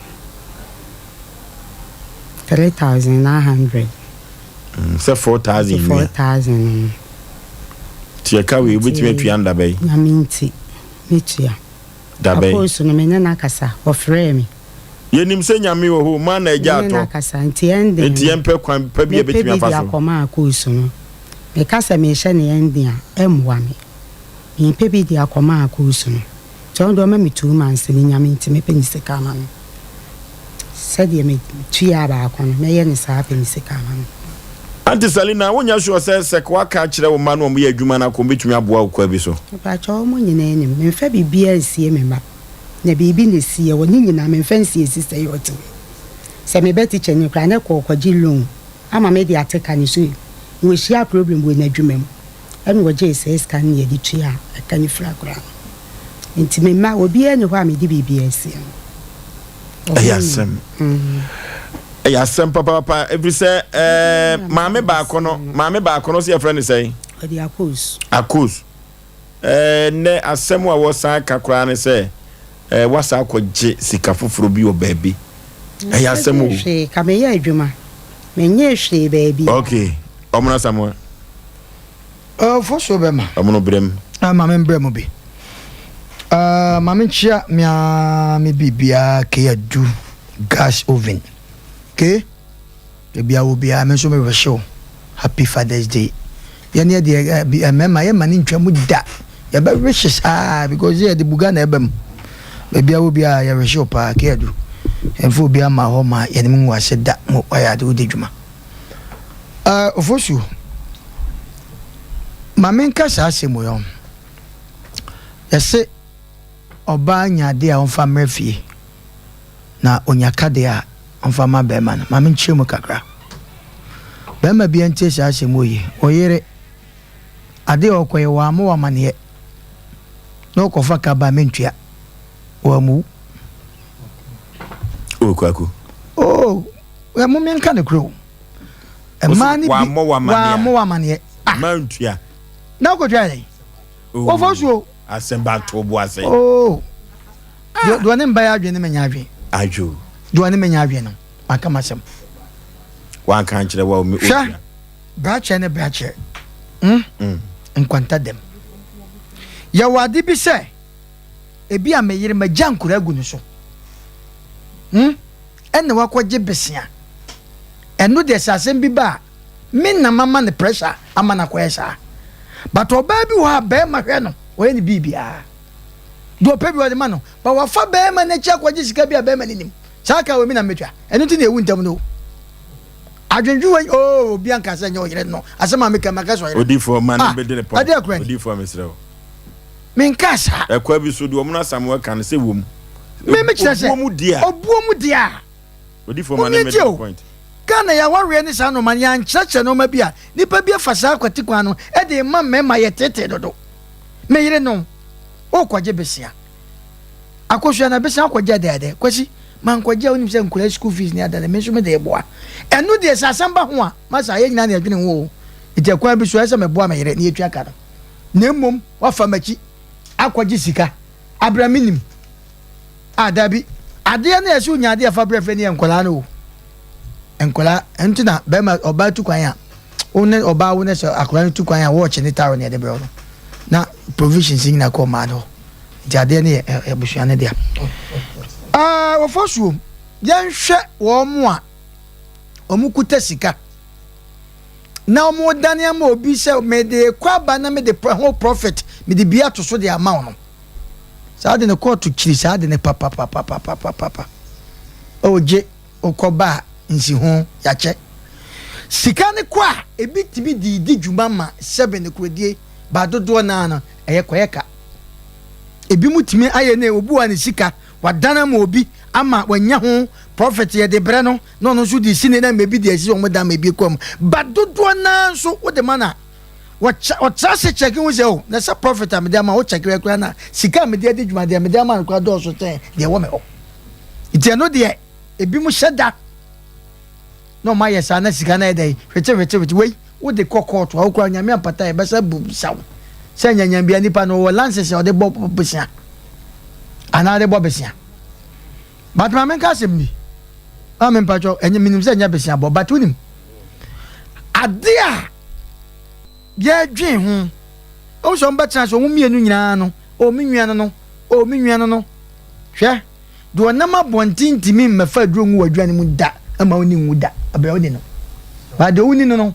3900. Sɛ 4000 nti 4000 no. Nti ɛka wei wobɛtumi atua no dabɛn? Nyame nti mɛtua. Dabɛn? Akoosu no me ne no akasa ɔfrɛɛ me. Yɛnim sɛ Nyame wɔ hɔ o, ma na agya Me ne no atɔ. akasa nti ɛnde no. Nti yɛmpɛ kwan pa bi a Mɛpɛ yɛbɛtumi bi afa de so. akɔma Akoosu no. Meka sɛ mehyɛ no ɛnde a, ɛmmoa me. Mepɛ bi de akɔma Akoosu no. Nti ɔno deɛ ɔma me 2 months no, Nyame nti mɛpɛ ne sika ama no. Sɛdeɛ metuaa baako no, mɛyɛ no saa apɛ ne sika ama no. Aunty Salina, wonyɛ sure sɛ sɛ woaka akyerɛ wo mma no wɔyɛ adwuma no akɔ wɔbɛtumi aboa wo kwa bi so? Mepakyɛw, wɔn nyinaa nim. Memfa biribiara nsie me mma. Na biribi na esi ɛwɔ ne nyinaa memfa nsie sister yi ɔte hɔ yi. Sɛ meba teacher ni koraa na kɔ kɔgye loan ama me de ate ka ne so yi. Na ɔhyiaa problem wɔ n'adwuma mu ɛna ɔgyee saa sika no na yɛde tuaa ɛka no firi akwadaa no. Nti me mma obiara nni hɔ a mede biribiara asie no. Ɛyɛ asɛm. Ɛyɛ asɛm papaapa ɛfiri sɛ ɛɛ maame baako no maame baako no sɛ yɛfrɛ no sɛn? Ɔde Akos. Akos. Ɛnnɛ asɛm a wɔsan ka koraa ne sɛ woasan akɔgye sika foforɔ bi wɔ baabi. Ɛyɛ asɛm o. Hwee ka meyɛ adwuma. Menyee hwee baabi. Ok, Ɔmono Asamoah. Ɔfosuo bɛma. Ɔmono brɛ mu. Ah, ma me mbrɛ mu bi. Ah, ma me nkyia me ara me biribiara ke adu gas oven. Ke? Baabi a wɔ biara me nso me wish wo happy father's day. Yɛn yɛ deɛ eh, mmarima yɛ ma ne ntwa mu da. Yɛbɛ wish saa because yɛ de buga na ɛba mu. Baabi a wɔ biara yɛ wish wo paa Keadu. Yɛmfa obi ama hɔ ma yɛn mu ngu ase da mo wayɛ ade wodi dwuma. Uh, Ofosu, ma menka saa asɛm yi ɔn. Yɛse ɔbaa nya ade a ɔmfa mmerɛ fie. Na onya ka deɛ a, ɔmfa mma barima no. Ma menkyerɛ mu kakra. Barima biara ntie saa asɛm wɔ yi. Wo yere, adeɛ a ɔkɔyɛ, wammɔ wo amaneɛ, na ɔkɔfa ka ba a, mentua. Wammu wo. O Kwaku. Oh, ɛ mo menka no korɛ o. Mmaa no bi, wammɔ wo amaneɛ. Wammɔ wo amaneɛ. Ah. Mantua. Na wokɔtua yɛn? Oh. Wɔfɔ suo. Asɛm ba to bo ase. Oh. Deɛ deɛ ɔne mba yɛ adwene ne menya adwene. Adwo. Deɛ ɔne menya adwene no, maka m'asɛm. Wanka nkyerɛ wa omi otua. Hwɛ, brakyɛ ne brakyɛ. Mm? Mm. Nkwanta dɛm. Yɛwɔ ade bi sɛ, ebi a me yere magya nkora agu no so. Mm? Ɛna wakɔgye besia. Ɛno deɛ sɛ asɛm bi ba a, me na mama no pressure ama no akɔyɛ saa. But ɔbaa bi wɔ hɔ a bɛrima hwɛ no, ɔyɛ no biribiara. Deɛ ɔpɛ bi ɔde ma no. But wafa bɛrima no akyi akɔgye sika bi a bɛrima no nim. Saa ka wɔ mi na mɛtua. Ɛno nti na ɛwu ntɛm no. Adwendwen wɔ oh obi anka sɛ nyɛ ɔyere no. Asɛm a meka maka sɛ ɔyere. Odifoɔ ma no ah, bɛdi ne pɔn. Ɛde akura ni. Odifoɔ mesrɛ wo. Menka saa. Ɛkwa bi so deɛ ɔmo no Asamoah ka no sɛ wom. Me me kyerɛ sɛ. Obuo mu deɛ a. Obuo mu deɛ a. Odifoɔ ma no mmɛdi ne point. Ghana yɛ awareɛ ne saa nnoɔma no yɛankyerɛkyerɛ nnoɔma bi a nipa bi afa saa kwati kwan no de rema mmarima yɛ teetee dodo. Me yere no wokɔgye besia akosua na besia akɔgye ɛdɛɛdɛ kwasi mankɔgye a wonim sɛ nkwadaa school fees ne adada me nso mede reboa ɛno deɛ sɛ asɛm ba ho a masa yɛn nyinaa na yɛdwene ho o nti ɛkwan bi so ɛsɛ meboa me yere na yɛtua ka no na mmom wafa m'akyi akɔgye sika abira menim Ah dabi, adeɛ no a ɛsɛ wonya adeɛ fa brɛ fɛ no yɛ nkwadaa no o. Nkwadaa, ɛnti na bɛrima ɔbaa tu kwan a, wo ne ɔbaa wo ne sɛ akwadaa no tu kwan a wɔɔkye ne towel ne ɛde brɛ no. Na provisions nyina kɔ ɔmaa no hɔ. Nti adeɛ no yɛ abusua no dea. Ah, wɔfɔ suo, yɛnhwɛ wɔn a wɔn kuta sika na wɔn dane ama obi sɛ mede kɔ aba na mede ho profit mede bi ato so de ama wo no. Saa de no kɔɔto kyiri saa de no papapapapapapa. Ɔgye wokɔ ba a nsiho yakyɛ. Sika no kɔ a ebi tumi de di dwuma ma sɛbe nokorɛdie ba dodoɔ no ara no ɛyɛ kɔyɛ ka. Ebi mo tumi ayɛ ne obi wɔ ne sika wadan ama obi ama wanya ho profit yɛde brɛ no na ɔno nso de si ne na ma ebi de asi wɔn dan ma ebi kɔ mu ba dodoɔ no ara nso wode ma no a wɔtra ase kyɛke ho sɛ o na sɛ profit a mede ama wo kyɛke koraa na sika a mede adi dwuma deɛ mede ama no koraa dɔɔso kyɛn deɛ ɛwɔ me hɔ. Nti ɛno deɛ ebinom hyɛ da na wɔn ayɛ saa na sika no ayɛ dɛ hwete hwete hwete wei wode kɔ kɔɔto a wokura nyame ampata yɛbɛsɛ bu bisa wo sɛ nyanyam bia nipa no wɔ lances a ɔde bɔ besia anaa ɔde bɔ besia but maame nka asɛm bi maame mpatsɔ ɛnyɛ menim sɛ ɛnyɛ besia bɔ but wonim ade a yɛdwen ho ɔmo sɛ ɔmo bɛtena so ɔmo mmienu nyinaa no ɔmo nua no no ɔmo nua no no Hwɛ, deɛ ɔnam abɔnten ntumi mmɛfa aduro ngu w'aduane mu da mma wo ni nwu da, ɛberɛ a wonni no. Ba deɛ wonni no no,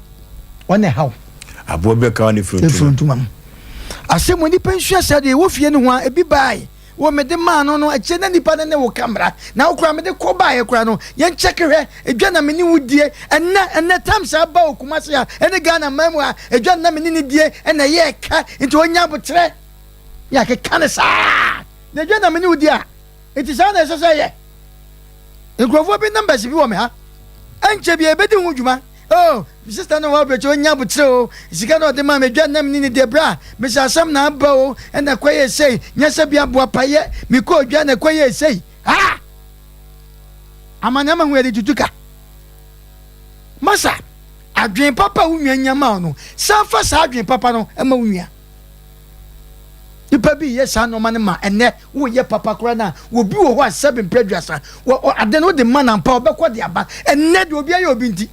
ɔno na ɛha wo. Aboa bi bɛka wo ne firi ntoma mu. Asɛm wɔ nipa nsua saa deɛ ɛwɔ fie no ho a ebi baae wɔ mede maa no no akyire na nipa no ne wo ka mmara na wo koraa mede kɔ baeɛ koraa no yɛn kyɛke hwɛ edwa na me ne wo die ɛnɛ ɛnɛ times aba wɔ Kumasi ha ɛne Ghana man mu ha edwa na me ne ne die ɛna ɛyɛ ɛka nti ɔnya abotrɛ yɛ akeka ne saa. Na dwa na me ne wo di a, enti saa na ɛsɛ sɛ ɛyɛ. Nkurɔfoɔ bi numbers bi wɔ me ha. Ɛnkyɛ bi ɛbɛdi ho dwuma. Oh, me sister no wɔ abrɛkyɛ ɔnya abokyerɛ o. Sika na ɔde maa me dwa na me ne ne deɛ bra. Mesɛ asɛm na aba o, ɛna ɛkɔ yɛ sei. Nyɛ sɛ bi aboa payɛ. Mekɔɔ dwa na ɛkɔ yɛ sei. Ah! Amane ama hu yɛde tutu ka. Masa, adwene papa a wo nua nya ma wo no, san fa saa adwene papa no ma wo nua. Nipa bi yɛ saa nneɛma no ma ɛnɛ woyɛ papa koraa na obi wɔ hɔ a sɛbe mpɛ aduasa wɔ ade no wode ma no ampa ɔbɛkɔ de aba ɛnɛ deɛ obi ayɛ obi nti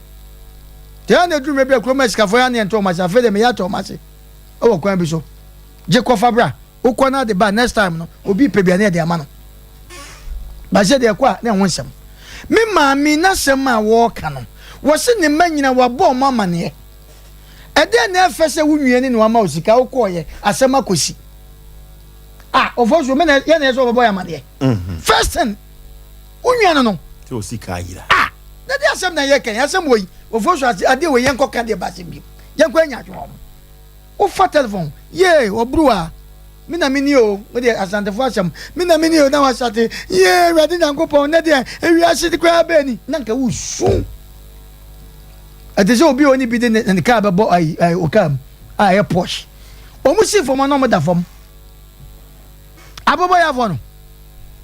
tɛɛ na aduru mmerɛ bi a kurom asikafoɔ yɛ aneɛ nto ɔmo ase afei deɛ meyɛ atɔ ɔmo ase ɛwɔ kwan bi so gye kɔfa bra wokɔ no ade ba next time no obi pɛ bi a ne yɛde ama no bahyɛ deɛ ɛkɔ a ne ɛho nsɛm me maame n'asɛm a wɔreka no wɔse ne mma nyina wɔabɔ ɔmo amaneɛ Ɛdɛn na ɛfɛ sɛ wo nua ni na wama wo sika wokɔɔyɛ asɛm akɔsi ah ɔfɔ so mena yɛ na yɛ sɛ ɔbɛbɔ yɛ amaneɛ mhm. first thing wo nua no no sɛ osika ayira ah na de asɛm na yɛ kɛn asɛm wɔ yi ɔfɔ so ase adeɛ wɔ yɛn kɔ ka deɛ ba asɛm bi yɛn kɔ anya adwuma wɔn wofa telephone yee ɔburu a me na meni o wo deɛ asantefo asɛm me na meni o na wasate yee awurade nyankopɔn ne deɛ ewiase koraa bɛɛ ni na nka wosu Ɛte sɛ obi a ɔne bi de ne kaa bɛbɔ ayi ayi o kaa mu a ɛyɛ Porsche. Wɔn si fam na wɔn da fam. Abɔbɔyafoɔ no,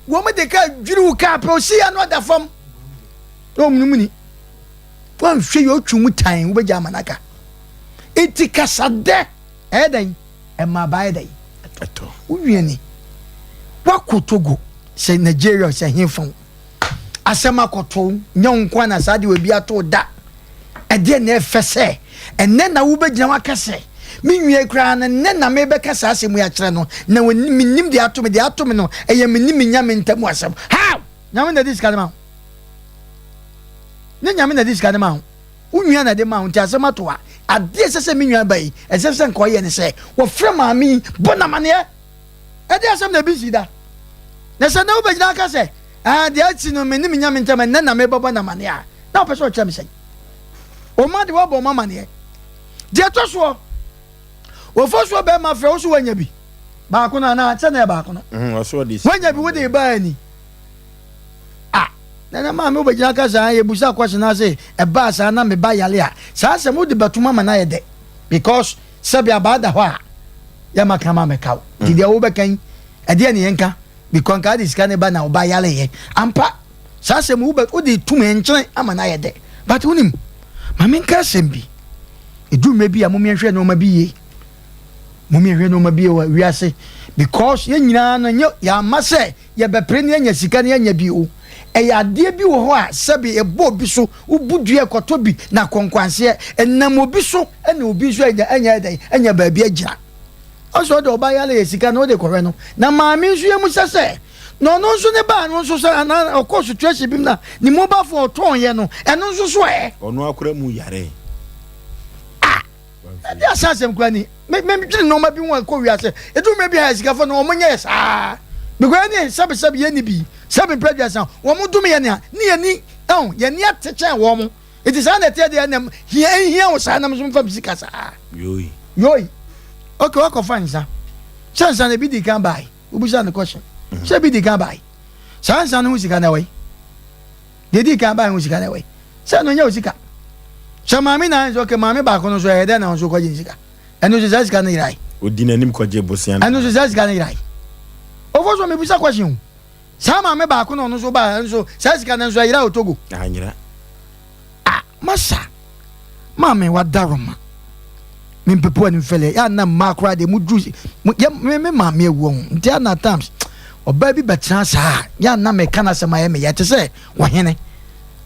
wɔn de kaa dwiriw kaa pɛ osi ya na ɔda fam. Na wɔn mu ni. Wɔnhwɛ yɛ otwi mu tan wobɛgya ama n'aka. Eti kasa dɛ ɛyɛ dɛn ɛma abaa yɛ dɛn ɛtɔ. Wowie ni wakɔ Togo sɛ Nigeria sɛ hefa asɛm akɔto wo, nyɛ wo nko ara na saa deɛ obi ato wo da. Ɛdeɛ na ɛfɛ sɛ ɛnnɛ na wobɛgyina hɔ aka sɛ, me nua yi koraa no, nnɛ na mebɛka saa asɛm yi akyerɛ no, na mennim deɛ ato me, deɛ ato me no, ɛyɛ me ne me Nyame ntam asɛm. How? Nyame na ɛde sika no ma wo. Nyɛ Nyame na ɛde sika no ma wo. Wo nua na ɛde ma wo, nti asɛm ato a, adeɛ ɛsɛ sɛ me nua ba yi, ɛsɛ sɛ nka ɔyɛ ne sɛ, wɔfrɛ maame yi, bɔ no amaneɛ. Ɛde asɛm na ebi nsi da. Na sɛ na wobɛgyina aka sɛ, ah, deɛ asi no me ne me nyame ntam ɛnnɛ na mebɛbɔ no amaneɛ a, na wopɛ sɛ ɔkyerɛ me sɛn? Ɔma de woabɔ ɔma amaneɛ. Deɛ ɛtɔ soɔ, wɔfa soɔ bɛrima frɛ wo so woanya bi baako no anaa sɛ na ɛyɛ baako no. Mm, woanya bi wode baa ani. Ah, nana maame wobɛgyina aka saa yɛbusa question ase ɛbaa saa na meba yale a saa asɛm wode bɛtom ama no ayɛ dɛ because Sɛbi abaa da hɔ a yɛma ka ma mɛka wo nti deɛ wobɛka yi ɛdeɛ ne yɛnka because nka de sika ne ba na ɔba yareyɛ ampa saa asɛm wobɛ wode tum nkyene ama no ayɛ dɛ but wonim ma menka asɛm bi ɛdu mmerɛ bi a momiɛnhwɛ nneɛma bi yie momiɛnhwɛ nneɛma bi wɔ wiase because yɛn nyinaa no nyɛ yɛama sɛ Yɛbɛpere na yɛanya sika na yɛanya bi o. Ɛyɛ adeɛ bi wɔ hɔ a sɛbe ɛbɔ obi so, wobu dua kɔtɔ bi na akɔnkwanseɛ ɛnam obi so na obi nso anya anya ɛdɛn anya baabi agyina. Ɔsɛ ɔde ɔba yare yɛ sika na wode kɔhwɛ no. Na maame nso yɛ mu sɛ sɛ na ɔno nso ne baa no nso sɛ anaa ɔkɔ situation bi mu na ne mobile phone ɔtɔn yɛ no ɛno nso so ɛ. Ɔno akora mu yare. Ah! Ɛde asa asɛm kura ni. Me me dwene nneɛma bi ho a ɛkɔ wiase. Edu mmerɛ bi a asikafo no wɔn nyɛ saa. Because ɛne sɛbi sɛbi yɛn ni bi sɛbi mpɛ duasa wɔn dom yɛn a ne yɛn ni ɛho yɛn ni ate kyɛn wɔn eti saa na ɛteɛ deɛ ɛnam hia nhia wo saa nam so nfa mi sika saa. Yoi. Yoi. Okay wakɔfa nsa sɛ nsa na ebi di kan baayi wobisa no question sɛ ebi di kan baayi saa nsa no ho sika na ɛwɔ yi deɛ di kan baayi ho sika na ɛwɔ yi sɛ ɛno nyɛ o sika sɛ maame na nso okay maame baako no nso ɛyɛ dɛ na nso kɔgye sika. Ɛno nso saa sika no yerae. Odi n'anim kɔgye bosea no. Ɛno nso saa sika no yerae. Ofo so mebisa question o. Saa maame baako na ɔno nso baa nso saa sika no nso ɛyera wɔ Togo. Anyera. Ah masa maame wadaroma me mpepo anim fɛlɛ ya na mmaa koraa deɛ mo duru mo yɛ me me maame awu ɔho nti ana times ɔbaa bi bɛtena saa ya na meka n'asɛm ayɛ me yɛ te sɛ ɔhene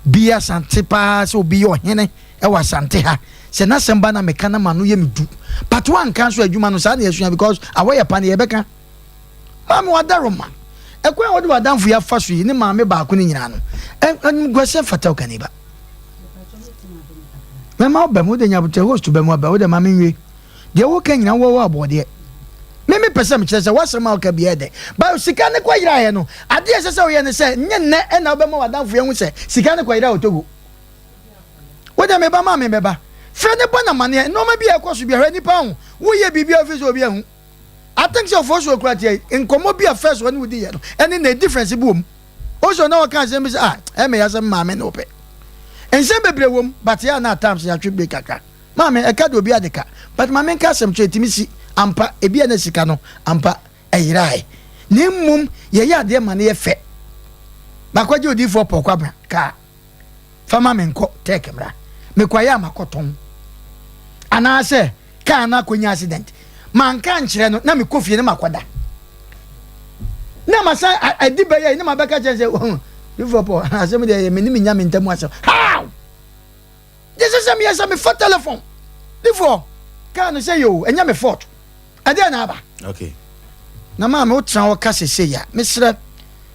bi asante paa sɛ obi yɛ ɔhene ɛwɔ asante ha sɛ n'asɛm ba na meka na m'ano yɛ me du but wanka nso adwuma no saa na yɛsua because awɔ yɛ pa no yɛbɛka maame wadaroma ɛkwan a wɔde w'adamfo yi afa so yi ne maame baako no nyinaa no animguaseɛ mfata wo kaniba mɛma wo bɛm wode nyabotɛ host bɛm aba wode ma menwie deɛ woka nyina wowɔ abɔdeɛ me mepɛ sɛ mekyerɛ sɛ woasɛm a woka biaa dɛ ba sika ne kɔyeraeɛ no adeɛ ɛsɛ sɛ woyɛ ne sɛ nyɛ nnɛ ɛna wobɛma w'adamfo yɛ hu sɛ sika ne kɔyera wɔ Togo Wo deɛ me ba ma me bɛba. Frɛ no bɔ no amaneɛ. Nnoɔma bi a ɛkɔ so biara hwɛ nipa ho. Wo yɛ biribi a wofiri sɛ obi ahu. I think sɛ Ofosuo kura teɛ yi nkɔmmɔ bi a first ɔne wo di yɛ no ɛne nnɛ difference bi wɔ mu. Osuo na ɔka asɛm bi sɛ ah ɛyɛ me ya sɛ me maame ne wo pɛ. Nsɛm bebree wɔ mu but yɛ a na at times yɛatwe break kakra. Maame ɛka deɛ obi ade ka but ma menka asɛm kyerɛ ɛtumi si ampa ebi a na sika no ampa ɛyerae na mmom yɛyɛ adeɛ ma no yɛ fɛ. Makɔgye odiyifoɔ Paul Kwabena kaa. fa ma me nkɔ Turkey mmra. Mekɔeɛ a makɔtɔn. Anaasɛ kaa no akɔnya accident. Manka ankyerɛ no na mekɔ fie na makɔda. Na masan adi bɛyɛ na mabɛka kyerɛ sɛ oh, before Paul asɛm deɛ yɛ me ne me nya me ntam asɛm. How? Gye sɛ sɛ meyɛ sɛ mefa telephone. Before kaa no sɛ yo ɛnyɛ me fault. Ɛdeɛn na aba? Okay. Na maame wotena hɔ ka sesei a, mesrɛ,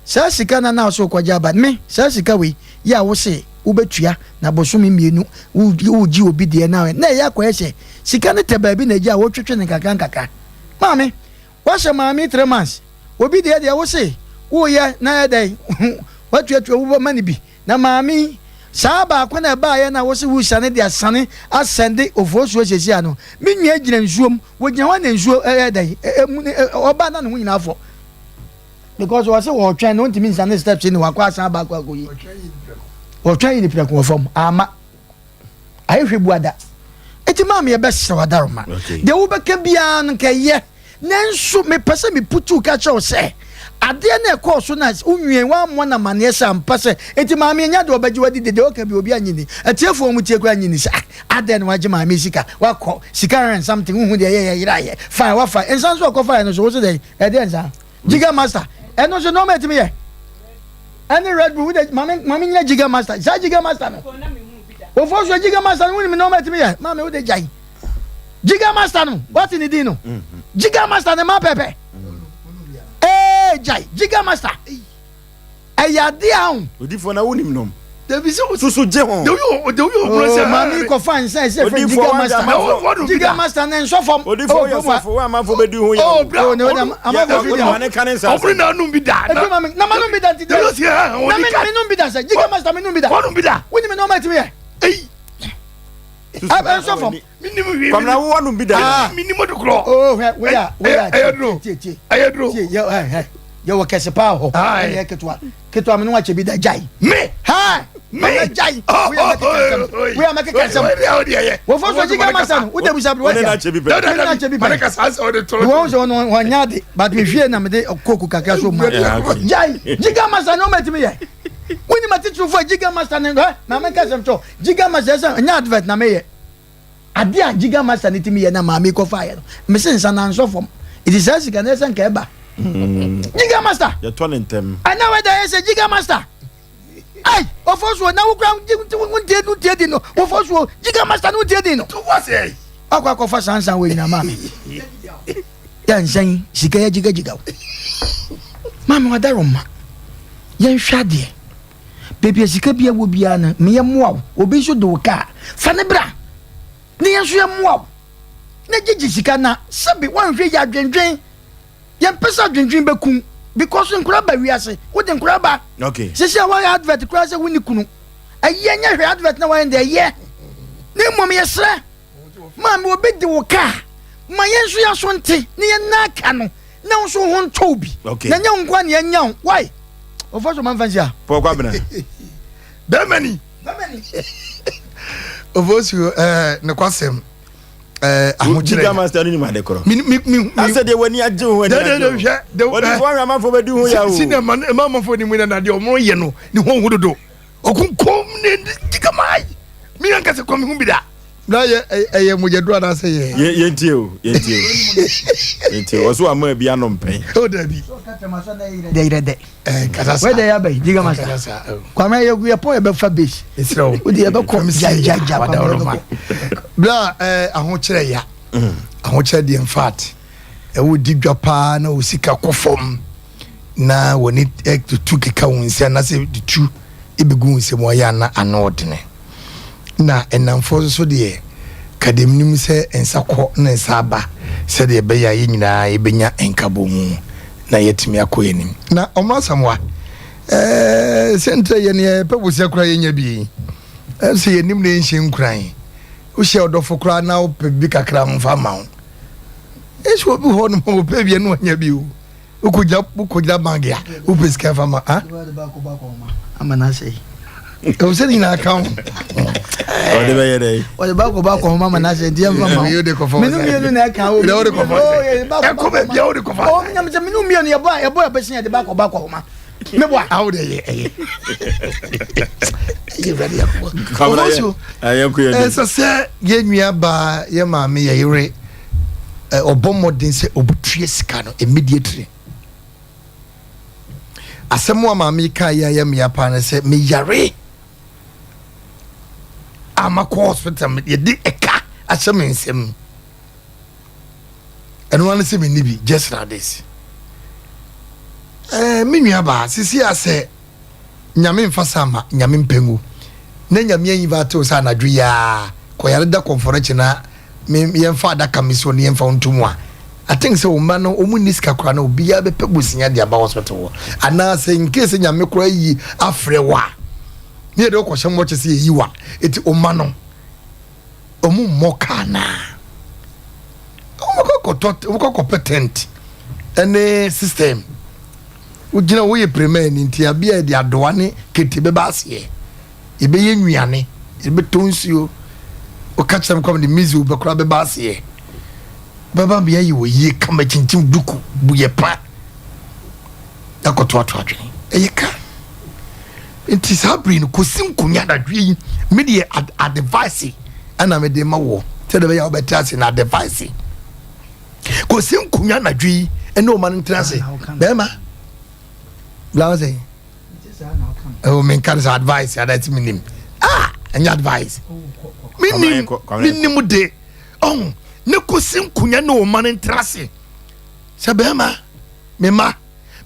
saa sika no a na wo se wokɔgye aba no, me, saa sika wei yɛ a wo se wobɛtua na bosome mmienu wogye obi deɛ na na ɛyɛ akɔyɛ sɛ sika no tɛ baabi na agya a wotwetwe no nkakra nkakra. Maame, woahyɛ maame yi 3 months, obi deɛ deɛ wo se woyɛ na ɛyɛ dɛn watuatua wobɛma no bi. Na maame yi, saa baako na ɛbaeɛ na wose woresiane de asane asɛnde ofosuo seesei ano. Me nua gyina nsuo mu, wɔgyina hɔ na nsuo ɛyɛ dɛn, ɛmu ne ɔba na ne ho nyinaa fɔ. Because wɔse wɔretwɛn no, ɔntumi nsane steps ne wakɔ asan aba akɔ akɔyi. Wɔtwɛn yi ne prɛko wɔ fam, ama. Ayɛ hwɛ bu ada. Eti maame yɛbɛsrɛ wo adaroma. Deɛ wobɛka biara no nka ɛyɛ. Nanso mepɛ sɛ meputuw ka kyerɛ wo sɛ, adeɛ no a ɛkɔɔ so no a wonwiei, woammɔ no amanneɛ sɛ ampa sɛ enti maame anya deɛ ɔbɛgye wadi de, deɛ ɔka bi obiara nnye nni. Atiefoɔ a wɔtie koraa nnye nni sɛ, ah, adɛn na wagye maame yi sika? Wakɔ, sika and something, wonhu deɛ ɛyɛeɛ, ɛyeraeɛ. Fine, wafa. Nsa nso a ɔkɔfaeɛ no nso, wo se dɛn? Ɛdeɛn nsa? Jiga Master. Ɛno nso nneɛma a ɛtumi yɛ. Ɛne Red Bull, wode, maame, maame nyina Jiga Master. Saa Jiga Master no. Ofosuo Jiga Master no, wonim nneɛma a ɛtumi yɛ? Maame, wode gyae. Jiga master no wate ne din no Jiga master ne ma pɛpɛ ee jai Jiga master ɛyɛ ade a ho. Odifoɔ na wonim nom. Dabi sɛ soso gye ho. Oh, maame kɔfa nsa ɛsɛ fɛ Jiga master Jiga master ne nsɔ fam. Odifoɔ yɛ sɔfo wo amanfo bɛdi ho yɛ. Oh bra oh ne amanfo fi di. Ne ka ne nsa. Ɔbiri na anum bi da. Ebi maame na ma num bi da nti dɛ. Na me num bi da sɛ Jiga master me num bi da. Wɔnum bi da. Wonim nneɛma ɛtumi yɛ. Eyi. ɛnsɔ fam. Kwamina wo wɔnum bi da. Ah. Minimu de korɔ. Oo hwɛ woyɛ woyɛ ɛyɛ duro tie tie ɛyɛ duro tie yɛ hɛ hɛ yɛ wɔ kɛse paa hɔ ɛna yɛ ketewa ketewa mi ni wa kyɛ bi da gyae. Me hɛ me ɔna gyae woyɛ mɛ keka nsɛm woyɛ mɛ keka nsɛm wɔfɔ so gyiga masa no wode busa bi wɔde na kyɛ bi pɛ wɔde na kyɛ bi pɛ wɔn sɛ wɔn wɔn nya ade but mi hwie na mi de koko kakra so ma gyae gyiga masa no ɔmɛ timi yɛ wọ́n ní ma titiri fún ẹ gyiga masa no hɛ maame nkasa mi sɔ. Jiga master ɛsɛ ɛnyɛ advert na meyɛ adeɛ a jiga master ne timi yɛ na maame kɔ fa yɛ no mese nsa na nsɔ fam eti saa sika na ɛsɛ nka ɛba mm. jiga master yɛtɔ ne ntɛm ɛna wɛda yɛ sɛ jiga master ai ɔfɔ soɔ na wokura wontie wontie di no wɔfɔ soɔ jiga master no wontie di no akɔ akɔfa sansan wɔ nyina maame yɛ nsɛn sika yɛ jigajiga wo maame wadaroma yɛnhwɛ adeɛ Baabi a sika biara wɔ biara no, me yɛmmoa wo. Obi nso de wo ka a, fa no bra na yɛn nso yɛmmoa wo. Na gyegye sika na sɛbe woanhwɛ yie adwendwen. Yɛmpɛ sɛ adwendwen bɛku wo. Because nkora ba wiase, wode nkora ba. Okay. Sisi a wɔayɛ advert koraa sɛ wonni kunu. Ɛyɛ nyɛ hwɛ advert na wɔayɛ deɛ ɛyɛ. Na mmom yɛsrɛ maame obi de wo kaa ma yɛn nso yɛaso nte ne yɛn nan aka no na wo nso wo ho ntɔ wo bi. Okay. Na nyɛ wo nko a na yɛanya wo. Why? Ɔfɔ so manfa nsi a. Paul Kwabena. Bɛrima ni. Bɛrima ni. Ofosu ɛɛ nokwasɛm ɛɛ ahokyerɛ. Giga master ni ma de korɔ. Mi mi mi. Asɛ deɛ wani agye ho ani agye ho. Hwɛ de Wɔde fo ahwɛ amanfo bɛ di ho ya o. Si na ma ma amanfo ni mu na na deɛ ɔmo yɛ no ne ho ho dodo. Ɔkunkum ne giga maa yi. Mi ankasa kɔ mi ho bi da. Na yɛ ɛyɛ mogyaduro anaasɛ yɛ. Yɛ yɛn tie o yɛn tie o yɛn tie o ɔso ama bi anom pɛn. O dabi. Dɛ yerɛ dɛ. Ɛɛ kasa sa. Wei dɛ yɛ abɛyi giga master. Kasa sa. Kwame yɛ yɛ pɔn yɛ bɛ fa base. Esrɛ o. O de yɛ bɛ kɔ jajaja kwame yɛ bɛ kɔ. Bla ɛɛ ahokyerɛ ya. Ahokyerɛ deɛ in fact ɛwɔ di dwa paa na o sika kɔ fam na wɔne tutu keka wɔn nsa na sɛ tutu ebegu wɔn nsam wɔyɛ ana ano ɔdene. Na nnamfoɔ nso deɛ, ka deɛ menim sɛ nsa kɔ na nsa aba sɛdeɛ ɛbɛyɛ a yɛn nyinaa yɛbɛnya nkabɔmu na yɛatumi akɔ yɛn anim. Na Ɔmo Asamoah, ɛɛ sɛ ntrɛ yɛn yɛpɛ bosea koraa yɛnya bi yi, ɛsɛ yɛnim na yɛnhyɛ nkuran. Wohyɛ ɔdɔfo koraa na wopɛ bi kakra mfa ma wo. Ɛsɛ obi hɔ nom ɔpɛ bi ɛno anya bi o. Wokɔgyina wokɔgyina bank a wopɛ sika fa ma ha. Ama na asɛe. Ɛwɔ sɛ ne nyinaa ka ho. Ɔde bɛyɛ dɛ. Ɔde baako baako ho ama na asɛe nti ɛmfa ma. Menu mmienu na ɛka o. Wode kɔfa. Ɛkɔ baabi a wode kɔfa. Ɔ nyam sɛ menu mmienu yɛbɔ a yɛbɔ yɛbɛsen yɛde baako baako ho ma. Meboa. Awo de ɛyɛ ɛyɛ. Ɛyɛ wurade yɛ kɔ. Ɔfɔso. Ɛsɛ sɛ yɛn nua baa yɛ maame yɛ yere. ɔbɔ mmɔden sɛ ɔbɛtua sika no immediately. Asɛm a maame yi kaa yɛ a ɛyɛ mmea paa ne sɛ meyare a makɔ hospital yɛde ɛka ahyɛ me nsam ɛno ano sɛ menni bi just like this. Eh, me nua baa sisi asɛ Nyame nfa sa ma Nyame mpɛ ngu na Nyame anyi va atew sɛ anadwo yi aa kɔ yare da kɔmfɔrɔkye na me yɛnfa adaka me si hɔ na yɛnfa wo nto mu a I think sɛ wo mma no wɔn nni sika koraa na obiara bɛpɛ bosia de aba hospital hɔ anaa sɛ in case sɛ Nyame koraa yi afrɛ wo a ne yɛde wo kɔhyɛ mmɔkye sɛ yɛyi wo a eti wo mma no wɔn mmɔ kaa naa wɔn kɔ kɔtɔ wɔn kɔ kɔpɛ tent ɛne system. Wogyina woyɛ pirimɛni nti abia yɛde adowa ne kete bɛba aseɛ. Yɛbɛyɛ nnuane, yɛbɛtɔ nsuo. Woka kyerɛ me kora mede mizi wobɛkora bɛba aseɛ. Bɛba bea yɛ wɔ yie kama kyinkyim duku bu yɛ pa. Akɔtoato adwene. Ɛyɛ ka. Nti saa bere no kɔsi nkonya anadwo yi me deɛ advice ɛna mede ma wɔ sɛdeɛ ɛbɛyɛ a wobɛte ase na advice. Kɔsi nkonnwa anadwo yi ɛne ɔma no ntena ase bɛrima blawo sɛ ɛwɔ menka no sɛ advice adase menim ah ɛnyɛ advice menim menim de ɔho ne kɔsi nkonnwa ne ɔma no ntena ase sɛ bɛrima mema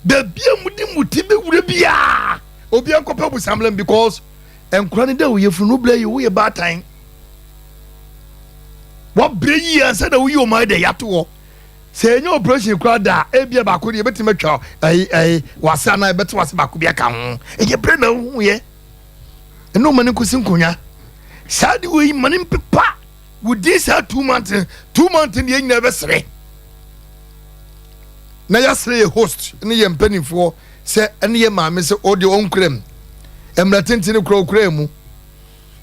baabi a mode mu ti bɛwura biaa obi ankɔpɛ busamlɛm because nkora no dɛ woyɛ funu no blɛ yi woyɛ baatan Wabrɛ yie ansa na woyi wɔn ayɛ dɛ yɛato hɔ. Sɛ yɛnyɛ operation koraa da a, ebia baako deɛ yɛbɛtumi atwa ɛyi ɛyi wase anaa yɛbɛte wase baako bi aka ho. Ɛyɛ brɛ na wohu yɛ. Ɛna ɔma no nkosi nkonnwa. Saa de wei ma no mpepa within saa 2 months 2 months deɛ nyinaa bɛsrɛ. Na yɛasrɛ yɛ host ne yɛ mpanimfoɔ sɛ ɛne yɛ maame sɛ ɔdeɛ ɔnkura mu. Mmerɛ tenten kura ɔkura mu.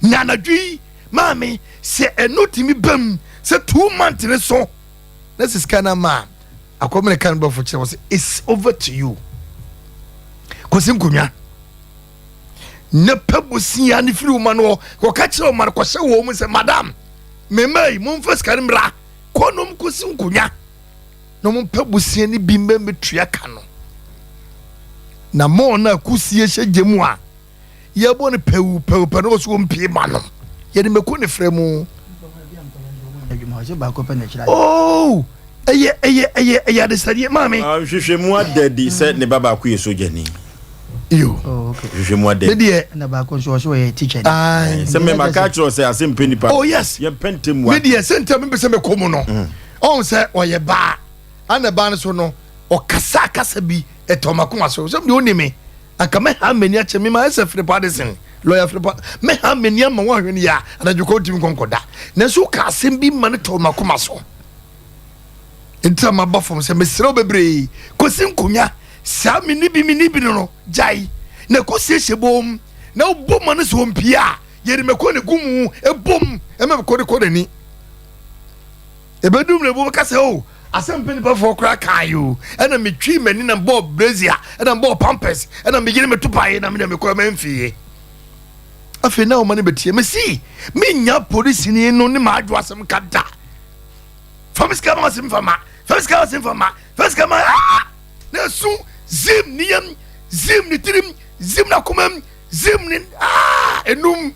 Na anadwo yi, maame, sɛ ɛno tumi ba mu sɛ 2 months ne so na sɛ sika no ama a, akɔmene ka no bɔfo kyerɛ wɔ sɛ it's over to you. Kɔsi nkonnwa na pɛ bosia ne firi wo ma no hɔ kɔka kyerɛ wo ma no kɔhyɛ wɔ mu sɛ madam mema yi momfa sika no mmra kɔ nom kɔsi nkonnwa na mompɛ bosia no bi mmɛmɛtua ka no na mɔɔ no a kusie hyɛ gye mu a yɛbɔ no pɛw pɛw pɛ na ɔsɛ ɔmpie ma no yɛde mako ne frɛ mu oh ɛyɛ ɛyɛ ɛyɛ ɛyɛ adesadeɛ maame. Ah, nhwehwɛmu ada adi sɛ ne ba baako yɛ sogyani. Yo. Oh, okay. Nhwehwɛmu ada adi. Me deɛ. Ɛna baako nso ɔsɛ ɔyɛ teacher. Ayi. Sɛ mɛ ma ka kyerɛ sɛ ase mpɛ nipa. Oh yes. Yɛ pɛ ntɛm wa. Me deɛ sɛ ntɛm mpɛ sɛ mɛ kɔ mu no. Ɔn sɛ ɔyɛ baa. Ɛna baa no so no ɔkasa kasa bi. Ɛtɔ m'akoma so. Sɛ deɛ ɔni me, anka mɛha m'ani akyɛ me ma ɛsɛ Philip Addison, lawyer Philip, mɛha m'ani ama woahwɛ no yie a, anadwo kɔ ntumi nkɔ nkɔda. Nanso woka asɛm bi ma no tɔ m'akoma so. Nti na maba fam sɛ mesrɛ wo bebree, kɔsi nkonnwa, saa menni bi menni bi no no, gyae na kɔsiesie bom na wobɔ ma no sɛ ɔmpie a, yɛde mako na egu mu, ebom ɛma mako de kɔ n'ani. Ebedu mmerɛ bi wɔbɛka sɛ, oh, asɛm mpanyinfoɔ koraa kae o, ɛna metwi m'ani na mebɔɔ brazier, ɛna mebɔɔ pampers, ɛna meyere meto pae na medeɛ mekɔ mamfie. Afei na ɔma no bɛtie. Mesi, menya polisini no ne m'adwo asɛm ka da. Fa me sika ma ɔse mfa ma, fa me sika ma ɔse mfa ma, fa me sika ma, ah! Na esu zim ne yam, zim ne tirim, zim n'akomam, Zim ne aa enum.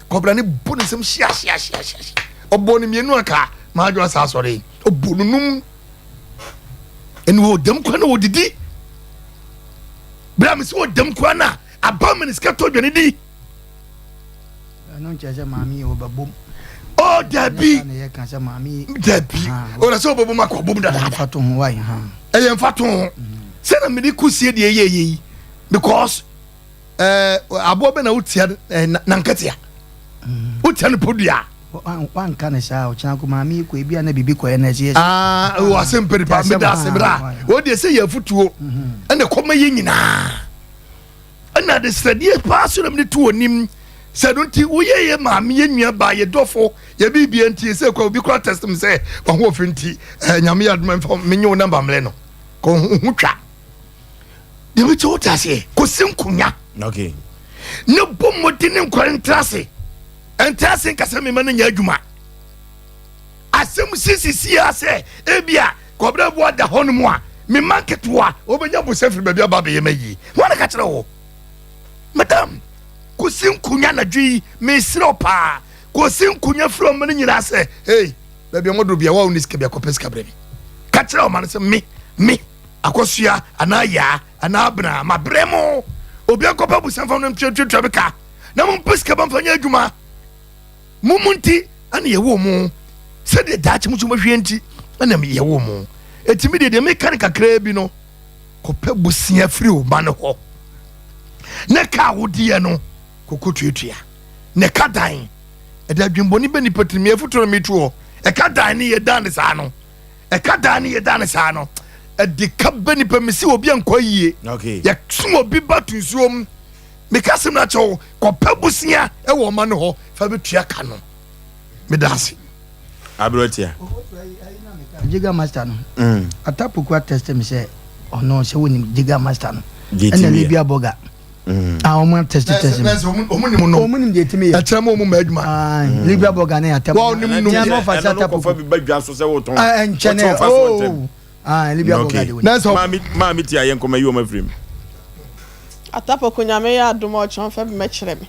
Kɔbra ne bu ne nsam hyia hyia hyia hyia. Ɔbɔ ne mmienu anka maadwo asa asɔre. Ɔbɔ no num. Ɛnu wɔ dɛm kwan na wɔdidi. Bere a mesi wɔ dɛm kwan na aba mi ne sika tɔ dwane di. Ɛno nkyerɛ sɛ maame yi ɔbɛbom. Oh dabi. Dabi. Ɔna sɛ ɔbɛbom akɔ bom dada. Ɛyɛ mfa to ho. Sɛ na mede kusie deɛ ɛyɛ yɛ yi. because ɛɛ eh, aboa bɛ na wotia ɛɛ eh, nankatia mm. wotia no podua. wanka ne saa ɔkyena ko maame yi kɔ ebi a na biribi kɔyɛ na ɛsɛ yɛ. aa wɔ ase mpere pa meda ase bra wɔn deɛ sɛ yɛ afutuo mhm. ɛna kɔma yɛ nyinaa ɛna adesrɛdeɛ paa so na mede to wɔn nim sɛ no nti woyɛ yɛ maame yɛ nua baa yɛ dɔfo yɛ biribia nti sɛ kɔ obi kora test m sɛ wahoɔfɛ nti ɛɛ nyame yɛ adoma mfa menye wo namba mmerɛ no kɔ ho twa deɛ mekyɛ wote aseɛ kɔsi nkonya okay. ne bɔ mmɔden ne nkware ntra ase ntra ase nka sɛ mema no nyɛ adwuma asɛm sisisi a sɛ ebia kɔbrɛ boa da hɔ no mu a mema nketewa wɔbɛnya bosɛ firi baabi aba bɛyɛ ma yie wɔn ka kyerɛ wo madam kɔsi nkonya anadwo yi mesrɛ wo paa kɔsi nkonya firi ɔma no nyinaa sɛ hey baabi a wɔdoro bia wa wo ne sika bi akɔpɛ sika brɛ me ka kyerɛ ɔma no sɛ me me Akosua anaa Yaa anaa Abena, mabrɛ mo. Obiara nkɔpɛ abusua mfa no ntuatua me ka na mompɛ sika ba mfa nyɛ adwuma. Mo mu nti ɛna yɛwoo mo, sɛdeɛ daakye mo nso mobɛhwɛ nti ɛna yɛwoo mo. Eti me deɛ deɛ meka no kakraa bi no, kɔpɛ bosea firi wo ba no hɔ na ka a wodeɛ no kɔkɔ tuatua na ɛka dan. Ɛde adwembɔne bɛ nipa tirim, yɛ foto na metu hɔ, ɛka dan ne yɛ dan ne saa no. Ɛka daa ne yɛda no saa no, ɛde ka bɛ nipa mi si obi ankɔ yie. Yɛsom obi ba to nsuo mu. Meka asɛm no akyɛ wo, kɔpɛ bosea ɛwɔ ɔma no hɔ fa bɛtua ka no. Meda ase. Aberetia. Jiga master no. Mm. Atapoku atɛste me sɛ ɔno sɛ wonim Jiga master no. Ɛna Libya burger. a wɔn atɛsti tɛsti mi wɔn nim deɛ etimi yɛ ɛkyerɛ mu wɔn mma adwuma ah, mm. libya bɔ gane atɛm wɔn nim num yɛ ɛnna ɔfa sata kɔfa bi ba dwa so sɛ wɔtɔn ɛnkyɛn ooo ah libya bɔ gane wɔn nɛsɛ maame maame ti a yɛn kɔma yi wɔn afiri mu. Atapɔko nyame yɛ adom a ɔkyerɛ mfɛ bi mɛkyerɛ me.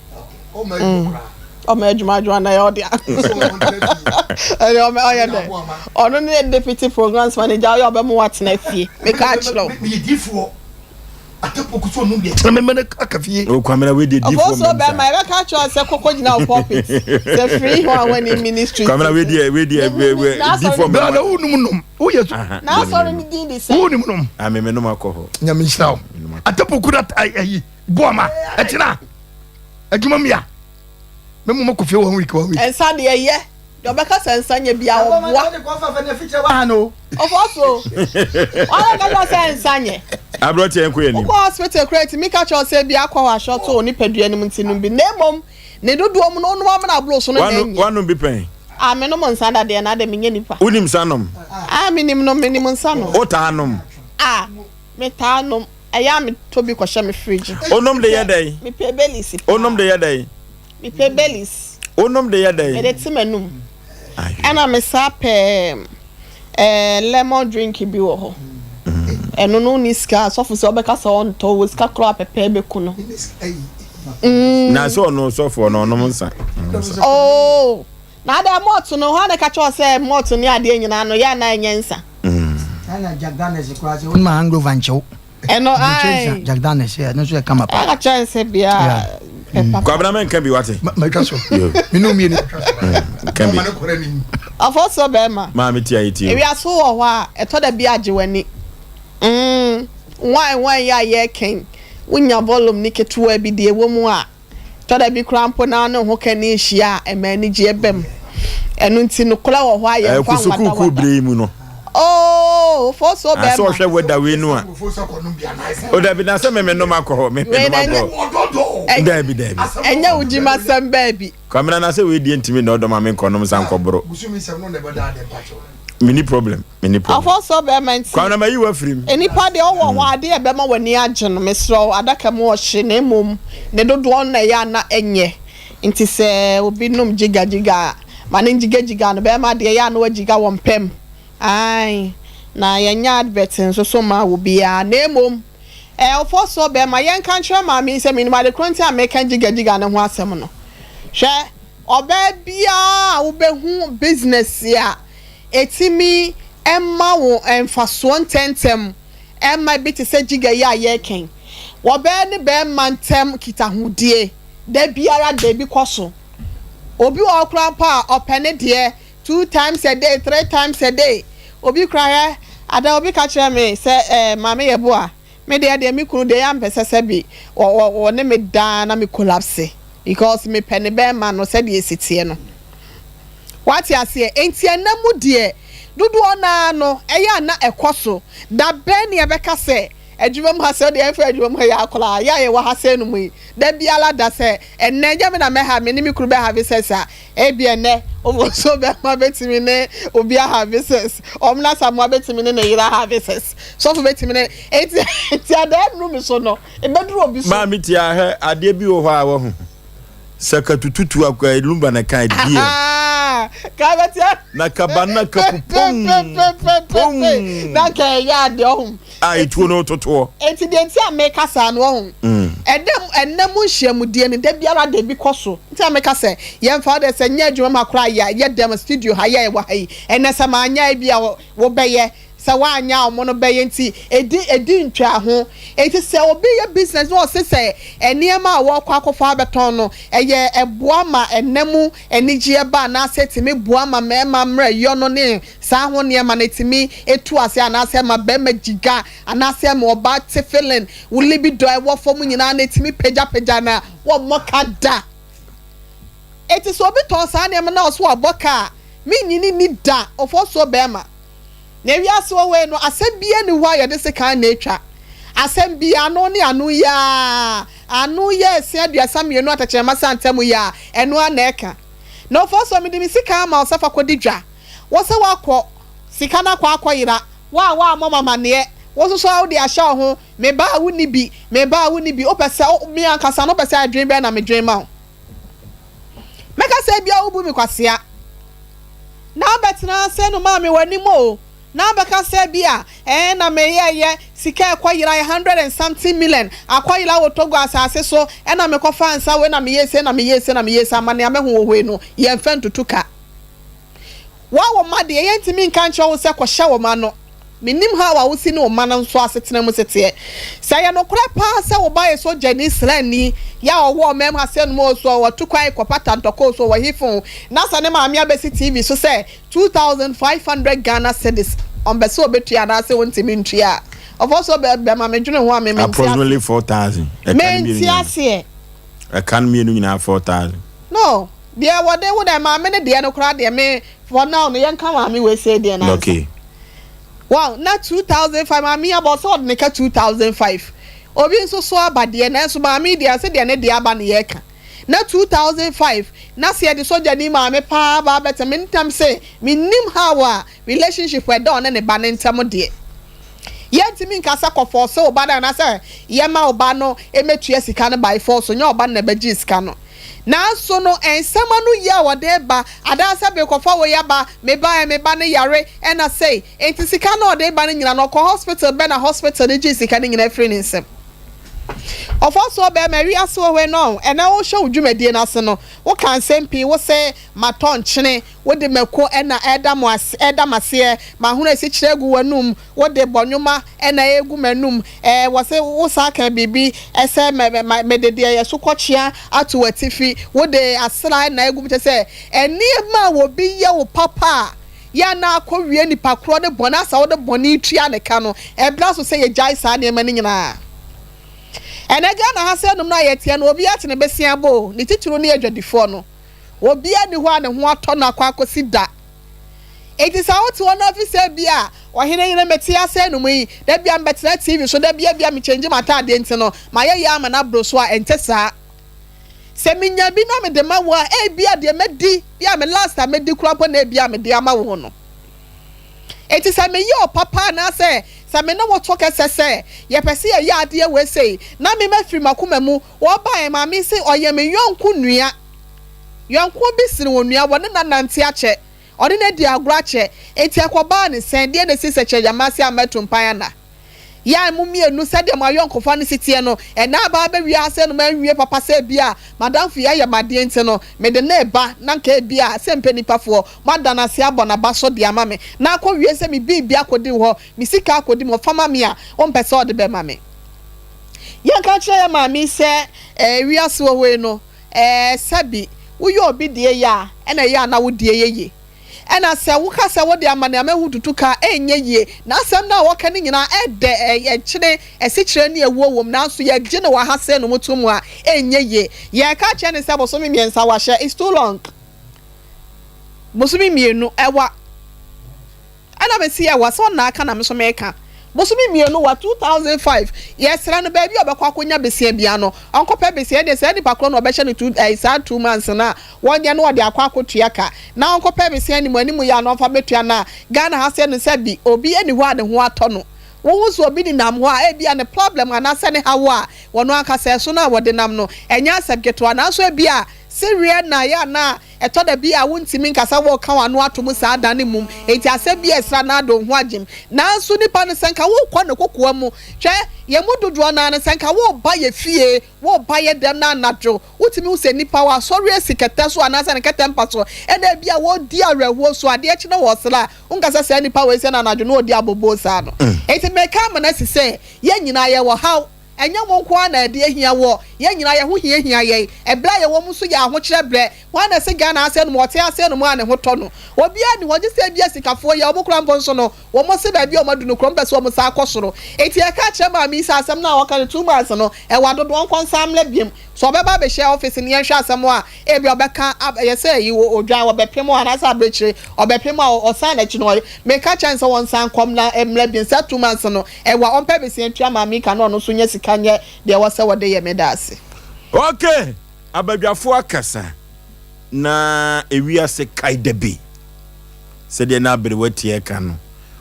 Ɔma adwuma adwuma na ɛyɛ ɔde a. Ɛyɛ ɔmɛ ɔyɛ dɛ. Ɔno ne deputy programs manager ɔyɛ ɔbɛmo watena fie. Meka akyerɛ wo. O Kwamina wei deɛ diifoɔ Ɔfo so bɛrima yɛbɛka akyerɛ wo sɛ kɔkɔ gyina wo pulpit sɛ firi hɔ a wɔne ministry. Kwamina wei deɛ wei deɛ diifoɔ mɛma. Brada wo num nom wo yɛ so. N'asɔre ne din de sɛ. Wo nim nom. Ame me nom akɔ hɔ. Nyame nhyira wo. Atapoku na ayi boama ɛkyina adwuma mia. Mɛmu mɔkɔ fie one week one week. Nsa deɛ yɛ. Deɛ ɔbɛka sɛ nsa nyɛ bia ɔboa. Ɔfɔ so. Ɔna ka kyerɛ sɛ nsa nyɛ. Aberɛteɛ nkɔ yɛ nim. Wokɔ hospital koraa tumi ka kyerɛ sɛ bi akɔ hɔ ahyɛ to nipadua no mu nti nom bi. Na mmom ne dodoɔ mu no wonom amena aboro so no na ɛnyɛ. Wanom bi pɛn? Ah menom nsa dadeɛ na adɛ menyɛ nipa. Wonim nsa nom? Ah menim nom menim nsa nom. Wotaa nom? Ah metaa nom. Ɛyɛ a metɔ bi kɔhyɛ me fridge. Wonom de yɛ dɛn? Mepɛ Baileys paa. Wonom de yɛ dɛn? Mepɛ Baileys. Wonom de yɛ dɛn? Mede te m'anum. Ɛna mesaa pɛ ɛɛ lemon drink bi wɔ hɔ. Ɛno no wonni sika a sɔfo sɛ ɔbɛka sɛ ɔntɔ wɔ sika koraa pɛpɛɛ bɛku no. Na sɛ ɔno sɔfo ɔno ɔnom nsa. Oh, na adɛ malt no hɔ na ɛka kyerɛ sɛ malt ne adeɛ nyinaa no yɛ anaa ɛnyɛ nsa. Ɛna Jack Daniels koraa sɛ wonma hangover nkyɛw. Ɛno ae. Jack Daniels ɛno nso yɛ kama paa. Ɛka kyerɛ nsɛ bia pɛ papa. Kwabena mɛnka bi wate. Matwa so. Me ne mmienu atwa so. Nka bi. Afɔsɔ bɛrima. Maame ti ayɛ ti o. Ewiase wɔ hɔ a ɛtɔ da bi agye w'ani. Mm. Wan wan yi a yɛreka yi, wonya volume no ketewa bi deɛ ɛwɔ mu a, tɔ da bi koraa mpo na wo ne wo hokani hyia a, ɛma anigyeɛ ba mu. Ɛno nti nokorɛ wɔ hɔ a Ɛɛ yɛmfa kusukuukuu nwadawada. bere yi mu no. Oh, Ofosuo Na sɛ bɛrima. ɔhwɛ weather wei no a. O dabi na sɛ meme nom akɔ hɔ meme Wei nom na akɔ ɛnyɛ hɔ. ɛ- Dabi dabi. ɛnyɛ wo gyimasɛm baabi. Kwamina na sɛ wei deɛ ntumi na ɔdɔ ma me nkɔnom nsa nkɔboro. Mini problem mini problem. Ofosuo bɛrima nti. Kwamina ma yi wa firi mu. Nnipa deɛ ɔwɔ hɔ adeɛ a ɛbɛma w'ani agye no mesrɛ wo adaka mu ɔhye na mmom ne dodoɔ no na ɛyɛ a na ɛnyɛ nti sɛ obi nom gyiga gyiga a ma no ngyiga gyiga no bɛrima deɛ ɛyɛ a na wagyiga wɔ mpam ae na yɛnyɛ advert nso so ma obiara na mmom ɛɛ ɔfɔ soɔ bɛrima yɛnka nkyerɛ maame yi sɛ menim ade korɔ nti a meka gyiga gyiga no ho asɛm no hwɛ ɔbaa biara a wobɛhu business a ɛtumi ɛma wo mfasoɔ ntɛntɛm ɛma bi te sɛ gyiga yi a yɛrekɛn wɔbɛɛ ne bɛrima ntɛm kitahodie da biara da bi kɔ so obi wɔ hɔ koraa mpo a ɔpɛ ne deɛ two times a day three times a day obi koraa hɛ ada obi ka kyerɛ me sɛ ɛɛ maame yɛ bo a me deɛ deɛ me kunu deɛ yɛ ampɛ sɛ sɛ bi wɔ wɔ wɔ ne me daa na me collapse because me pɛ ne bɛrima no sɛdeɛ esi teɛ no wate aseɛ nti ɛnam mu deɛ dodoɔ naa no ɛyɛ ana ɛkɔ so da bɛn ne yɛbɛka sɛ adwuma mu ha sɛ ɔde ɛmfa adwuma mu ha yɛ akɔla yɛ a yɛwɔ ha sɛ no mu yi da biara da sɛ ɛnɛ nyɛ me na mɛha me ne me kunu bɛha sex a ebi ɛnɛ ofosuo bɛrima bɛtumi ne obi aha sex ɔmo samoa bɛtumi ne ne yere aha sex sɔfo bɛtumi ne eti eti ada ɛnuru mi so no ebɛduru obi so. Maame ti ahwɛ adeɛ bi wɔ hɔ a wɔho sɛ katututu akɔ lumba na kan die. Kabɛtia. Na kaba na kapupom. Pom. Na nka ɛyɛ adeɛ ɔho. A etuo no totoɔ. Eti deɛ nti a meka saa no ɔho. Ɛdɛm ɛnɛ mu nhyiamudie no da biara da bi kɔ so. Nti a meka sɛ yɛmfa ɔde sɛ nyɛ adwuma ma koraa yɛ yɛ dɛm studio ha yɛ ɛwɔ ha yi. Ɛnɛ sɛ maa nya bi a wɔbɛyɛ sɛ woanya ɔmo no bɛyɛ nti edi edi ntwa ho. Eti sɛ obi yɛ business na ɔse sɛ nneɛma a wɔkɔ akɔfa abɛtɔn no ɛyɛ ɛboa ma ɛnɛ mu anigyeɛ ba anaasɛ tumi boa ma mmarima mmerɛ yɔ no ne saa ho nneɛma no tumi etu ase anaasɛ ma bɛrima gyiga anaasɛ ma ɔbaa te feeling wo libido a ɛwɔ fam nyinaa na etumi pagyapagya na wɔmmɔ ka da. Eti sɛ obi tɔn saa nneɛma na ɔso abɔ ka a menyini ni da ɔfɔ so bɛrima. Na ewiase wɔ hɔ yi no asɛm bia ni hɔ a yɛde sekan na etwa asɛm bia ano ne ano yaa ano yɛ esi 32 atɛkyerɛma sa ntɛm yi a ɛno a na ɛka na ɔfɔ so mede me sika ama ɔsɛfa kɔdi dwa wɔsɛ wakɔ sika no akɔ akɔyera wo a woammɔ mamaneɛ wo nso so a wode ahyɛ wo ho me ba a wonni bi me ba a wonni bi wopɛ sɛ me ankasa no wopɛ sɛ adwene bɛn na medwene ma wo mɛka sɛ bia wobu me kwasea na wobɛtena sɛ no maa me w'anim o na wobɛka sɛ bi a ɛn na meyɛyɛ sika ɛkɔyera yɛ hundred and something million akɔyera wɔ Togo asase so ɛna mekɔfa nsa wei na meyɛ se na meyɛ se na meyɛ se ama nea meho wɔ hɔ yi no yɛmfa ntutu ka wɔn ma deɛ yɛntumi nka nkyerɛ wo sɛ kɔhyɛ wɔn ano menim ha a wosi ne wo ma no nso asetena mu seteɛ sɛ yɛ nokorɛ paa sɛ wo ba yɛ sogyani srani yɛ a ɔwɔ ɔmɛm ha sɛ no mu so wɔtu kwan kɔpata ntɔkɔ so wɔ hefo na sɛ ne maame abɛsi TV so sɛ 2500 Ghana cedis ɔmbɛ sɛ ɔbɛtua anaasɛ wɔntumi ntua a ɔfɔ so bɛma medwene ho a me mente Approximately 4,000. mente aseɛ. Ɛka no mmienu nyinaa 4,000. No deɛ wɔde wo dɛ maame ne deɛ no koraa deɛ me for now no yɛnka maame wei sɛ deɛ no. Okay. Wow, na 2005 maame abɔ sɛ ɔde ne ka 2005 obi nso so aba deɛ nanso maame deɛ sɛ deɛ ne deɛ aba ne yɛka na 2005 na sɛ yɛde sogyani maame paa ba abɛtɛ me ntam sɛ menim how a relationship ɛda ɔne ne ba ne ntam deɛ yɛntumi nka sɛ kɔfɔ sɛ ɔba no anaasɛ yɛma ɔba no ɛmɛtua sika no by force nyɛ ɔba no na ɛbɛgye sika no nanso no nsɛm ano yi a wɔde ba adaasɛ bekɔfa wɔ yaba meba ɛ meba ne yare ɛna sɛ nti sika no ɔde ba no nyina no ɔkɔ hospital bɛ na hospital no gye sika no nyina firi ne nsam ɔfɔ so bɛrima wiase wɔ hɔ no ɛnɛ wohyɛ wo dwumadie no ase no woka nsɛm pii wo sɛ matɔ nkyene wode mako ɛna ɛda mo ase ɛda mo aseɛ mahono esi kyerɛ gu w'anum wode bɔnwoma ɛna egu m'anum ɛɛ wɔsɛ wo saa ka biribi ɛsɛ mɛ mɛ mɛde deɛ yɛ so kɔkyea ato w'atifi wode asra ɛna egu mu kyɛ sɛ nneɛma a wɔbi yɛ wo papa a Yɛ a na akɔwie nipa korɔ ne bɔne asɛ wode bɔne retua ne ka no, ɛbra so sɛ yɛgyae saa nneɛma no nyinaa. Ɛnɛ Ghana ha sɛ nom no a yɛteɛ no, obiara te ne besea bɔ o, ne titiriw ne adwadifoɔ no. Obiara nni hɔ a ne ho atɔ no akɔ akɔsi da. Enti sɛ wote hɔ na afi sɛ bi a ɔhene yere mete ase anom yi, da bi a mebɛtena TV so, da bi a bi a mekyɛngye m'ataadeɛ nti no, mayɛ yɛ ama no aboro so a, ɛnte saa. Sɛ menya bi na mede ma wo a, ebia deɛ madi, bi a me last a madi koraa mpo na ebia mede ama wo no. Enti sɛ meyɛ ɔpapa anaasɛ sɛ me ne wo to kɛsɛ sɛ yɛpɛ sɛ yɛyɛ adeɛ wei sei na me mafiri m'akoma mu, wɔbaeɛ maame yi se ɔyɛ me yɔnko nua. Yɔnko bi sene onua, wɔne no anante akyɛ, ɔne no adi agorɔ akyɛ, enti ɛkɔbaa ne sɛn? Deɛ na ɛsi sɛ kyerɛgyamase amma atumpan ana? Yɛn mo mmienu, sɛdeɛ mo ayɔnkofa no si teɛ no, ɛnnɛ aba abɛ wiase no manwie papa sɛ ebia m'adamfo yi ayɛ m'adeɛ nti no, mede no reba na anka ebia sɛ mpɛ nipafoɔ, moada no ase abɔ n'aba so de ama me, na akɔwie sɛ me biribi akɔdi wo hɔ, me sika akɔdi mu, ɔfa ma me a, wompɛ sɛ ɔde bɛma me. Yɛnka nkyerɛ yɛn maame yi sɛ, ɛɛ, wiase wɔ hɔ yi no, ɛɛ, sɛbi, woyɛ obi deɛ yɛ a, ɛna ɛyɛ a na wo deɛ yɛ yie. Ɛna sɛ woka sɛ wode amaneamanhu tutu ka a, ɛnyɛ yie. N'asɛm no a ɔka no nyinaa ɛdɛ, ɛkyene, asikyire ne awuo wom, nanso yɛgye no wɔ ha sɛ no to mu a, ɛnyɛ yie. Yɛreka akyerɛ no sɛ bosome mmiɛnsa wahyɛ, it's too long. Bosome mmienu, ɛwa. Ɛna mese ɛwa, sɛ ɔna aka na me nso meka. Bosome mmienu wa, 2005, yɛsrɛ no baabi a ɔbɛkɔ akɔnya besia biara no, ɔnkɔpɛ besia, ɛnneɛ saa nipa korɔ no ɔbɛhyɛ no two, ɛɛ, saa 2 months no a wɔnyɛ na ɔde akɔ akɔtua ka na ɔnkɔpɛ besia anim anim yɛ a na ɔmfa mmɛtua no a, Ghana ha sɛ no sɛ bi, obi nni hɔ a ne ho atɔ no. Wohu sɛ obi nenam hɔ a, ebia ne problem anaasɛ ne haw a ɔno ankasa ɛso no a wɔde nam no, ɛnyɛ asɛm ketewa. Nanso ebia sereɛ na ɛyɛ a na ɛtɔ da bi a wontumi nka sɛ woreka w'ano ato mu saa da no mmom. Enti asɛm bi a ɛsra no ade wo ho agyem. Nanso nipa no, sɛ nka worekɔ ne kokoa mu, hwɛ, yɛn mu dodoɔ no ara no, sɛ nka woreba yɛn fie, Woreba yɛ dɛm na anadwo, wotumi hu sɛ nnipa wɔasɔre asi kɛtɛ so anaasɛ ne kɛtɛ mpa so, ɛna ebia wɔredi awerɛhoɔ so, adeɛ kye na wɔresere a, wonka sɛ saa nipa wei sɛ na anadwo na ɔredi aboboo saa no. Enti meka ama no asi sɛ, yɛn nyinaa yɛwɔ haw. Ɛnyɛ wo nko ara na ɛde ahia woɔ. Yɛn nyinaa yɛn ho hiahia yɛn. Ɛberɛ a yɛwɔ mu nso yɛ ahokyerɛ berɛ. Hwan na ɛse Ghana ha sɛ nom ɔte aseɛ nom a ne ho tɔ no? Obiara nni hɔ, gye sɛ ebia sikafoɔ yi a wɔn koraa mpo nso no, Wɔn se baabi a wɔn adu no kura wɔn pɛ sɛ wɔn san kɔ soro. Enti yɛka kyerɛ maame yi sɛ asɛm no a ɔka no 2 months no ɛwa dodo ɔnkɔ nsan mmra biom. Sɛ ɔbɛba abɛhyia office no yɛnhwɛ asɛm a ebia ɔbɛka ɛyɛ sɛ ɛyi odwan ɔbɛpem anaasɛ abirekyire ɔbɛpem a ɔsan n'akyi no meka kyerɛ no sɛ ɔnsan nkɔ mmra mmra biom saa 2 months no ɛwa ɔmpɛ besia ntua maame yi ka na ɔno nso nya sika nyɛ deɛ ɛwɔ sɛ wɔde yɛ meda ase. Ok abadwafoɔ akasa na ewiase kae dabi. Sɛdeɛ na aberewa tiɛ ka no,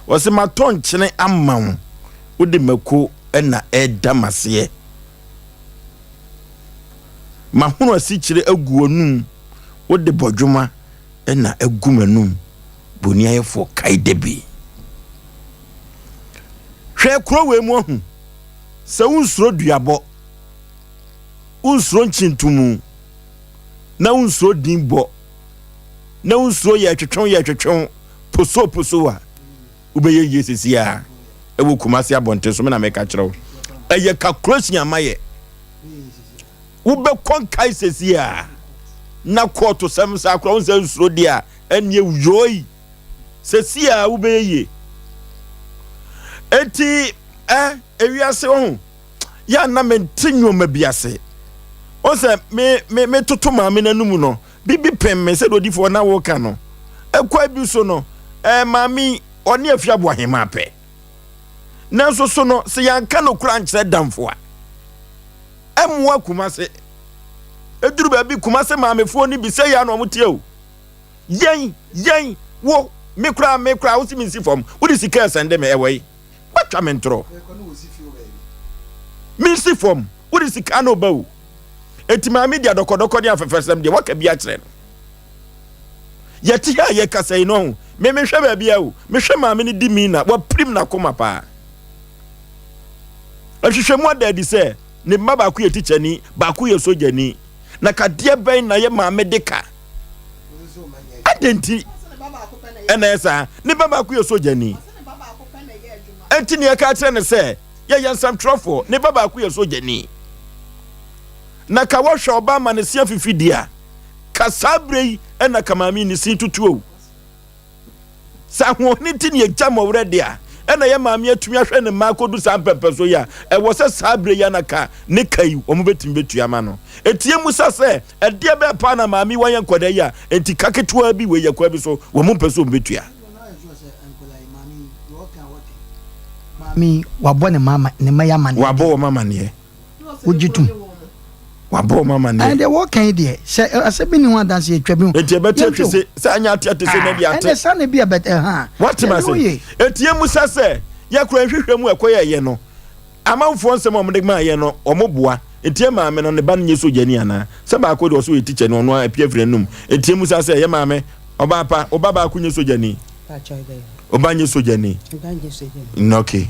ɔse matɔ nkyene ama wo, wode mako na ɛreda m'aseɛ. Mahono asikyire agu w'anum, wode bɔdwoma na agu m'anum. Boniayɛfoɔ kae da bi. Hwɛ kuro wei mu ahu sɛ wonsuro duabɔ, wonsuro nkyintomu, na wonsuro din bɔ. na wo nsuo yɛ twetwew yɛ twetwew poso poso a wobɛyɛ yie sisi a ɛwɔ Kumasi abɔnten so me na meka kyerɛ wo ɛyɛ calculation ama yɛ wobɛkɔ nkae sisi a na kɔɔto sɛm saa koraa wo sɛ nsuro deɛ a ɛneɛ yoi sisi a wobɛyɛ yie eti ɛ ewiase wɔ ho yɛ a na mente nneɛma bi ase wɔn sɛ me me me toto maame n'anum no Biribi pem me sɛdeɛ odifoɔ na woka no. Ɛkwan bi so no, ɛɛ maame yi, ɔne Afie Aboahemaa pɛ. Nanso so no, sɛ yɛanka nokorɛ ankyerɛ damfo a, ɛmmoa Kumase. Ɛduru baabi Kumase maamefoɔ no bi sɛ yɛn na wɔn teɛ o. Yɛn, yɛn, wo, me koraa, me koraa, wo se mensi fam, wode sika ɛsɛnde me, ɛwɔ yi. Woatwa me ntorɔ. Mensi fam, wode sika na ɔba o. Enti maame di adɔkɔdɔkɔ ne afɛfɛsɛm deɛ waka bi akyerɛ no. Yɛte ha a yɛkasa yi no ho, me mehwɛ baabi a o, mehwɛ maame no di mi na wapirim n'akoma paa. Nhwehwɛmu ada adi sɛ ne mma baako yɛ tikyani, baako yɛ sogyani. Na kadeɛ bɛn na yɛ maame de ka? Adɛn nti ɛna ɛyɛ saa? Ne ba baako yɛ sogyani. Enti nea ɛka kyerɛ no sɛ yɛyɛ nsɛmtwerɛfoɔ, ne ba baako yɛ sogyani. Na ka wɔhwɛ ɔba ma ne se afifi di a, ka saa berɛ yi ɛna ka maame ne sin tutu o. Sɛ ahoɔhene nti na yɛgya mmɔwerɛ de a, ɛna yɛ maame atumi ahwɛ ne mma akɔdu saa mpɛmpɛnsoɔ yi a, ɛwɔ sɛ saa berɛ yi ara na ka ne ka yi wɔn bɛtumi bɛtua ama no. Enti yɛmmisa sɛ, ɛdeɛ bɛn paa na maame yi wayɛ nkwadaa yi a enti ka ketewaa bi wei yɛ kwan bi so wɔn mpɛ sɛ wɔn bɛtua? Maame yi, wabɔ ne mma ne mma yi amaneɛ. Wabɔ wɔn amaneɛ. Wogye tom. Wabɔ wɔn amaneɛ. Ɛn deɛ wɔka yi deɛ sɛ asɛ bi ne ho adanse atwa bi ho. Eti ɛbɛte ate se sɛ anya ate ate se na deɛ ate. Ɛnna saa na ebi ɛbɛ ɛha. Wate ma se. Eti emu sa sɛ yɛkura nhwehwɛ mu ɛkɔ yɛ yɛ no amanfoɔ nsɛm a wɔde maa yɛ no wɔn boa. Eti yɛ maame no ne ba no nyɛ sogyani anaa? Sɛ baako deɛ ɔso yɛ tikya ni ɔno apia firi n'anum. Eti emu sa sɛ yɛ maame ɔbaa pa ɔba baako nyɛ sogyani. Ɔba nyɛ sogyani. Okay.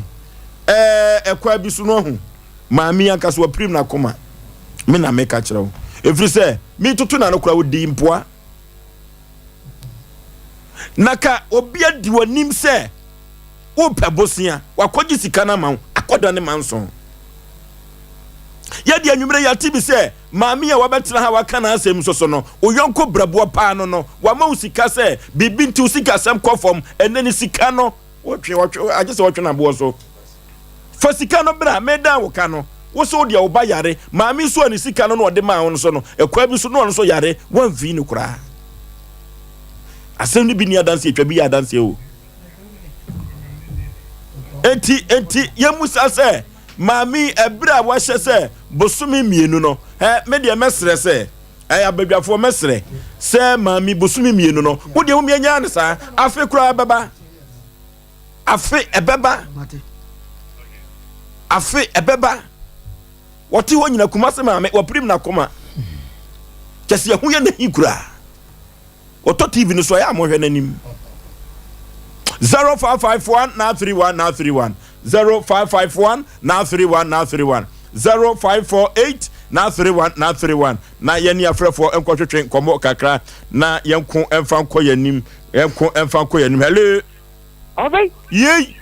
Ɛɛ ɛkwan bi so no ahu. Maame yi ankasa wapirim n'akoma. Me na meka kyerɛ wo. Ɛfiri sɛ metoto n'ano koraa ɔdi mpoa. Na ka obi adi w'anim sɛ wopɛ bosea, wakɔgye sika no ama wo, akɔda ne manson. Yɛde anwummerɛ yɛate bi sɛ maame a wabɛtena ha waka n'asɛm nso so no, wo yɔnko brɛboɔ paa no no, wama wo sika sɛ biribi nti wo sikasɛm kɔ fam, ɛnɛ ne sika no wɔtwe wɔtwe agye sɛ wɔtwe n'aboɔ so. Fa sika no bra, medan wo ka no. Wo se wo deɛ wo ba yare, maame nso a ne sika no na ɔde maa wo no so no, ɛkwan bi so na ɔno nso yare, woamfii no koraa. Asɛm no bi ni adanseɛ, atwa bi yɛ adanseɛ o. Enti, enti yɛmmusa sɛ, maame yi, ɛberɛ a wahyɛ sɛ bosome mmienu no, ɛ, me deɛ mɛsrɛ sɛ, ɛ, abadwafoɔ mɛsrɛ sɛ maame bosome mmienu no, wo deɛ momiɛnyaa no saa, afe koraa bɛba. Afe ɛbɛba. Afe ɛbɛba. Wɔte hɔ nyina Kumase maame wɔpirim n'akoma. Kyɛ sɛ ɛho yɛ n'ahi koraa. Wɔtɔ TV no so ɛyɛ a mohwɛ n'anim. 0551 931 931 0551 931 931 0548 931 931 na yɛne afrɛfoɔ nkɔtwetwe nkɔmmɔ kakra na yɛnko mfa nkɔ yɛn anim yɛnko mfa nkɔ yɛn anim. Hello. Ɔfɛ. Yei.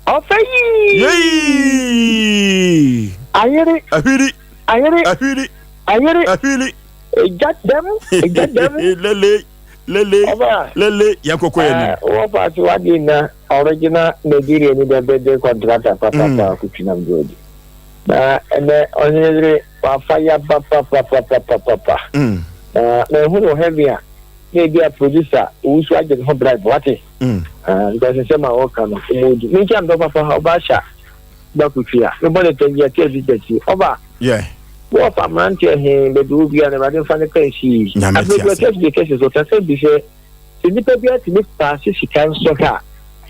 Ɔfɛ yii. Yei. Ayere. Ahwiri. Ayere. Ahwiri. Ayere. Ahwiri. Egya dɛm. Egya dɛm. Lele. Lele. Ɔba. Lele. Yɛn kɔkɔ yɛn nim. Wɔ paati wa di na original Nigeria ni dɛ bɛde kɔntrata papapa kutwinam George. Na ɛnɛ ɔnyere yere wafa ya papapapapapa. Na na ehunu heavy a. na ebi a producer owusu agye ne ho bribe wate mm. ah, because nsɛm a wɔka no ɔmu odu me nkyɛn dɔ papa ɔba ahyɛ ba kutwi a mebɔ ne tɛgye ate adi tɛkyi ɔba wɔfa mmeranteɛ he baabi wɔ biara na awurade mfa ne ka nsi afei bi ɔkyɛ bi kɛse so ɔka sɛ bi sɛ sɛ nnipa bi atumi paase sika nsɔhwɛ a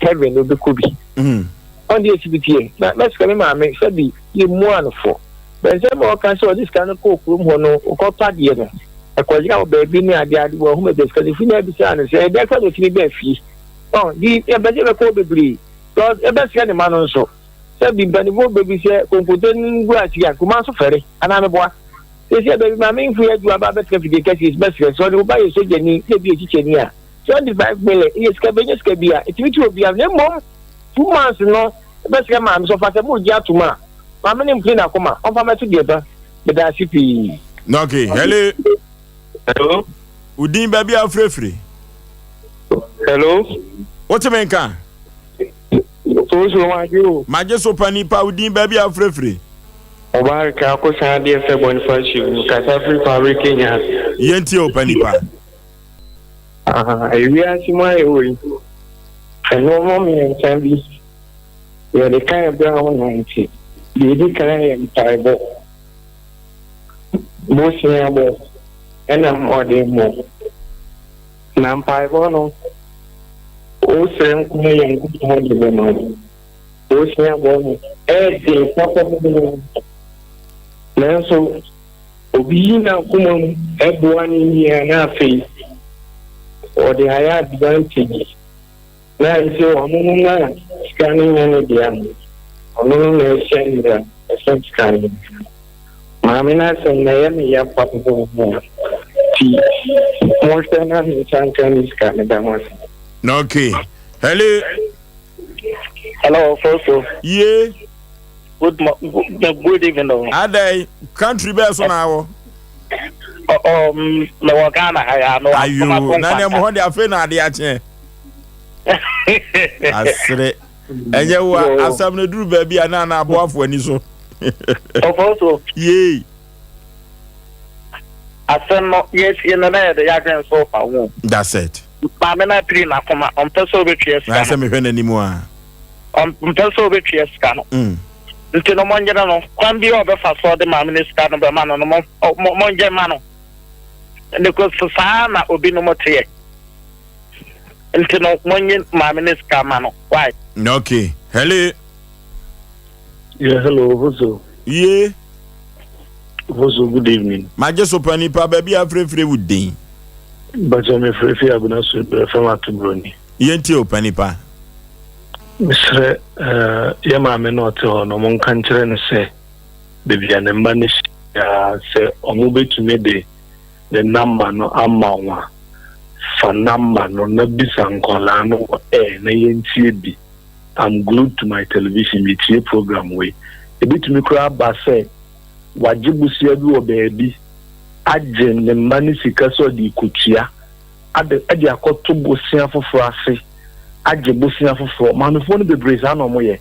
heaven no bɛkɔ bi mm. ɔn deɛ esi bi tie na mɛsika me maame sɛbi yɛ mua no fo bɛnsɛm ma ɔka sɛ ɔde sika no kɔɔ kurom hɔ no ɔkɔtɔ adeɛ no ɛkɔgyina wɔ baabi ne adeɛ ade wɔ ahoma baabi sika no fi na abisaa no sɛ ɛdɛ kora na ɔtumi baa fie ɔn di ɛbɛsɛ ɛbɛkɔ hɔ bebree because ɛbɛsrɛ ne ma no nso sɛ bi mpanimfoɔ bɛbi sɛ konkonte no ngu ase a nkuma nso fɛre anaa meboa sɛsi baabi maame mfo yɛ adwuma ba bɛtena fidie kɛseɛ bɛsrɛ sɛ ɔde wo ba yɛ sogyani na ebi yɛ kyikyɛni a 25 million yɛ sika bɛnyɛ sika bi a ɛtumi ti obi a na mmom two months no bɛsrɛ maame sɛ ɔfa sɛ mogye atom a maame no mpene n'akoma ɔmfa mɛto deɛ ba meda ase pii. Okay, hello. Hello. Udin baabi a wofirefiri. Hello. Wote me nka? Soso magye o. Magye so pa nipa udin baabi a wofirefiri. Mubarak akosan adeɛ sɛ Bonifacio kasa firi Kwabere Kenya. Yɛntie o pa nipa. Ah, ewiase mu ayɛ wei. Nneɛma mmiɛnsa bi yɛde ka ɛberɛ a wonante. Deɛ ɛdi kan yɛ mpaebɔ, boseabɔ, ɛna mmɔdemmɔ. Na mpaebɔ no, wosrɛ nko na Nyankopɔn de bɛma wo. Boseabɔ no, ɛyɛ den papapapa. Nanso, obi yi n'akoma mu boa ne nua na afei ɔde ayɛ advantage na ɛsɛ ɔno no na sika no nyɛ ne dea no, ɔno no na ɛhyɛ nea ɛsɛ sika no. Maame no asɛm na ɛyɛ me ya papapapa nti monhwɛ na ne nsa nka ne sika meda mo ase. Okay. Hello. Hello, Foso. Yeah. Good, good, good evening. Oh. Adai, country bɛɛ so na awɔ. Um, mewɔ Ghana ha ya. Ayo, na ne mo hɔ de afei na ade akyɛ. Asere. Ɛnyɛ wo a asɛm no duru baabi a na na aboafo ani so. Ɔfɔ so. Yei. Asɛm no yɛtie no na yɛde yɛadwene nso fa ho. That's it. Maame no apiri n'akoma, ɔmpɛ sɛ ɔbɛtua sika no. Sɛ mehwɛ n'anim a. Ɔmpɛ sɛ ɔbɛtua sika no. Mm. Nti no monyere no, kwan bi a ɔbɛfa so ɔde maame no sika no bɛma no no, mongye ma no. Because saa na obinom teɛ. Nti no monye maame no sika ma no. Why? Okay. Hello. Yeah, hello, Voso. Yeah. Voso, good evening. Magye so pa nipa baabi a frɛfrɛ wo din. Bakyɛ me frɛfrɛ Abena so brɛ fam ato broni. Yɛntie o pa nipa. Mesrɛ uh, yɛ maame na ɔte hɔ no monka nkyerɛ no sɛ baabi a ne mma no hyia sɛ ɔmo bɛtumi de ne namba no ama wo a fa namba no na bisa nkwadaa no wɔ air na yɛntie bi. I'm glued to my television metie program wei. Ebetumi koraa aba sɛ wagye bosea bi wɔ baabi agye ne mma no sika sɛ ɔde rekotua ade de akɔto bosea foforɔ ase agye bosea foforɔ. Maamefoɔ no bebree saa na wɔyɛ.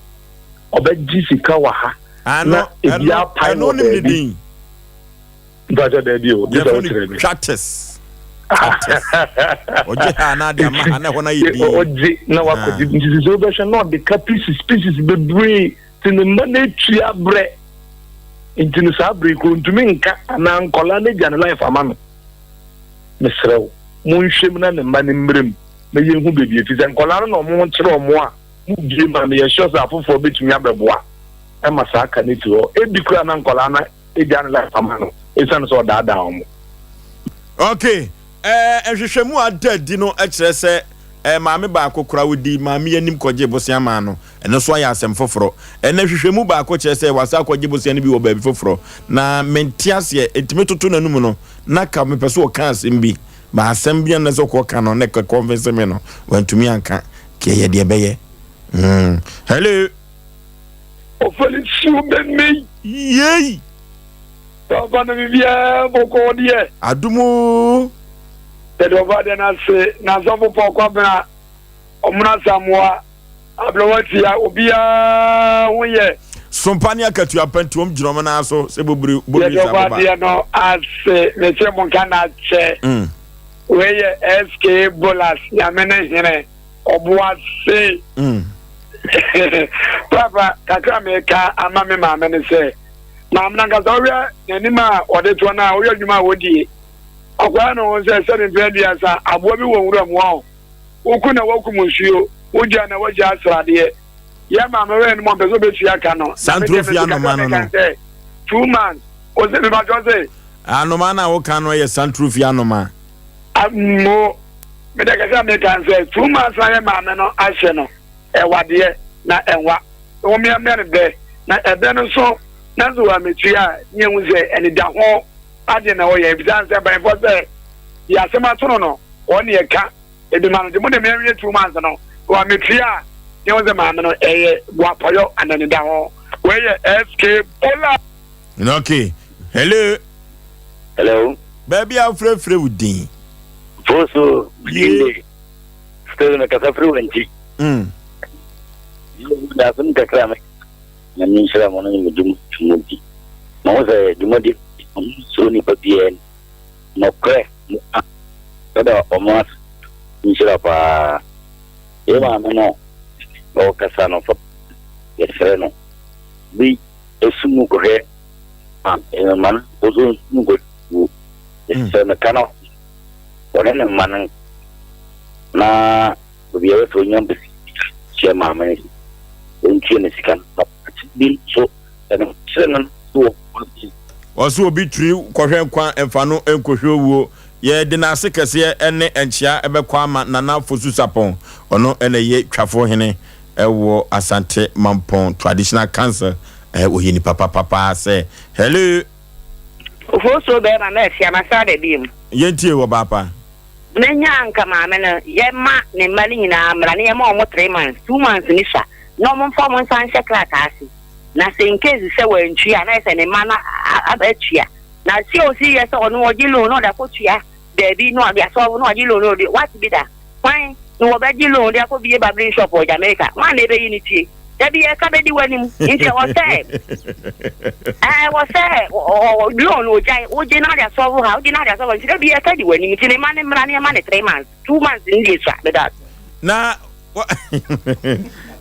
Ɔbɛgye sika wɔ ha na ebi apae wɔ baabi. Mpakyɛ daabi o, gye sɛ wokyerɛ me. Twates. Twates. Ɔgye ha na ade ama ha na ɛhɔ no ayɛ din. Ɔgye na wakɔgye. Ah. Nti sɛ wobɛhwɛ na ɔde ka pieces pieces bebree te ne mma no atua berɛ. Nti no saa bere kuro ntumi nka anaa nkɔla no agya ne life ama no. Mesrɛ wo, monhwɛ mu na ne mma no mmerɛ mu na yɛnhu baabi ɛfiri sɛ nkɔla no na ɔmo ho kyerɛ ɔmo a mobie ma meyɛ sure sɛ afoforɔ bɛtumi abɛboa ɛma saa ka no firi hɔ. Ebi koraa na nkɔla no egya ne life ama no esiane sɛ ɔdaadaa wɔn. Okay, eh, nhwehwɛmu a ada adi no kyerɛ sɛ eh, maame baako koraa odi maame anim kɔgye bosea maa no. Ɛno nso ayɛ asɛm foforɔ. Ɛnna nhwehwɛmu baako kyerɛ sɛ wasa akɔgye bosea no bi wɔ baabi foforɔ. Na mente aseɛ, ɛtumi toto n'anum no, na ka mepɛ sɛ ɔka asɛm bi. Ba asɛm bi a na sɛ ɔkɔka no, na ɛkɔ convince me no, wantumi anka. Kɛyɛ deɛ ɛbɛyɛ. Mm. Hello. Ɔfɛlisiw bɛmɛyi. Yei. Papa no biribiara bɔkɔɔ deɛ. Adom oo. Yɛde ɔba deɛ no ase na asɔfo Paul Kwabena Ɔmona Samoa Abrɛwa Tia obiara ho yɛ. Sompa ne akatua pa nti wɔn gyina wɔn nan so sɛ bobiri bobiri Yɛde ɔba deɛ no ase mese mo nka na akyɛ. Mm. Wei yɛ SK Bolas Nyame ne hene. Ɔboase. Mm. Papa, kakra meka ama me maame ne sɛ, maame no ankasa wohwɛ n'anim a ɔde toɔ no a wohwɛ adwuma a wɔdie. Ɔkɔɛ no ho sɛ sɛbe mprɛ aduasa aboa bi wɔ nwura mu ɔ. Woku na woakum nsuo, wogya na woagya asradeɛ. Yɛ maame wɔ anim ɔmpɛ sɛ ɔbɛtua ka no. Na me deɛ Santrofie mese kakra anoma no meka no. ne sɛ, 2 months. Ose mebatwɔ se. Anoma no a woka no yɛ santrofie anoma. Mo. Mede kɛse a meka ne sɛ 2 months na yɛ maame no ahyɛ no ɛwa deɛ na ɛnwa wɔmeamea no bɛ na ɛbɛ no so na sɛ wɔametua a ne yɛhu sɛ anidaho adeɛ na ɔyɛ ebisa sɛ mpanyinfoɔ sɛ deɛ asɛm ato no no wɔn ne ɛka ebi ma no nti mo de meawie 2 months no wɔametua a ne yɛhu sɛ maame no ɛyɛ boapɔyɔ ana anidaho wei yɛ SK Bola. Okay. Hello. Hello. Baabi a wofrɛfrɛ wo din. Foso Yinde. Still me kasa firi wɔn Mm. Da asɛm kakra me. Na me nhyira mo no ne mo dwuma mu di. Ma ho sɛ dwumadi ɔmo suro nipa biara ni. Nɔkorɛ mo ka. Sɛda ɔmo ase nhyira paa. Yɛ maame no ɔkasa no fa yɛsrɛ no bi esu mu kɔhwɛ ma no ɔso nsu mu kɔhwɛ wuo. Yɛsrɛ no ka no ɔne ne mma no na obi a wɔsɛ onya besi hyɛ maame no ɔntua ne sika no bi nso ɛno kyerɛ no wɔ Ɔsɛ obi turi kɔhwɛ nkwa mfa no nkɔhwɛ owuo. Yɛde n'ase kɛseɛ ne nkyea bɛkɔ ama Nana Fosu Sapɔn. Ɔno na ɛyɛ Twafo hene wɔ Asante Mampɔn Traditional Council. Ɔyɛ nipa papa paa sɛ. Hello. Ofosuo bɛɛma ma afia masan aba bio. Yɛntie wɔ baapa. Menya anka maame no yɛma ne mma no nyinaa mmra na yɛma ɔmo 3 months 2 months no sua na ɔmo mfa ɔmo nsa nhyɛ krataa ase na sɛ in case sɛ wantua a na yɛ sɛ ne mma no atua na sɛ osi yɛ sɛ ɔno ɔgye loan na ɔde akɔtua daabi na ɔde asɔlvo na ɔgye loan na ɔde wate bi da kwan. Na wɔbɛgye loan de akɔbue barbering shop wɔ Jamaica. Hwan na ɛbɛyi ne tie? Da bi ɛka bɛdi w'anim. Nti ɛwɔ sɛ ɛwɔ sɛ loan ogyae. Wogye na ade asɔvo ha, wogye na ade asɔvo. Nti da bi ɛka di w'anim. Nti ne mma no mmra na yɛma no 3 months. 2 months no deɛ sua. Meda ase. Na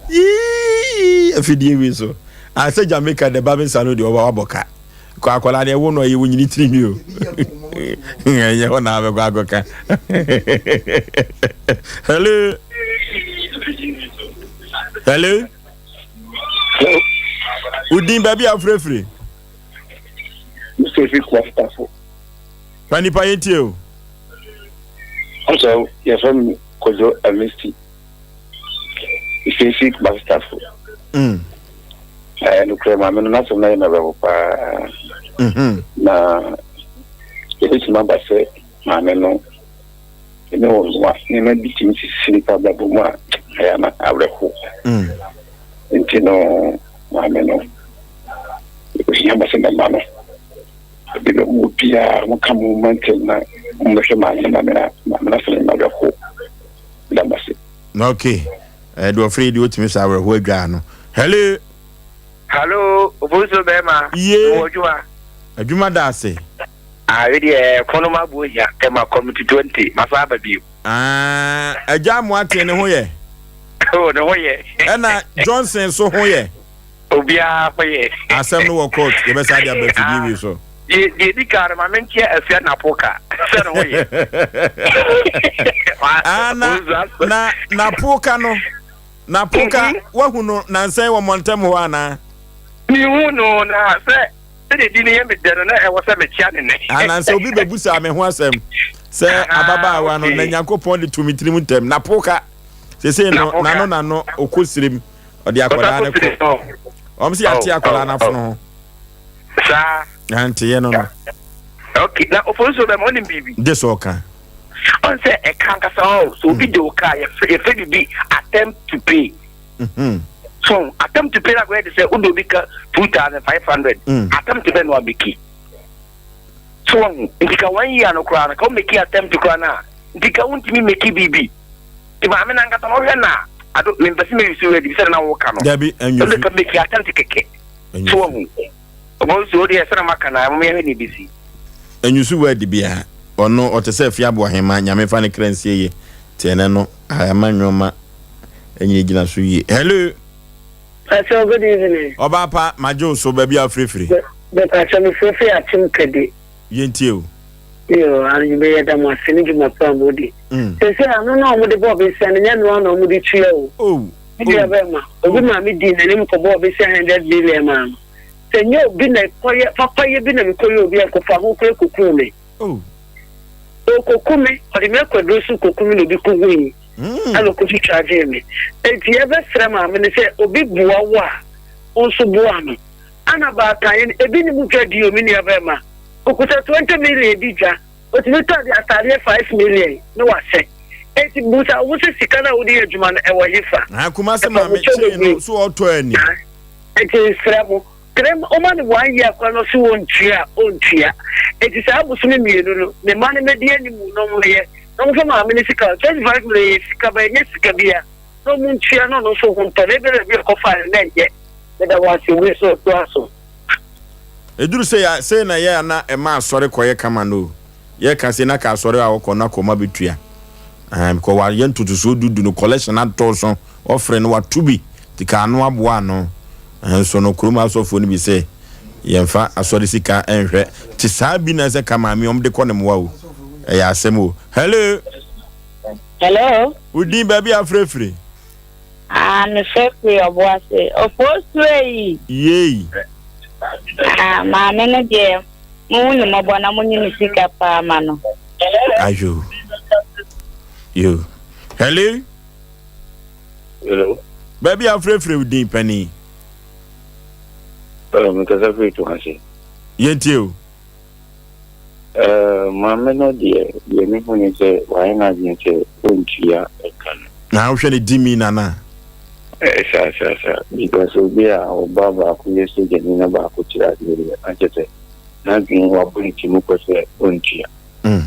yii afidie wi so. Asɛ Jamaica de barbering salon deɛ ɔba wabɔ ka. Kɔ akwadaa deɛ wo no ɛyɛ wo nyini tiri mi o. Ɛnyɛ hɔ na abɛkɔ akɔka. Hello. Hello. Wodin baabi a wofirefiri. Mr. Fi Kwafutafo. Fa nipa yɛn tie o. Ɔsɛ yɛfrɛ me Kojo Amisti. Mfefi Bastafo. Mm. Ɛɛ nokorɛ maame no n'asɛm no ayɛ me awerɛho paa. Mm-hmm. Na ebetumi aba sɛ maame no ne wɔn mmoa nneɛma bi tumi sisi nipa abrabɔ mu a ɛyɛ ama awerɛho. Mm. Nti no maame no ohia ba sɛ mɛma no ebi na ɔmo biara mo ka mo mma ntɛm na mo bɛhwɛ maame no maame no maame no asɛm no awerɛho. Da mo ase. Ok eh, deɛ ɔfrɛ yi deɛ ɔtumi sɛ awerɛhoɔ adwaa no. Hello. Hallo, Obosuo bɛɛma, Ye. mewɔ adwuma. Adwuma da ase. Ah, wei deɛ ɛko no maboɔ hia, ɛma committee 20, masan aba bio. Ah, Agya Amoateng ne ho yɛ? Oh, ne ho yɛ. Ɛna Johnson so ho yɛ? Obiara ho yɛ. Asɛm no wɔ court, yɛbɛsa de aba afidie wei so. Deɛ deɛ di kan no, ma menkyea Afia Napoka sɛ ne ho yɛ. Ah, na na Napoka no, Napoka mhm. wahu no nansan wɔ mmɔntɛm hɔ anaa? Mehu no na sɛ sɛdeɛ di no yɛ me dɛ no na ɛwɔ sɛ mekyea ne nɛ. Anansɛ obi bɛbusaa me ho asɛm sɛ ababaawa no na Nyankopɔn de to me tirim ntɛm. Napoka sesei no nano nano ɔkɔ sirem. Ɔde akwadaa no kɔ. Wɔn sɛ yɛate akwadaa no afono ho. Saa. Na nteyɛ no no. Okay, na ofonso bɛma ɔnim biribi. De sɛ ɔka. Ɔn sɛ ɛka ankasa ɔ sɛ obi de wo ka yɛfrɛ yɛfrɛ biribi attempt to pay. Mm-hmm. So attempt to pay na akɔyɛ de sɛ wode obi ka 2500 mm. attempt bɛ no abɛki. So wahu nti ka one year no koraa no ka womɛki attempt koraa no a nti ka wontumi mɛki biribi. Nti maame no ankasa no ɔhwɛ no a ado mempɛ sɛ mɛyi so word bi sɛde na woka no. Dabi ɛnyɛ fi. Ka mɛki attempt kɛkɛ. So wahu. Ɔbɔ nso o deɛ sɛde maka no a mom yɛhwɛ ne bɛsi. Ɛnyusu word bia ɔno ɔte sɛ afie aboahema nyame fa ne kra nsie ye te ɛnɛ no ama nnoɔma ɛnyina gyina so yie. Hello. Pacho good evening. Ɔbaa pa magye wo so baabi a wofirefiri. Me pacho me firifiri akyem kadi. Yɛntie o. Yoo anwummerɛ yɛda mo ase ne dwuma pa a modi. Seesei ano no a wɔde bɔɔ besia no nyɛ ɛno ara na wɔde tua o. Me nua bɛrima, obi maame dii n'anim kɔbɔɔ besia hundred million maa no. Sɛ nyɛ obi na ɛkɔyɛ papayɛ bi na mekɔyɛ obi a nka ho koraa kɔkuu me. Ɔrekɔku me, ɔde me akɔ aduro so rekɔku me na obi kɔhui ɛna ɔkɔtwitwa gyee me. Enti yɛbɛsrɛ maame no sɛ obi boa wo a, wo nso boa no. Ana baatan no, ebi ne mu dwa di o, me nua bɛrima. Okuta 20 million di dwa. Otumi tɔ ade ataadeɛ 5 million na wahyɛ. Enti busa wo ho sɛ sika no a wode yɛ adwuma no ɛwɔ hefa? Ah, Kumasi maame kyee no so ɔtɔ ani. Enti nsrɛ mo, tere woma no one year koraa na ɔse ɔntua a, ɔntua. Enti saa bosome mmienu no, ne mma no mmɛdi anim na wɔmmɛyɛ na wɔmfa maame no sika. 25 million yɛ sika ba ɛnyɛ sika bia. Na wɔn ntua na ɔno nso ho ntɔ no. Ebia baabi a ɔkɔfaeɛ no na ɛnyɛ. Meda wo ase, wei so toa so. Ɛduru sei a, sei na ɛyɛ a na ɛma asɔre kɔyɛ kama no o. Yɛka sei na ka asɔre a wɔkɔ no akɔma bɛtua. Ɛɛ, because wayɛ ntotosoɔ du du no, collection atɔ so, offering no wato bi, nti ka ano aboa ano. Nso no, kurom asɔfoɔ no bi sɛ yɛmfa asɔre sika nhwɛ. Nti saa bi na ɛsɛ ka maame wɔn de kɔ ne mmoa o. Ɛyɛ asɛm o. Hello! Hello. Wo din baabi a afrɛfiri? Ah, me frɛ firi Ɔboase. Ofosuo yi. Yei. Ah, maame no deɛ, mo hu ne mmɔbɔ na mo nyi ne sika paa ma no. Ayo. Yo. Hello. Hello. Baabi a afrɛfiri wo din panin? Hello, me kasa firi Tuase. Yɛntie o. Eh, maame no deɛ, deɛ mehu ne sɛ wayɛ n'adwene sɛ ɔntua ɛka no. Na wohwɛ ne di mi nana. Eh, saa saa saa. Because obi a ɔba baako yɛ sogyani na baako kyerɛ adeɛ deɛ, na kyerɛ sɛ n'adwene wabɔ ne ti mu kɔ sɛ ɔntua. Mm.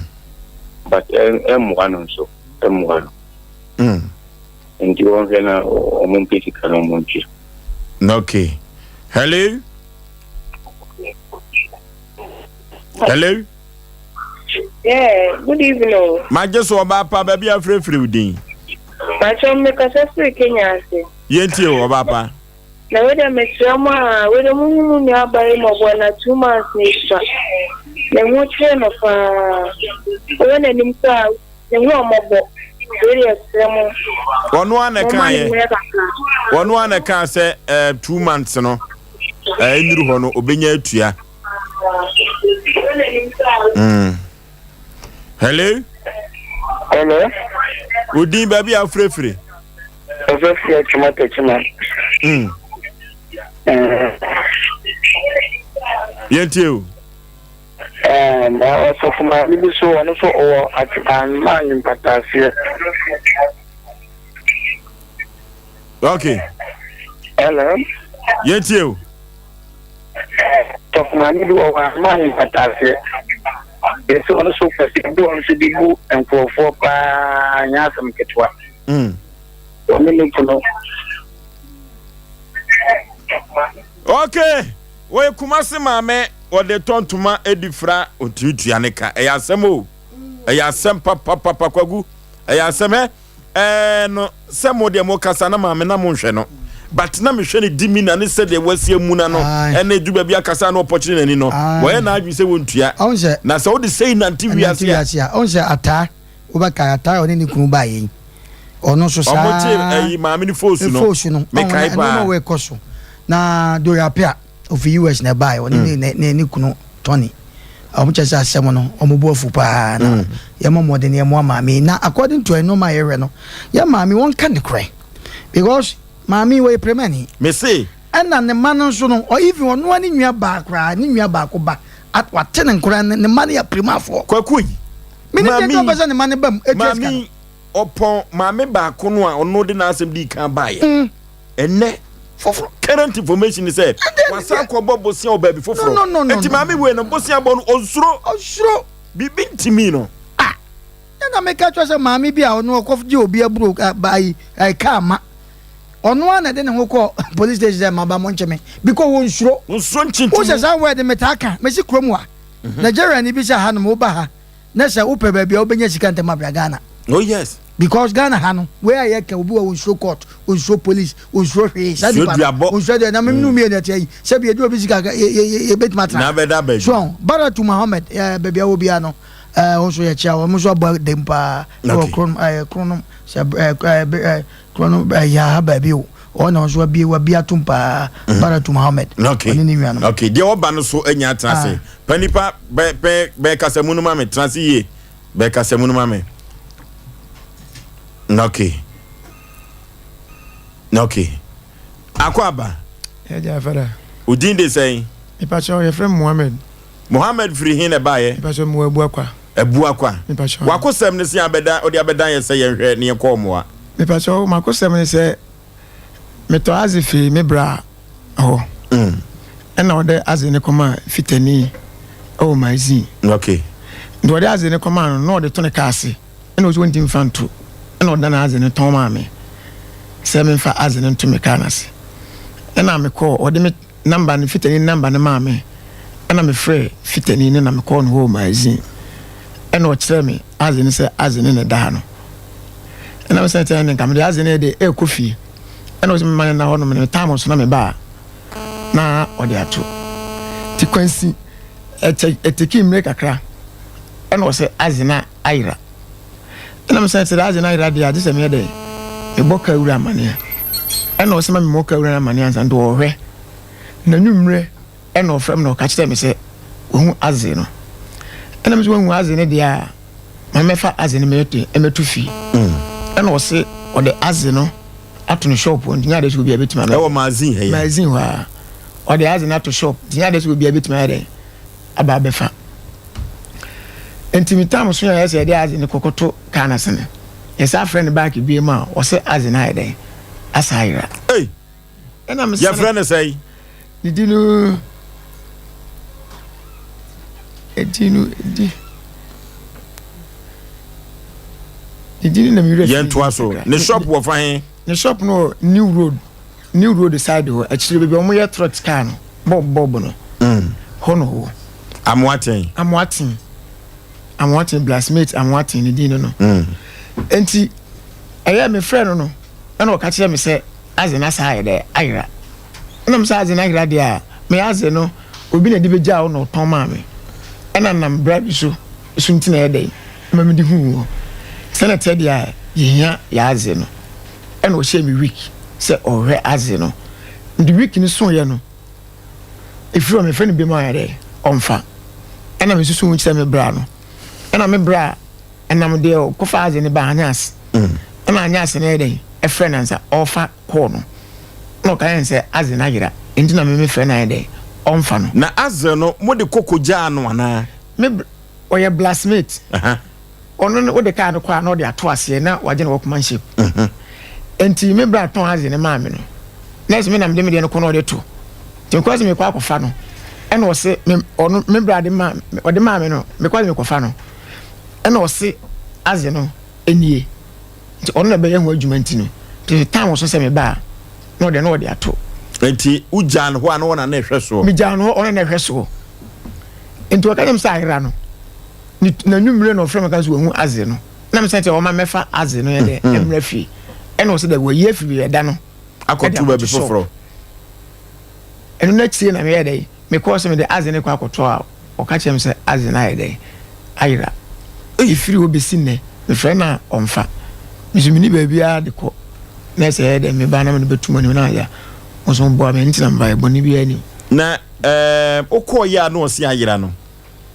But ɛmmoa no nso, ɛmmoa no. Nti wɔnhwɛ na wɔn mpɛ sika na wɔn ntua. Okay. Hello. Hello. Yeah, good evening. Oh. Magye so ɔbaa pa baabi afirafiri wo din. Makyɛ mekasa firi Kenya ase. Yɛntie o ɔbaa pa. Na wei deɛ mesrɛ mo a wei deɛ mohu mo nua ba yi mmɔbɔ na 2 months ni sua. Ne ho kyerɛ no paa. Wɔyɛ n'anim koraa ne ho ɔmmɔbɔ. Wei deɛ srɛ mo. Ɔno a na Momma ɛka ne yɛ. ho yɛ kakra. Ɔno a na ɛka sɛ 2 months no ɛnuru hɔ no obenya atua. Hello. Hello. Odin baabi a afirafiri. Ɔsɛ fi atwuma tɛkyima. Yɛntie o. Na ɔsɔfo maame bi so ɔno nso ɔwɔ atwuma mpataaseɛ. Okay. Hello. Yɛntie o. Sɔfo maame bi wɔ hɔ a maa mpataaseɛ. Yɛsɛ ɔno nso pɛsɛ bi ɔno nso de bu nkurɔfoɔ paa nyɛ asɛm ketewa. Ɔne ne kunu. Okay. Wɔyɛ Kumase maame wɔde tɔ ntoma edi fra ontumi tua ne ka. Ɛyɛ asɛm o. Ɛyɛ asɛm papapapa kwagu. Ɛyɛ asɛm ɛ. Ɛɛ no sɛ mo deɛ mo kasa na maame na mo nhwɛ no. But na mehwɛ ne di mi na ne sɛdeɛ wasi amuna no ɛna edu baabi akasa na ɔpɔkyere n'ani no. Wɔyɛ n'adwene sɛ wɔntua. Na sɛ wode sɛi nante wiase a. Ɔn sɛ ataa wobɛka ataa ɔne ne kunu baa yɛn ɔno nso saa. Ɔmo te ɛyi maame ne foosu no. Foosu no. Mekae paa. Ɛnoma wɔ ɛkɔ so na Dora Apia ofi US na ɛbaeɛ ɔne ne ne ne kunu Tony ɔmo kyerɛ sɛ asɛm no ɔmo bo afu paa na yɛmɔ mmɔden yɛmoa maame yi na according to ɛnoma a yɛhwɛ no yɛ maame wɔn ka ne korɛ because maame yi wɔyɛ premani. Mese. Ɛna ne mma no nso no ɔ even ɔnoa ne nua baa koraa ne nua baako ba wate ne nkora ne mma no yɛ premafoɔ. Kwaku yi. Mene deɛ nti ɔpɛ sɛ ne mma no ba mu etua sika no. Maame ɔpɔn maame baako no a ɔno de n'asɛm dii kan baeɛ. Ɛnɛ foforɔ. Current information ni sɛ wasan kɔbɔ bosea wɔ baabi foforɔ. No, no, no, Eti maame wei no bosea bɔ no onsuro. Onsuro. Biribi ntumi no. Ah! Ɛna meka kyerɛ sɛ maame bi a ɔno ɔkɔ gye obi aburo ayi kaa ma ɔno ara na ɛde ne ho kɔ police station sɛ maba mo nkye me because wɔnsuro. Nsuro nkyinkyim. Wo sɛ saa word metaa ka mesi kurom wa. Nigeria ni bi sɛ ha nom woba ha na sɛ wopɛ baabi a wobɛnya sika ntɛm abra Ghana. Oh yes. Because Ghana ha no wei a yɛka obi wɔ onsuro court onsuro police onsuro hwee saa nipa no onsuro deɛ na menu mmienu ɛte ayi sɛ bi edu obi sika yɛbɛtumi atena so Baratu Mohammed baabi a wɔ biara no ɛɛ wɔn nso yɛkyia wɔn nso abɔ dɛm paa ɛwɔ kronom ɛɛ kronom sɛ ɛɛ ɛɛ kronom ɛɛ yaha baabi o wɔn na wɔn nso abie wabi atum paa Baratu Mohammed ɔne ne nuanom. Okay deɛ ɔba no so anya atena ase pɛ nipa bɛ bɛ bɛ kasamu no ma me tena ase yie bɛ kasamu no ma me. Okay okay akɔ aba. Ɛgya fada. Odin de sɛn. Mipakyɛw yɛfrɛ me Mohammed. Mohammed firi he na ɛbaeɛ? Mepakyɛw mewɔ Abuakwa. Abuakwa. Mepakyɛw. W'akosɛm ne sɛn abɛda wode abɛdan yɛ sɛ yɛnhwɛ ne yɛnkɔ mmoa? Mepakyɛw m'akosɛm ne sɛ metɔ adze fii me bra hɔ ɛna ɔde adze no kɔmaa fitani ɛwɔ magazine. Okay. Nti ɔde adze no kɔmaa no na ɔde to ne kaa ase ɛna ɔsi wɔntumi mfa nto ɛna ɔdan adze no tɔn maa me sɛ memfa adze no nto me kaa no ase ɛna mekɔɔ ɔde me number no fitani no number no maa me ɛna me frɛ fitani no na me kɔɔ no hɔ wɔ magazine ɛna ɔkyerɛ me adze no sɛ adze no na ɛda ha no ɛna me sɛ kyerɛ ne nka mede adze no de ɛkɔ fie ɛna ɔsɛ mema no na hɔ nom no time so na me ba na ɔde ato ti kwansi ɛkyɛ ɛteki mmire kakra ɛna ɔsɛ adze no ayera ɛna me sɛ sɛ adze no ayera deɛ agye sɛ meyɛ dɛ mebɔ ka wura amaneɛ ɛna ɔsɛ ma memmɔ ka wura amaneɛ ansa nti ɔhwɛ na nwummerɛ ɛna ɔfrɛ me na ɔka kyerɛ me sɛ wahu adze no ɛna me sɛ wahu adze no deɛ a ma mɛfa adze no mɛto mɛto fie ɛna ɔse ɔde adze no ato no shop nti nyɛ ade sɛ obi a bɛtumi ɛwɔ magazine hɔ magazine hɔ a ɔde adze no ato shop nti nyɛ ade sɛ obi a bɛtumi ayɛ dɛn aba abɛfa nti me tam so yɛ sɛ yɛde adze no kɔkɔto kaa no ase no yɛsa frɛ no back bie mu a ɔsɛ adze no ayɛ dɛn asa ayera ɛna me yɛfrɛ no sɛn ne di no ɛdi no ɛdi. Ne din na me werɛ fi. Yɛntoa so. Ne shop wɔ fa he? Ne shop no wɔ New Road, New Road side hɔ, akyire baabi a wɔyɛ trot car no, bɔb bɔb no. Hɔ na ɔwɔ. Amoaten. Amoaten. Amoaten, Blacksmith Amoaten ne din no no. Enti, ɛyɛ mefrɛ no no, ɛna ɔka kyerɛ me sɛ adze no asa ayɛ dɛ ayera. Ɛna me sɛ adze no ayera deɛ a, me adze no obi na ɛde bɛgyaa wo na ɔtɔn maa me. Ɛna nam bra bi so so nti na ɛyɛ dɛn ma mede huu wo. Sɛ na ɛteɛ deɛ a, yɛhia yɛadze no. Ɛna ɔhyɛɛ me week sɛ ɔhwɛ adze no. Nti week no soeɛ no, ɛfiri hɔ mefrɛ no biom a ɔyɛ dɛn ɔmfa. Ɛna mesusu ho kyerɛ me bra no. Ɛna me bra ɛnam deɛ ɔkɔfa adze no baa Anyase. Ɛna Anyase no yɛ dɛn ɛfrɛ no ansa ɔrefa kɔɔ no. Ɛna ɔka yɛn sɛ adze no ayera nti na me mefrɛ no ayɛ dɛn ɔmfa no. Na adze no mode kɔ kɔgyaa no anaa? Me br ɔyɛ blacksmith. Ɔno no wode kaa no kɔ a na ɔde ato aseɛ na wagye no workmanship. Nti me bra tɔn adze no maa me no na ɛsɛ me na mede me deɛ no kɔ na ɔde to. Nti mekɔ sɛ mekɔ akɔfa no ɛna ɔse me ɔno me bra de ma ɔde maa me no mekɔ sɛ mekɔfa no ɛna ɔse adze no nie nti ɔno na ɛbɛyɛ ho adwuma nti no nti time so sɛ meba a na ɔde na ɔde ato. Nti wogyaa no hɔ a na ɔna na ɛhwɛ soɔ? Megyaa no hɔ ɔno na ɛhwɛ soɔ. Nti ɔka kyerɛ me sɛ ayera no ne n'anwummerɛ na ɔfrɛ me ka sɛ wahu adze no na mesɛ sɛ ɔma mɛfa adze no yɛ dɛ mmra fie ɛna ɔsɛ dɛ wayi afiri ɛda no akɔto baabi foforɔ. Ɛno n'akyire na meyɛ dɛ mekɔɔ sɛ mede adze no kɔ akɔtɔ a ɔka kyerɛ me sɛ adze no ayɛ dɛ ayera. Ɛfiri hɔ bɛsi nnɛ mefrɛ no a ɔmfa. Me nso menni baabiara de kɔ na ɛsɛ ɛyɛ dɛ meba na mede bɛto mo anim na ayɛ a mo nso moboa me ɛno nti na mebaeɛ bɔne biara nnim. Na ɛɛm wokɔeɛ a na ɔse ayera no,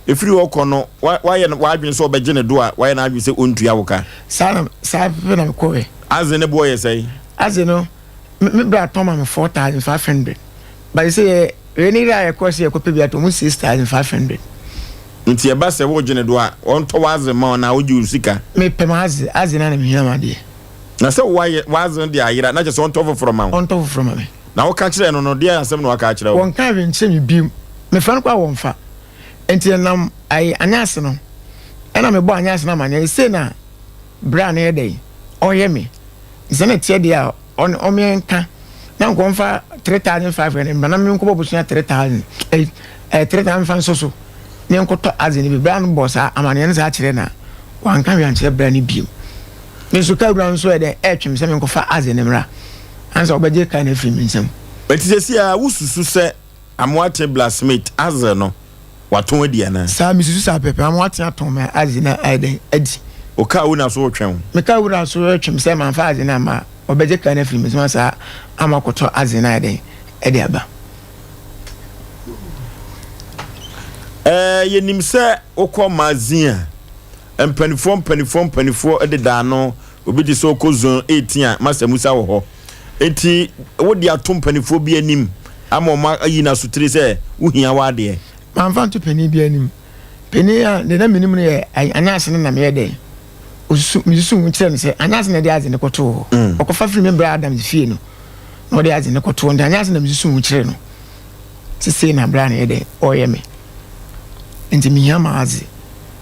ɛfiri hɔ kɔ no wayɛ w'adwene sɛ ɔbɛgye ne do a wayɛ n'adwene sɛ ɔntua wo ka? Saa na saa pɛpɛ na mekɔeɛ. Adze ne boɔ yɛ sɛn? Adze no me bra tɔn ma me 4500 but sɛ yɛ wei ne yere a yɛkɔɔ sɛ yɛkɔpɛ bi atɔ mu 6500. Nti ɛba sɛ wogye ne do a ɔntɔ w'adze mma wo anaa wogye wo sika? Mepɛ m'adze, adze no a na mehia m'adeɛ. Na sɛ wayɛ w'adze no de ayera na kyerɛ sɛ ɔntɔ foforɔ ma wo? Ɔntɔ foforɔ ma me. Na woka kyerɛɛ no no, deɛn asɛm na waka akyerɛ wo? Wɔnkaa hwee nkyerɛ me bio. Mefrɛ no koraa a wɔmfa. Enti ɛnam ayi Anyase no, ɛna mebɔɔ Anyase no amaneɛ, sei na bra no yɛ dɛn, ɔyɛ me. Nti sɛ na ɛteɛ deɛ a, ɔne ɔmeɛ nka na nka ɔmfa 3500 mmra na menkɔbɔ bosea 3000, ɛyi, ɛɛ 3000 mfa nso so na yɛnkɔtɔ adze no bi. Bra no bɔɔ saa amaneɛ no saa kyerɛɛ no a, wanka hwee ankyerɛ bra no bio. Me nso kaa wura no nso yɛ dɛn, ɛretwe me sɛ menkɔfa adze no mmra. Ansa wɔbɛgye kaa no afiri me nsam. Enti seesei ara wususu sɛ Amoatse Blacksmith adze no wɔatɔn adi anaa? Saa, mesusu saa pɛpɛ. Amoatse atɔn me adze no ayɛ dɛn adi? Wo kaa wura so retwɛn wo. Me kaa wura so retwe me sɛ mamfa adze no amma a, ɔbɛgye kaa no afiri me nsam asa ama akɔtɔ adze no ayɛ dɛn de aba. Ɛɛ, yɛnim sɛ wokɔ magazine a, mpanimfoɔ mpanimfoɔ mpanimfoɔ deda ano. Obi te sɛ ɔkɔ zone 18 a, Masa Musa wɔ hɔ. Enti wode ato mpanimfoɔ bi anim ama wɔn ayi no asotire sɛ wohia w'adeɛ? Mamfa anto panin bi anim. Panin a deɛ na menim no yɛ Anyase no na meyɛ dɛn? Osusu mesusu ho kyerɛ no sɛ Anyase na ɛde adze no kɔtoo hɔ. Ɔkɔfa firi me bra Adams fie no na ɔde adze no kɔtoo nti Anyase na mesusu ho kyerɛ no. Sesei na bra no yɛ dɛn? Ɔreyɛ me. Nti mehia m'adze.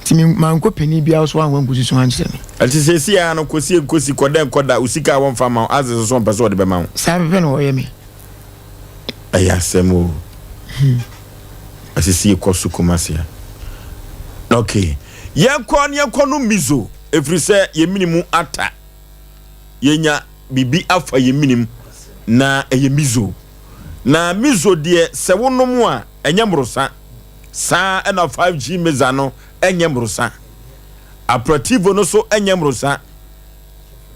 Nti me mankɔ panin biara so ankɔ ankosusu ankyerɛ me. Nti seesei ara no kɔsie nkosi, kɔda nkɔda, wo sika a wɔmfa mma wo, adze nso so ɔmpɛ sɛ ɔde bɛma wo. Saa pɛpɛ na ɔyɛ me. Ɛyɛ asɛm o. Asisie kɔ so Kumasi a. Ok. Yɛnkɔ na yɛnkɔ nom miso ɛfiri sɛ yɛn mene mu ata. Yɛnya biribi afa yɛn mene mu na ɛyɛ miso. Na miso deɛ sɛ wonom a ɛnyɛ mmorosa. Saa ara na 5G mesa no nyɛ mmorosa. Aperativo no so nyɛ mmorosa.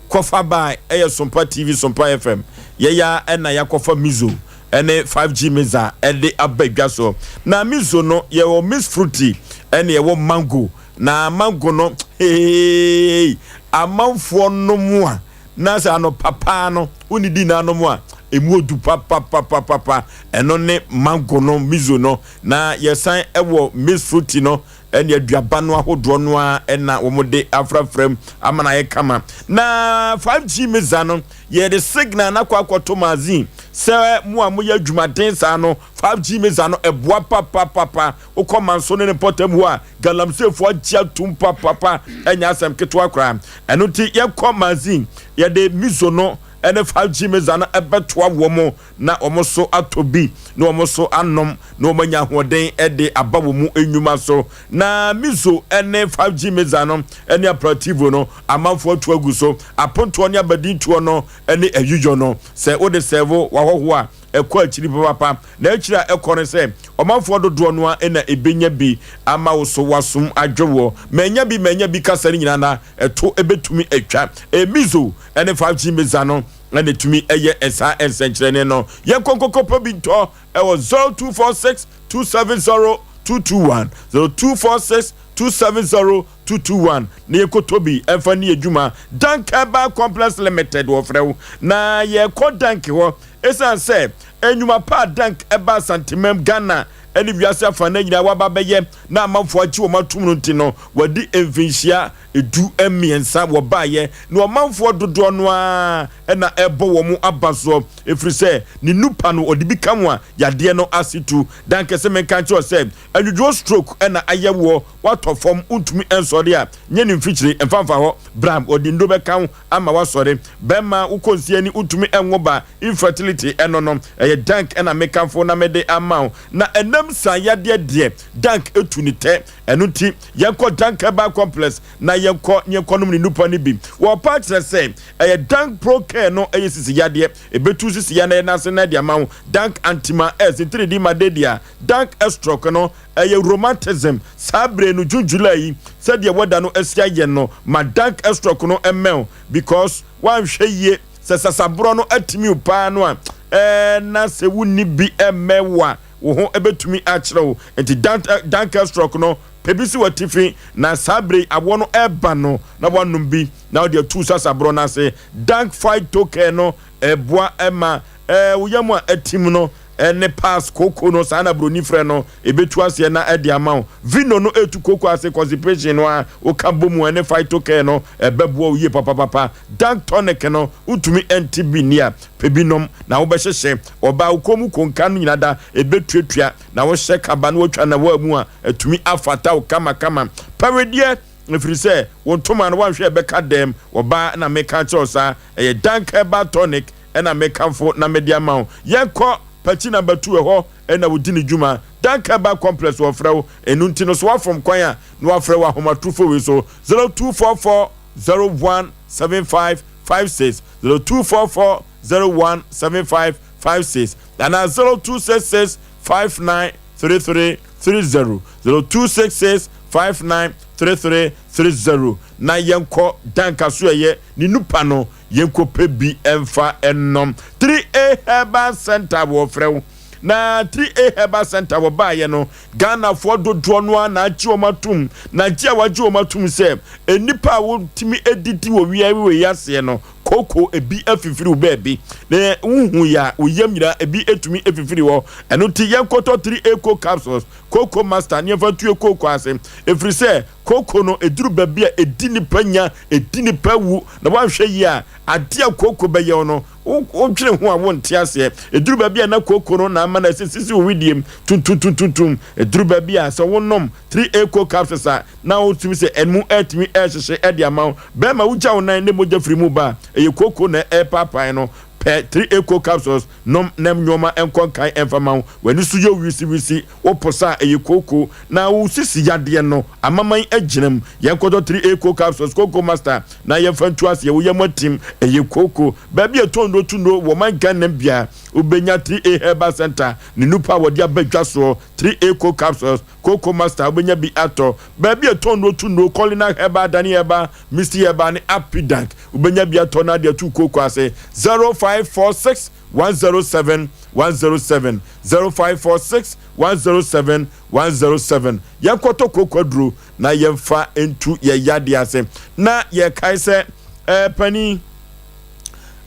Kɔfa bae ɛyɛ Sompa TV, Sompa FM. Yɛya na yɛakɔfa Mizo ne 5G mesa de aba dwa so. Na Mizo no yɛwɔ Miss Fruity ɛne yɛwɔ Mango. Na mango no heeii amanfoɔ nom a na sɛ anɔpa paa no wonnidi na anom a emu odu papapapapa. Ɛno ne mango no miso no. Na yɛsan wɔ mixed fruit no ɛne aduaba no ahodoɔ no ara ɛna wɔde afrafra mu ama no ayɛ kama. Na 5G mixer no yɛde signal no akɔ akɔto magazine. Sɛ mo a moyɛ adwumaden saa no, 5G mesa no ɛboa papapapa. Wokɔ manso ne ne mpɔtam hɔ a, galamseyfoɔ agye atum papapa, ɛnyɛ asɛm ketewa koraa. Ɛno nti yɛkɔ magazine, yɛde miso no ne 5G mesa no ɛbɛtoa wɔn na wɔn nso atɔ bi na wɔn nso anom na wɔn anya ahoɔden de aba wɔn mu nnwuma so. Na miso ne 5G mesa no ne aperativo no amanfoɔ atu agu so, apontoɔ ne abadintoɔ no ne ayiyɔ no, sɛ wode sɛɛvo w'ahɔhoɔ a, ɛkɔ akyiri papapa. Na akyiri a ɛkɔ ne sɛ, ɔmanfoɔ dodoɔ no ara na ɛbɛnya bi ama wo so w'asom adwo woɔ. Manya bi, manya bi kasa no nyinaa na ɛto bɛtumi atwa. Mizo ne 5G Meza no na ɛtumi yɛ saa nsɛnkyerɛnne no. Yɛnkɔ nkɔkɔpɛ bi ntɔ wɔ 0246 270 221, 0246 270 221 na yɛkɔtɔ bi ɛmfa nni adwuma. Dank Herbal Complex Limited wɔfrɛ wo na yɛkɔ Dank hɔ ɛsiane sɛ nnwuma pa a Dank ɛba Asantemam, Ghana ne wiase afanan nyinaa waba abɛyɛ na amanfoɔ agye wɔn atom no nti no wadi mfinhyia 13 wɔbaeɛ na ɔmanfoɔ dodoɔ no ara na ɛbɔ wɔn aba soɔ ɛfiri sɛ ne nupa no ɔde bi ka ho a yadeɛ no ase tu. Dank sɛ menka nkyerɛ wo sɛ anwudwoɔ stroke na ayɛ woɔ Woatɔ fam, wontumi nsɔre a, nyɛ no mfikyire, mfa mfa hɔ. Bra, wɔde nnuro bɛka wo ama woasɔre. Bɛrima, wokɔ nsia ani, wontumi nwo ba, infertility, ɛno no, ɛyɛ dank na mekamfo na mede ama wo. Na ɛnam saa yadeɛ deɛ, dank tu ne tɛ. Ɛno nti, yɛnkɔ Dank Herbal Complex na yɛnkɔ na yɛnkɔnom ne nnupa no bi. Wɔpa kyerɛ sɛ, ɛyɛ Dank Pro Care no yɛ sisi yadeɛ. Ɛbɛtu sisi yadeɛ no ase na ɛde ama wo. Dank Antima S, Ntiridi Madedia, Dank Estroke no, Ɛyɛ rheumatism saa bere no June July yi sɛdeɛ weather no asi ayɛ no ma dank stroke no mmɛn wo because woanhwɛ yie sɛ sasaborɔ no atumi wo paa no a ɛɛ na sɛ wonni bi mmɛn wo a wo ho bɛtumi akyerɛ wo nti dank dank stroke no pɛ bi si w'atifi na saa bere yi awɔ no ɛreba no na woanom bi na wode atu sasaborɔ no ase. Dank phytocare no ɛboa ma ɛɛ wo yam a atim no ne pass kooko no saa na broni frɛ no ebetu aseɛ na ɛde ama wo vino no etu kooko ase constipation no a woka bɔ mu ɛne phytocare no ɛbɛboa wo yie papapapa dank tonic no wotumi ɛnte bi nni a pɛ bi nom na wobɛhyehyɛ ɔbaa wo kɔn mu konka no nyina da ɛbɛtuatua na wohyɛ kaba na watwa na woamu a atumi afata wo kamakama pɛwedeɛ ɛfiri sɛ wo ntoma no woanhwɛ ɛbɛka dɛm ɔbaa na meka kyerɛ wo saa ɛyɛ dank herbal tonic na mekamfo na mede ama wo. Yɛnkɔ Pakyi number 2 ɛhɔ na wɔdi ne dwuma. Dank Herbal Complex wɔfrɛ wo. Ɛno nti no so woafom kwan a na woafrɛ wɔ ahomatorofo wei so 0244 01 75 56 0244 01 75 56 anaa 0266 59 33 30 0266 59 33 30 na yɛnkɔ Dank Asoɛeɛ ne nupa no Yɛnkɔpɛ bi mfa nnom. 3A Herbal Center wɔfrɛ wo. Na 3A Herbal Center wɔbaeɛ no, Ghanafoɔ dodoɔ no ara na agye wɔn atom. Na gye a wɔagye wɔn atom sɛ, nnipa a wɔtumi didi wɔ wiase wei aseɛ no, kooko ebi afifiri wo baabi. Na wohu yɛ a, wo yam nyinaa ebi tumi fifiri hɔ. Ɛno nti yɛnkɔtɔ 3A Coke Capsules, Kooko Master, ne yɛmfa ntue kooko ase. Ɛfiri sɛ, Kooko no, ɛduru baabi a ɛdi nnipa nya, ɛdi nnipa wu, na woanhwɛ yie a, adeɛ a kooko bɛyɛ wo no, wodwene ho a wonte aseɛ. Ɛduru baabi a na kooko no na ama no asisisi wo wedeɛ mu tuntuntuntuntum. Ɛduru baabi a sɛ wonom 3A coke capsules a, na wotumi sɛ ɛmu ɛretumi ɛrehyehye de ama wo. Bɛrima wogya wo nan ne mogya firi mu ba a, ɛyɛ kooko na ɛrepaapae no. Pɛ 3A coke capsules nom na nnoɔma nkɔ nkan mfa ma wo. W'ani so yɛ wisiwisi. Wo posa a ɛyɛ kooko na wo sisi yadeɛ no amaman agyina mu. Yɛn kɔtɔ 3A coke capsules kooko master na yɛn fa ntu aseɛ. Wo yam atim ɛyɛ kooko. Baabi a ɛtɔn nnuro tu nnuro wɔ man Ghana mu biara wobɛnya 3A herbal center ne nupa a wɔde aba dwa soɔ 3A coke capsules kooko master wobɛnya bi atɔ. Baabi a ɛtɔn nnuro tu nnuro Colina herbal, Dani herbal, Misty herbal ne Apidank wobɛnya bi atɔ na ade atu kooko ase. 0546 107 107 0546 107 107 Yɛnkɔtɔ kooko aduro na yɛmfa ntu yɛn yadeɛ ase. Na yɛkae sɛ, ɛɛ panin,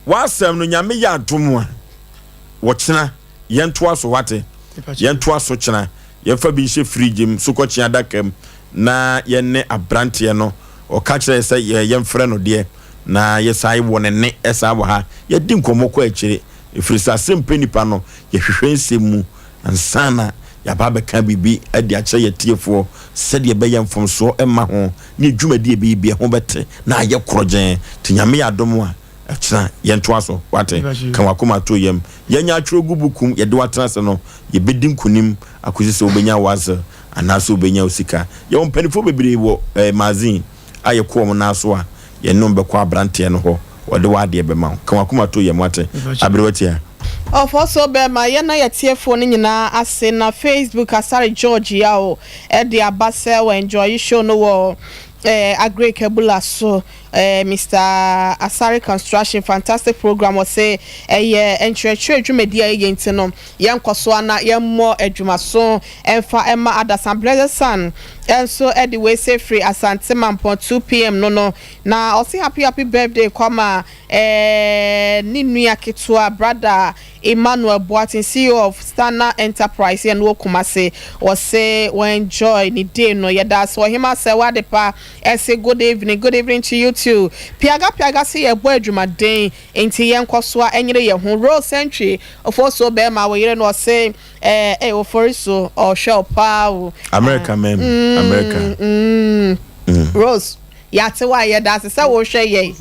w'asɛm no Nyame yɛ adom a, wɔkyena yɛntoa so wate? Yɛntoa so kyena. Yɛmfa bi nhyɛ fridge mu, sukɔkye adaka mu, na yɛne abranteɛ no, ɔka kyerɛɛ sɛ yɛmfrɛ no deɛ, na yɛsan wɔ ne nne saa wɔ ha. Yɛadi nkɔmmɔ kɔ akyire. Ɛfiri sɛ asɛm pɛ nipa no, yɛhwehwɛ nsɛm mu ansa na yɛaba abɛka biribi de akyerɛ yɛn atiefoɔ sɛdeɛ ɛbɛyɛ mfomsoɔ mma ho ne dwumadie a ɛbɛyɛ bi ɛho bɛte na ayɛ korɔgyenn. Nti Nyame yɛ adom a, ɛkyena yɛntoa so. Wate? Ka w'akoma to yam. Yɛanya atwerɛ gu buku mu, yɛde wo atena ase no, yɛbɛdi nkonim akɔsi sɛ wobɛnya w'asel anaasɛ wobɛnya wo sika. Yɛwɔ mpanimfoɔ bebree wɔ eh, magazine a yɛkɔ wɔn nan so a, yɛne wɔn bɛkɔ aberanteɛ no hɔ, wɔde w'adeɛ bɛma wo. Ka w'akoma to yam, wate? Aberewa tia. Ɔfɔso bɛma yɛn na yɛtiefoɔ no nyinaa ase na Facebook Asare George Yaw de aba sɛ wɔ enjoy show no wɔ eh, Agric Abula so eh, Mister Asare Construction fantastic program ɔse ɛyɛ nkyerɛkyerɛ dwumadi a yɛyɛ nti no yɛnkɔ so ana yɛmmɔ adwumaso ɛmfa ɛma adasa Blessed Son nso de wei se firi Asante Mampɔn 2pm no no na ɔse happy happy birthday kwama eh, ne nua ketewa brother Emmanuel Boateng CEO of Stana Enterprise yɛ no wɔ Kumasi ɔse wɔ enjoy ne day no yɛda ase Ɔhema Sɛwa Adepa ɛse good evening good evening to you too Piaga Piaga se yɛbɔ adwumaden nti yɛnkɔsoa nyere yɛ ho Rose Sentry Ofosuo bɛɛma wo yere no ɔse eh eh Oforisuo ɔhwɛ wo paa o America mɛm America mm, mm. Rose Yɛate wo a, yɛda ase sɛ wohwɛ yɛn.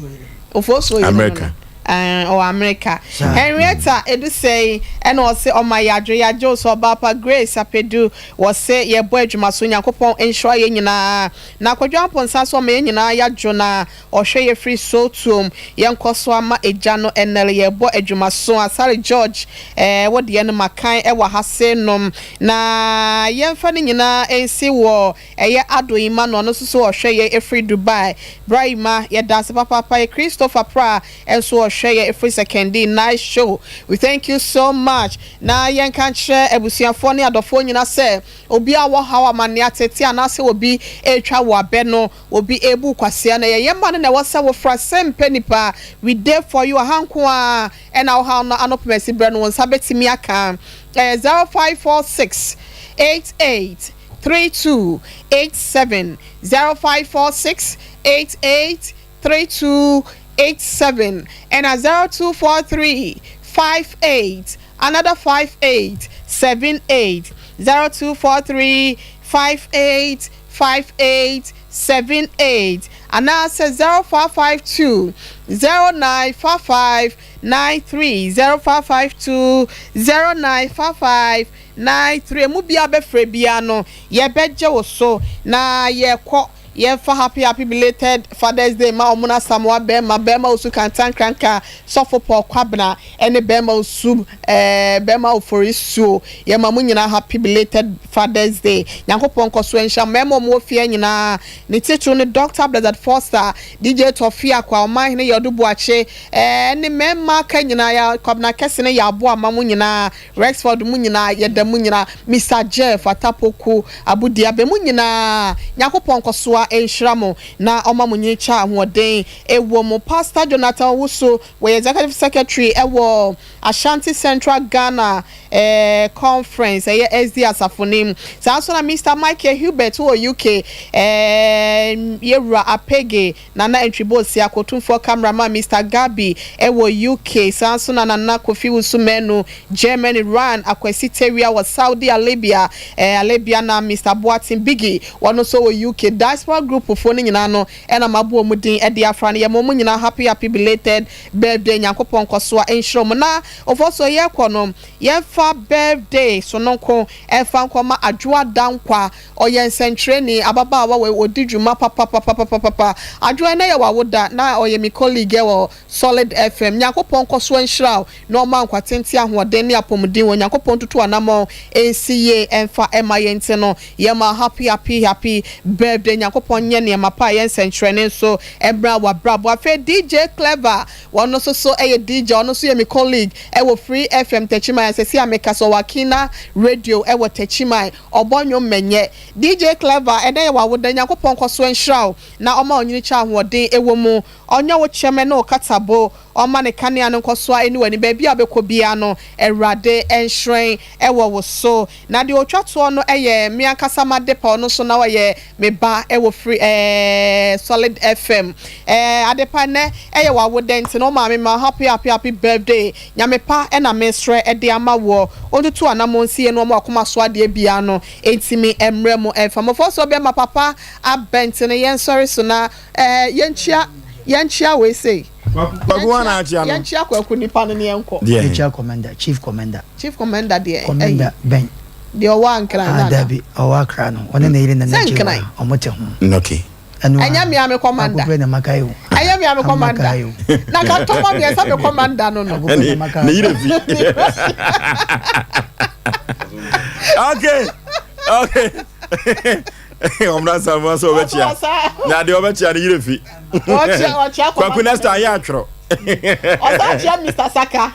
Ofosuo yere no no. Ɔwɔ Amerika. Henrietta Edusei ɛna ɔse ɔma yɛadwo yɛagye wo so Ɔbaapa Grace Apedu wɔse yɛbɔ adwuma so Nyankopɔn nhyira yɛn nyinaa. Na Kwadwo Amponsah nso ɔma yɛn nyinaa yɛadwo na ɔhwɛ yɛ firi Sowutuom. Yɛnkɔ so ama agya no ɛnɛl yɛbɔ adwuma so. Asare George ɛɛ wo deɛ no makan ɛwɔ ha se nom na yɛmfa ne nyinaa nsi wɔ Ɛyɛ Ado Emmanuel ɔno nso so ɔhwɛ yɛn ɛfiri Dubai. Bra Emma yɛda ase papaapa yɛ Christopher Prah nso ɔhwɛ yɛn ɛfiri Sekondi. Nice show we thank you so much. Na yɛnka nkyerɛ abusuafoɔ ne adɔfoɔ nyina sɛ obi a wɔ haw amanneɛ atete anaasɛ obi retwa wo abɛ no obi rebu wo kwasea no ɛyɛ yɛn mma no na ɛwɔ sɛ wofra sɛ mpɛ nipa we there for you aha nko ara ɛna wo haw no ano pemasi berɛ no wo nsa bɛtumi aka ɛyɛ 0546 88 32 87 0546 88 32 87 ɛna 0243 58 another 58 78 0243 58 58 78 anaasɛ 0552 0955 93 0552 0955 93 emu biara bɛfrɛ biara no yɛbɛgye wo so na yɛkɔ yɛmfa happy happy belated Father's Day ma Ɔmono Asamoah bɛɛma bɛɛma Osu Kantankranka Sɔfo Paul Kwabena ɛne bɛɛma Osu ɛɛ bɛɛma Ofori Suo yɛma mo nyinaa happy belated Father's Day Nyankopɔn nkɔso nhyira mo mɛɛma ɔmo wɔ fie nyinaa ne titiriw ne Doctor Blessed Foster DJ Tɔfi Akwa Ɔmanhene Yɔdo Boakye ɛɛ ne mɛɛma aka nyinaa yɛ Kwabena Kɛse ne yɛ aboa ma mo nyinaa Rexford mo nyinaa yɛda mo nyinaa Mister Jeff Atapoku Abudiabe mo nyinaa Nyankopɔn nkɔsoa nhyira mo na ɔma mo nyini kyɛ ahoɔden ɛwɔ mu Pastor Jonathan Owusu wɔyɛ Executive Secretary ɛwɔ Ashanti Central Ghana eh Conference ɛyɛ SDA asafo no mu saa nso na Mister Michael Hubert wɔ UK eh Yɛwura Apege Nana Antwi Bosia, Kotumfoɔ camera man Mister Gabi wɔ UK, saa nso na Nana Kofi Wusu Manu, Germany, Ryan Akwasi Tawia wɔ Saudi Alabia, eh, Alabia na Mister Boateng Biggie, wɔn nso wɔ UK. Diaspora group foɔ no nyinaa no na mabɔ wɔn din de afra no. Yɛma wɔn nyinaa happy happy belated birthday, Nyankopɔn nkɔsoa nhyira wɔn. Na Ofosuo yɛrekɔ no, yɛmfa birthday sononko mfa nkɔma Adwoa Dankwa Ɔyɛ nsɛnkyerɛni, ababaawa wei ɔdi dwuma papapapapapa. Adwoa ɛnɛ yɛ w'awoda na ɔyɛ me colleague wɔ Solid FM. Nyankopɔn nkɔso nhyira wo na ɔma nkwa tenten ahoɔden ne apɔmuden wɔ Nyankopɔn ntutu anamɔn nsi yie ɛmfa ɛma yɛn nti no yɛma happy happy happy birthday Nyankopɔn nyɛ nneɛma pa a ɛyɛ nsɛnkyerɛnne nso ɛmmra w'abrabɔ. Afei DJ Clever ɔno nso so yɛ DJ ɔno nso yɛ me colleague ɛwɔ Free FM Techiman sɛsi a mekasa ɔwɔ Akina Radio ɛwɔ Techiman. Ɔbɔ nnwom mɛnyɛ. DJ Clever ɛnɛ yɛ w'awoda Nyankopɔn nkɔso nhyira wo na ɔma onyini kyɛ ahoɔden ɛwɔ mu. Ɔnyɛ wo kyɛmɛ ne wo katabo. Ɔmma ne kanea no nkɔsoa ɛni w'anim. Baabi a wobɛkɔ biara no, Awurade nhyerɛn wɔ wo so. Na deɛ ɔtwa toɔ no yɛ me ankasa m'adepa, ɔno nso na ɔyɛ me ba wɔ firi ɛɛ Solid FM. Ɛɛ adepa nnɛ ɛyɛ w'awoda nti no wo maame ma wo happy happy happy birthday. Nyame pa na mesrɛ de ama woɔ. Ɔntutu anamɔn nsie no ɔma w'akoma so adeɛ biara no ntumi mmrɛ mu ɛmfa. Mmɔfra nso bɛma papa abɛ nti no yɛnsɔre so na ɛɛ yɛnkyia yɛnkyia wei sei. Kwaku hwan na akyia no? Yɛnkyia Kwaku nipa no ne yɛnkɔ. Deɛ? Yɛnkyia commander, chief commander. Chief commander deɛ ɛyi. Commander bɛn? Deɛ ɔwɔ Ankran no Ah anaa? dabi, ɔwɔ Accra no, ɔne ne yere Nana Sɛ Gyewa, Nkran. ɔmo te ho. Okay. Ɛno ara. Ɛnyɛ me a me commander. Kwaku pɛ na maka yi o. Ɛnyɛ me a me commander. Amaka yi o. Na nka tɔmɔ mmiɛnsa me commander no no. Kwaku pɛ na maka. Ne yere fi. Okay. Okay. Ɔmra Samoa sɛ ɔbɛkyia. Na deɛ ɔbɛkyia ne yere fi. Kwaku next time yɛ atwerɛ. Ɔsan kyia Mr. Saka.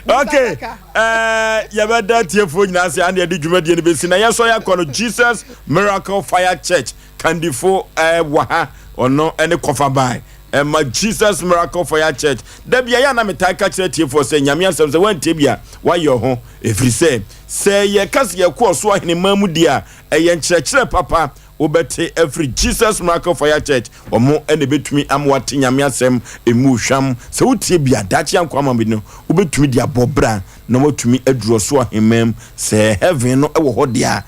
Okay. Eh, yɛbɛda tiefoɔ nyinaa ase ane yɛde dwumadie no bɛsi na yɛsɔ yɛakɔ no Jesus Miracle Fire Church Kandifo eh, wɔ ha ɔno ne kɔfa bae ɛma Jesus Miracle Fire Church da bia yɛ a na metaa ka kyerɛ tiefoɔ sɛ Nyame asɛm sɛ woantie bi a woayɛ ho ɛfiri sɛ sɛ yɛka sɛ yɛkɔ ɔso aheneman mu di a ɛyɛ nkyerɛkyerɛ papa wobɛte afiri Jesus Miracle Fire Church, wɔn na ɛbɛtumi ama wate Nyame asɛm ɛmu hwam. Sɛ wotie bi a, daakye ankɔ ama bi no, wobɛtumi de abɔ bra na woatumi aduru ɔsoro ahemman mu. Sɛ heaven no wɔ hɔ deɛ a.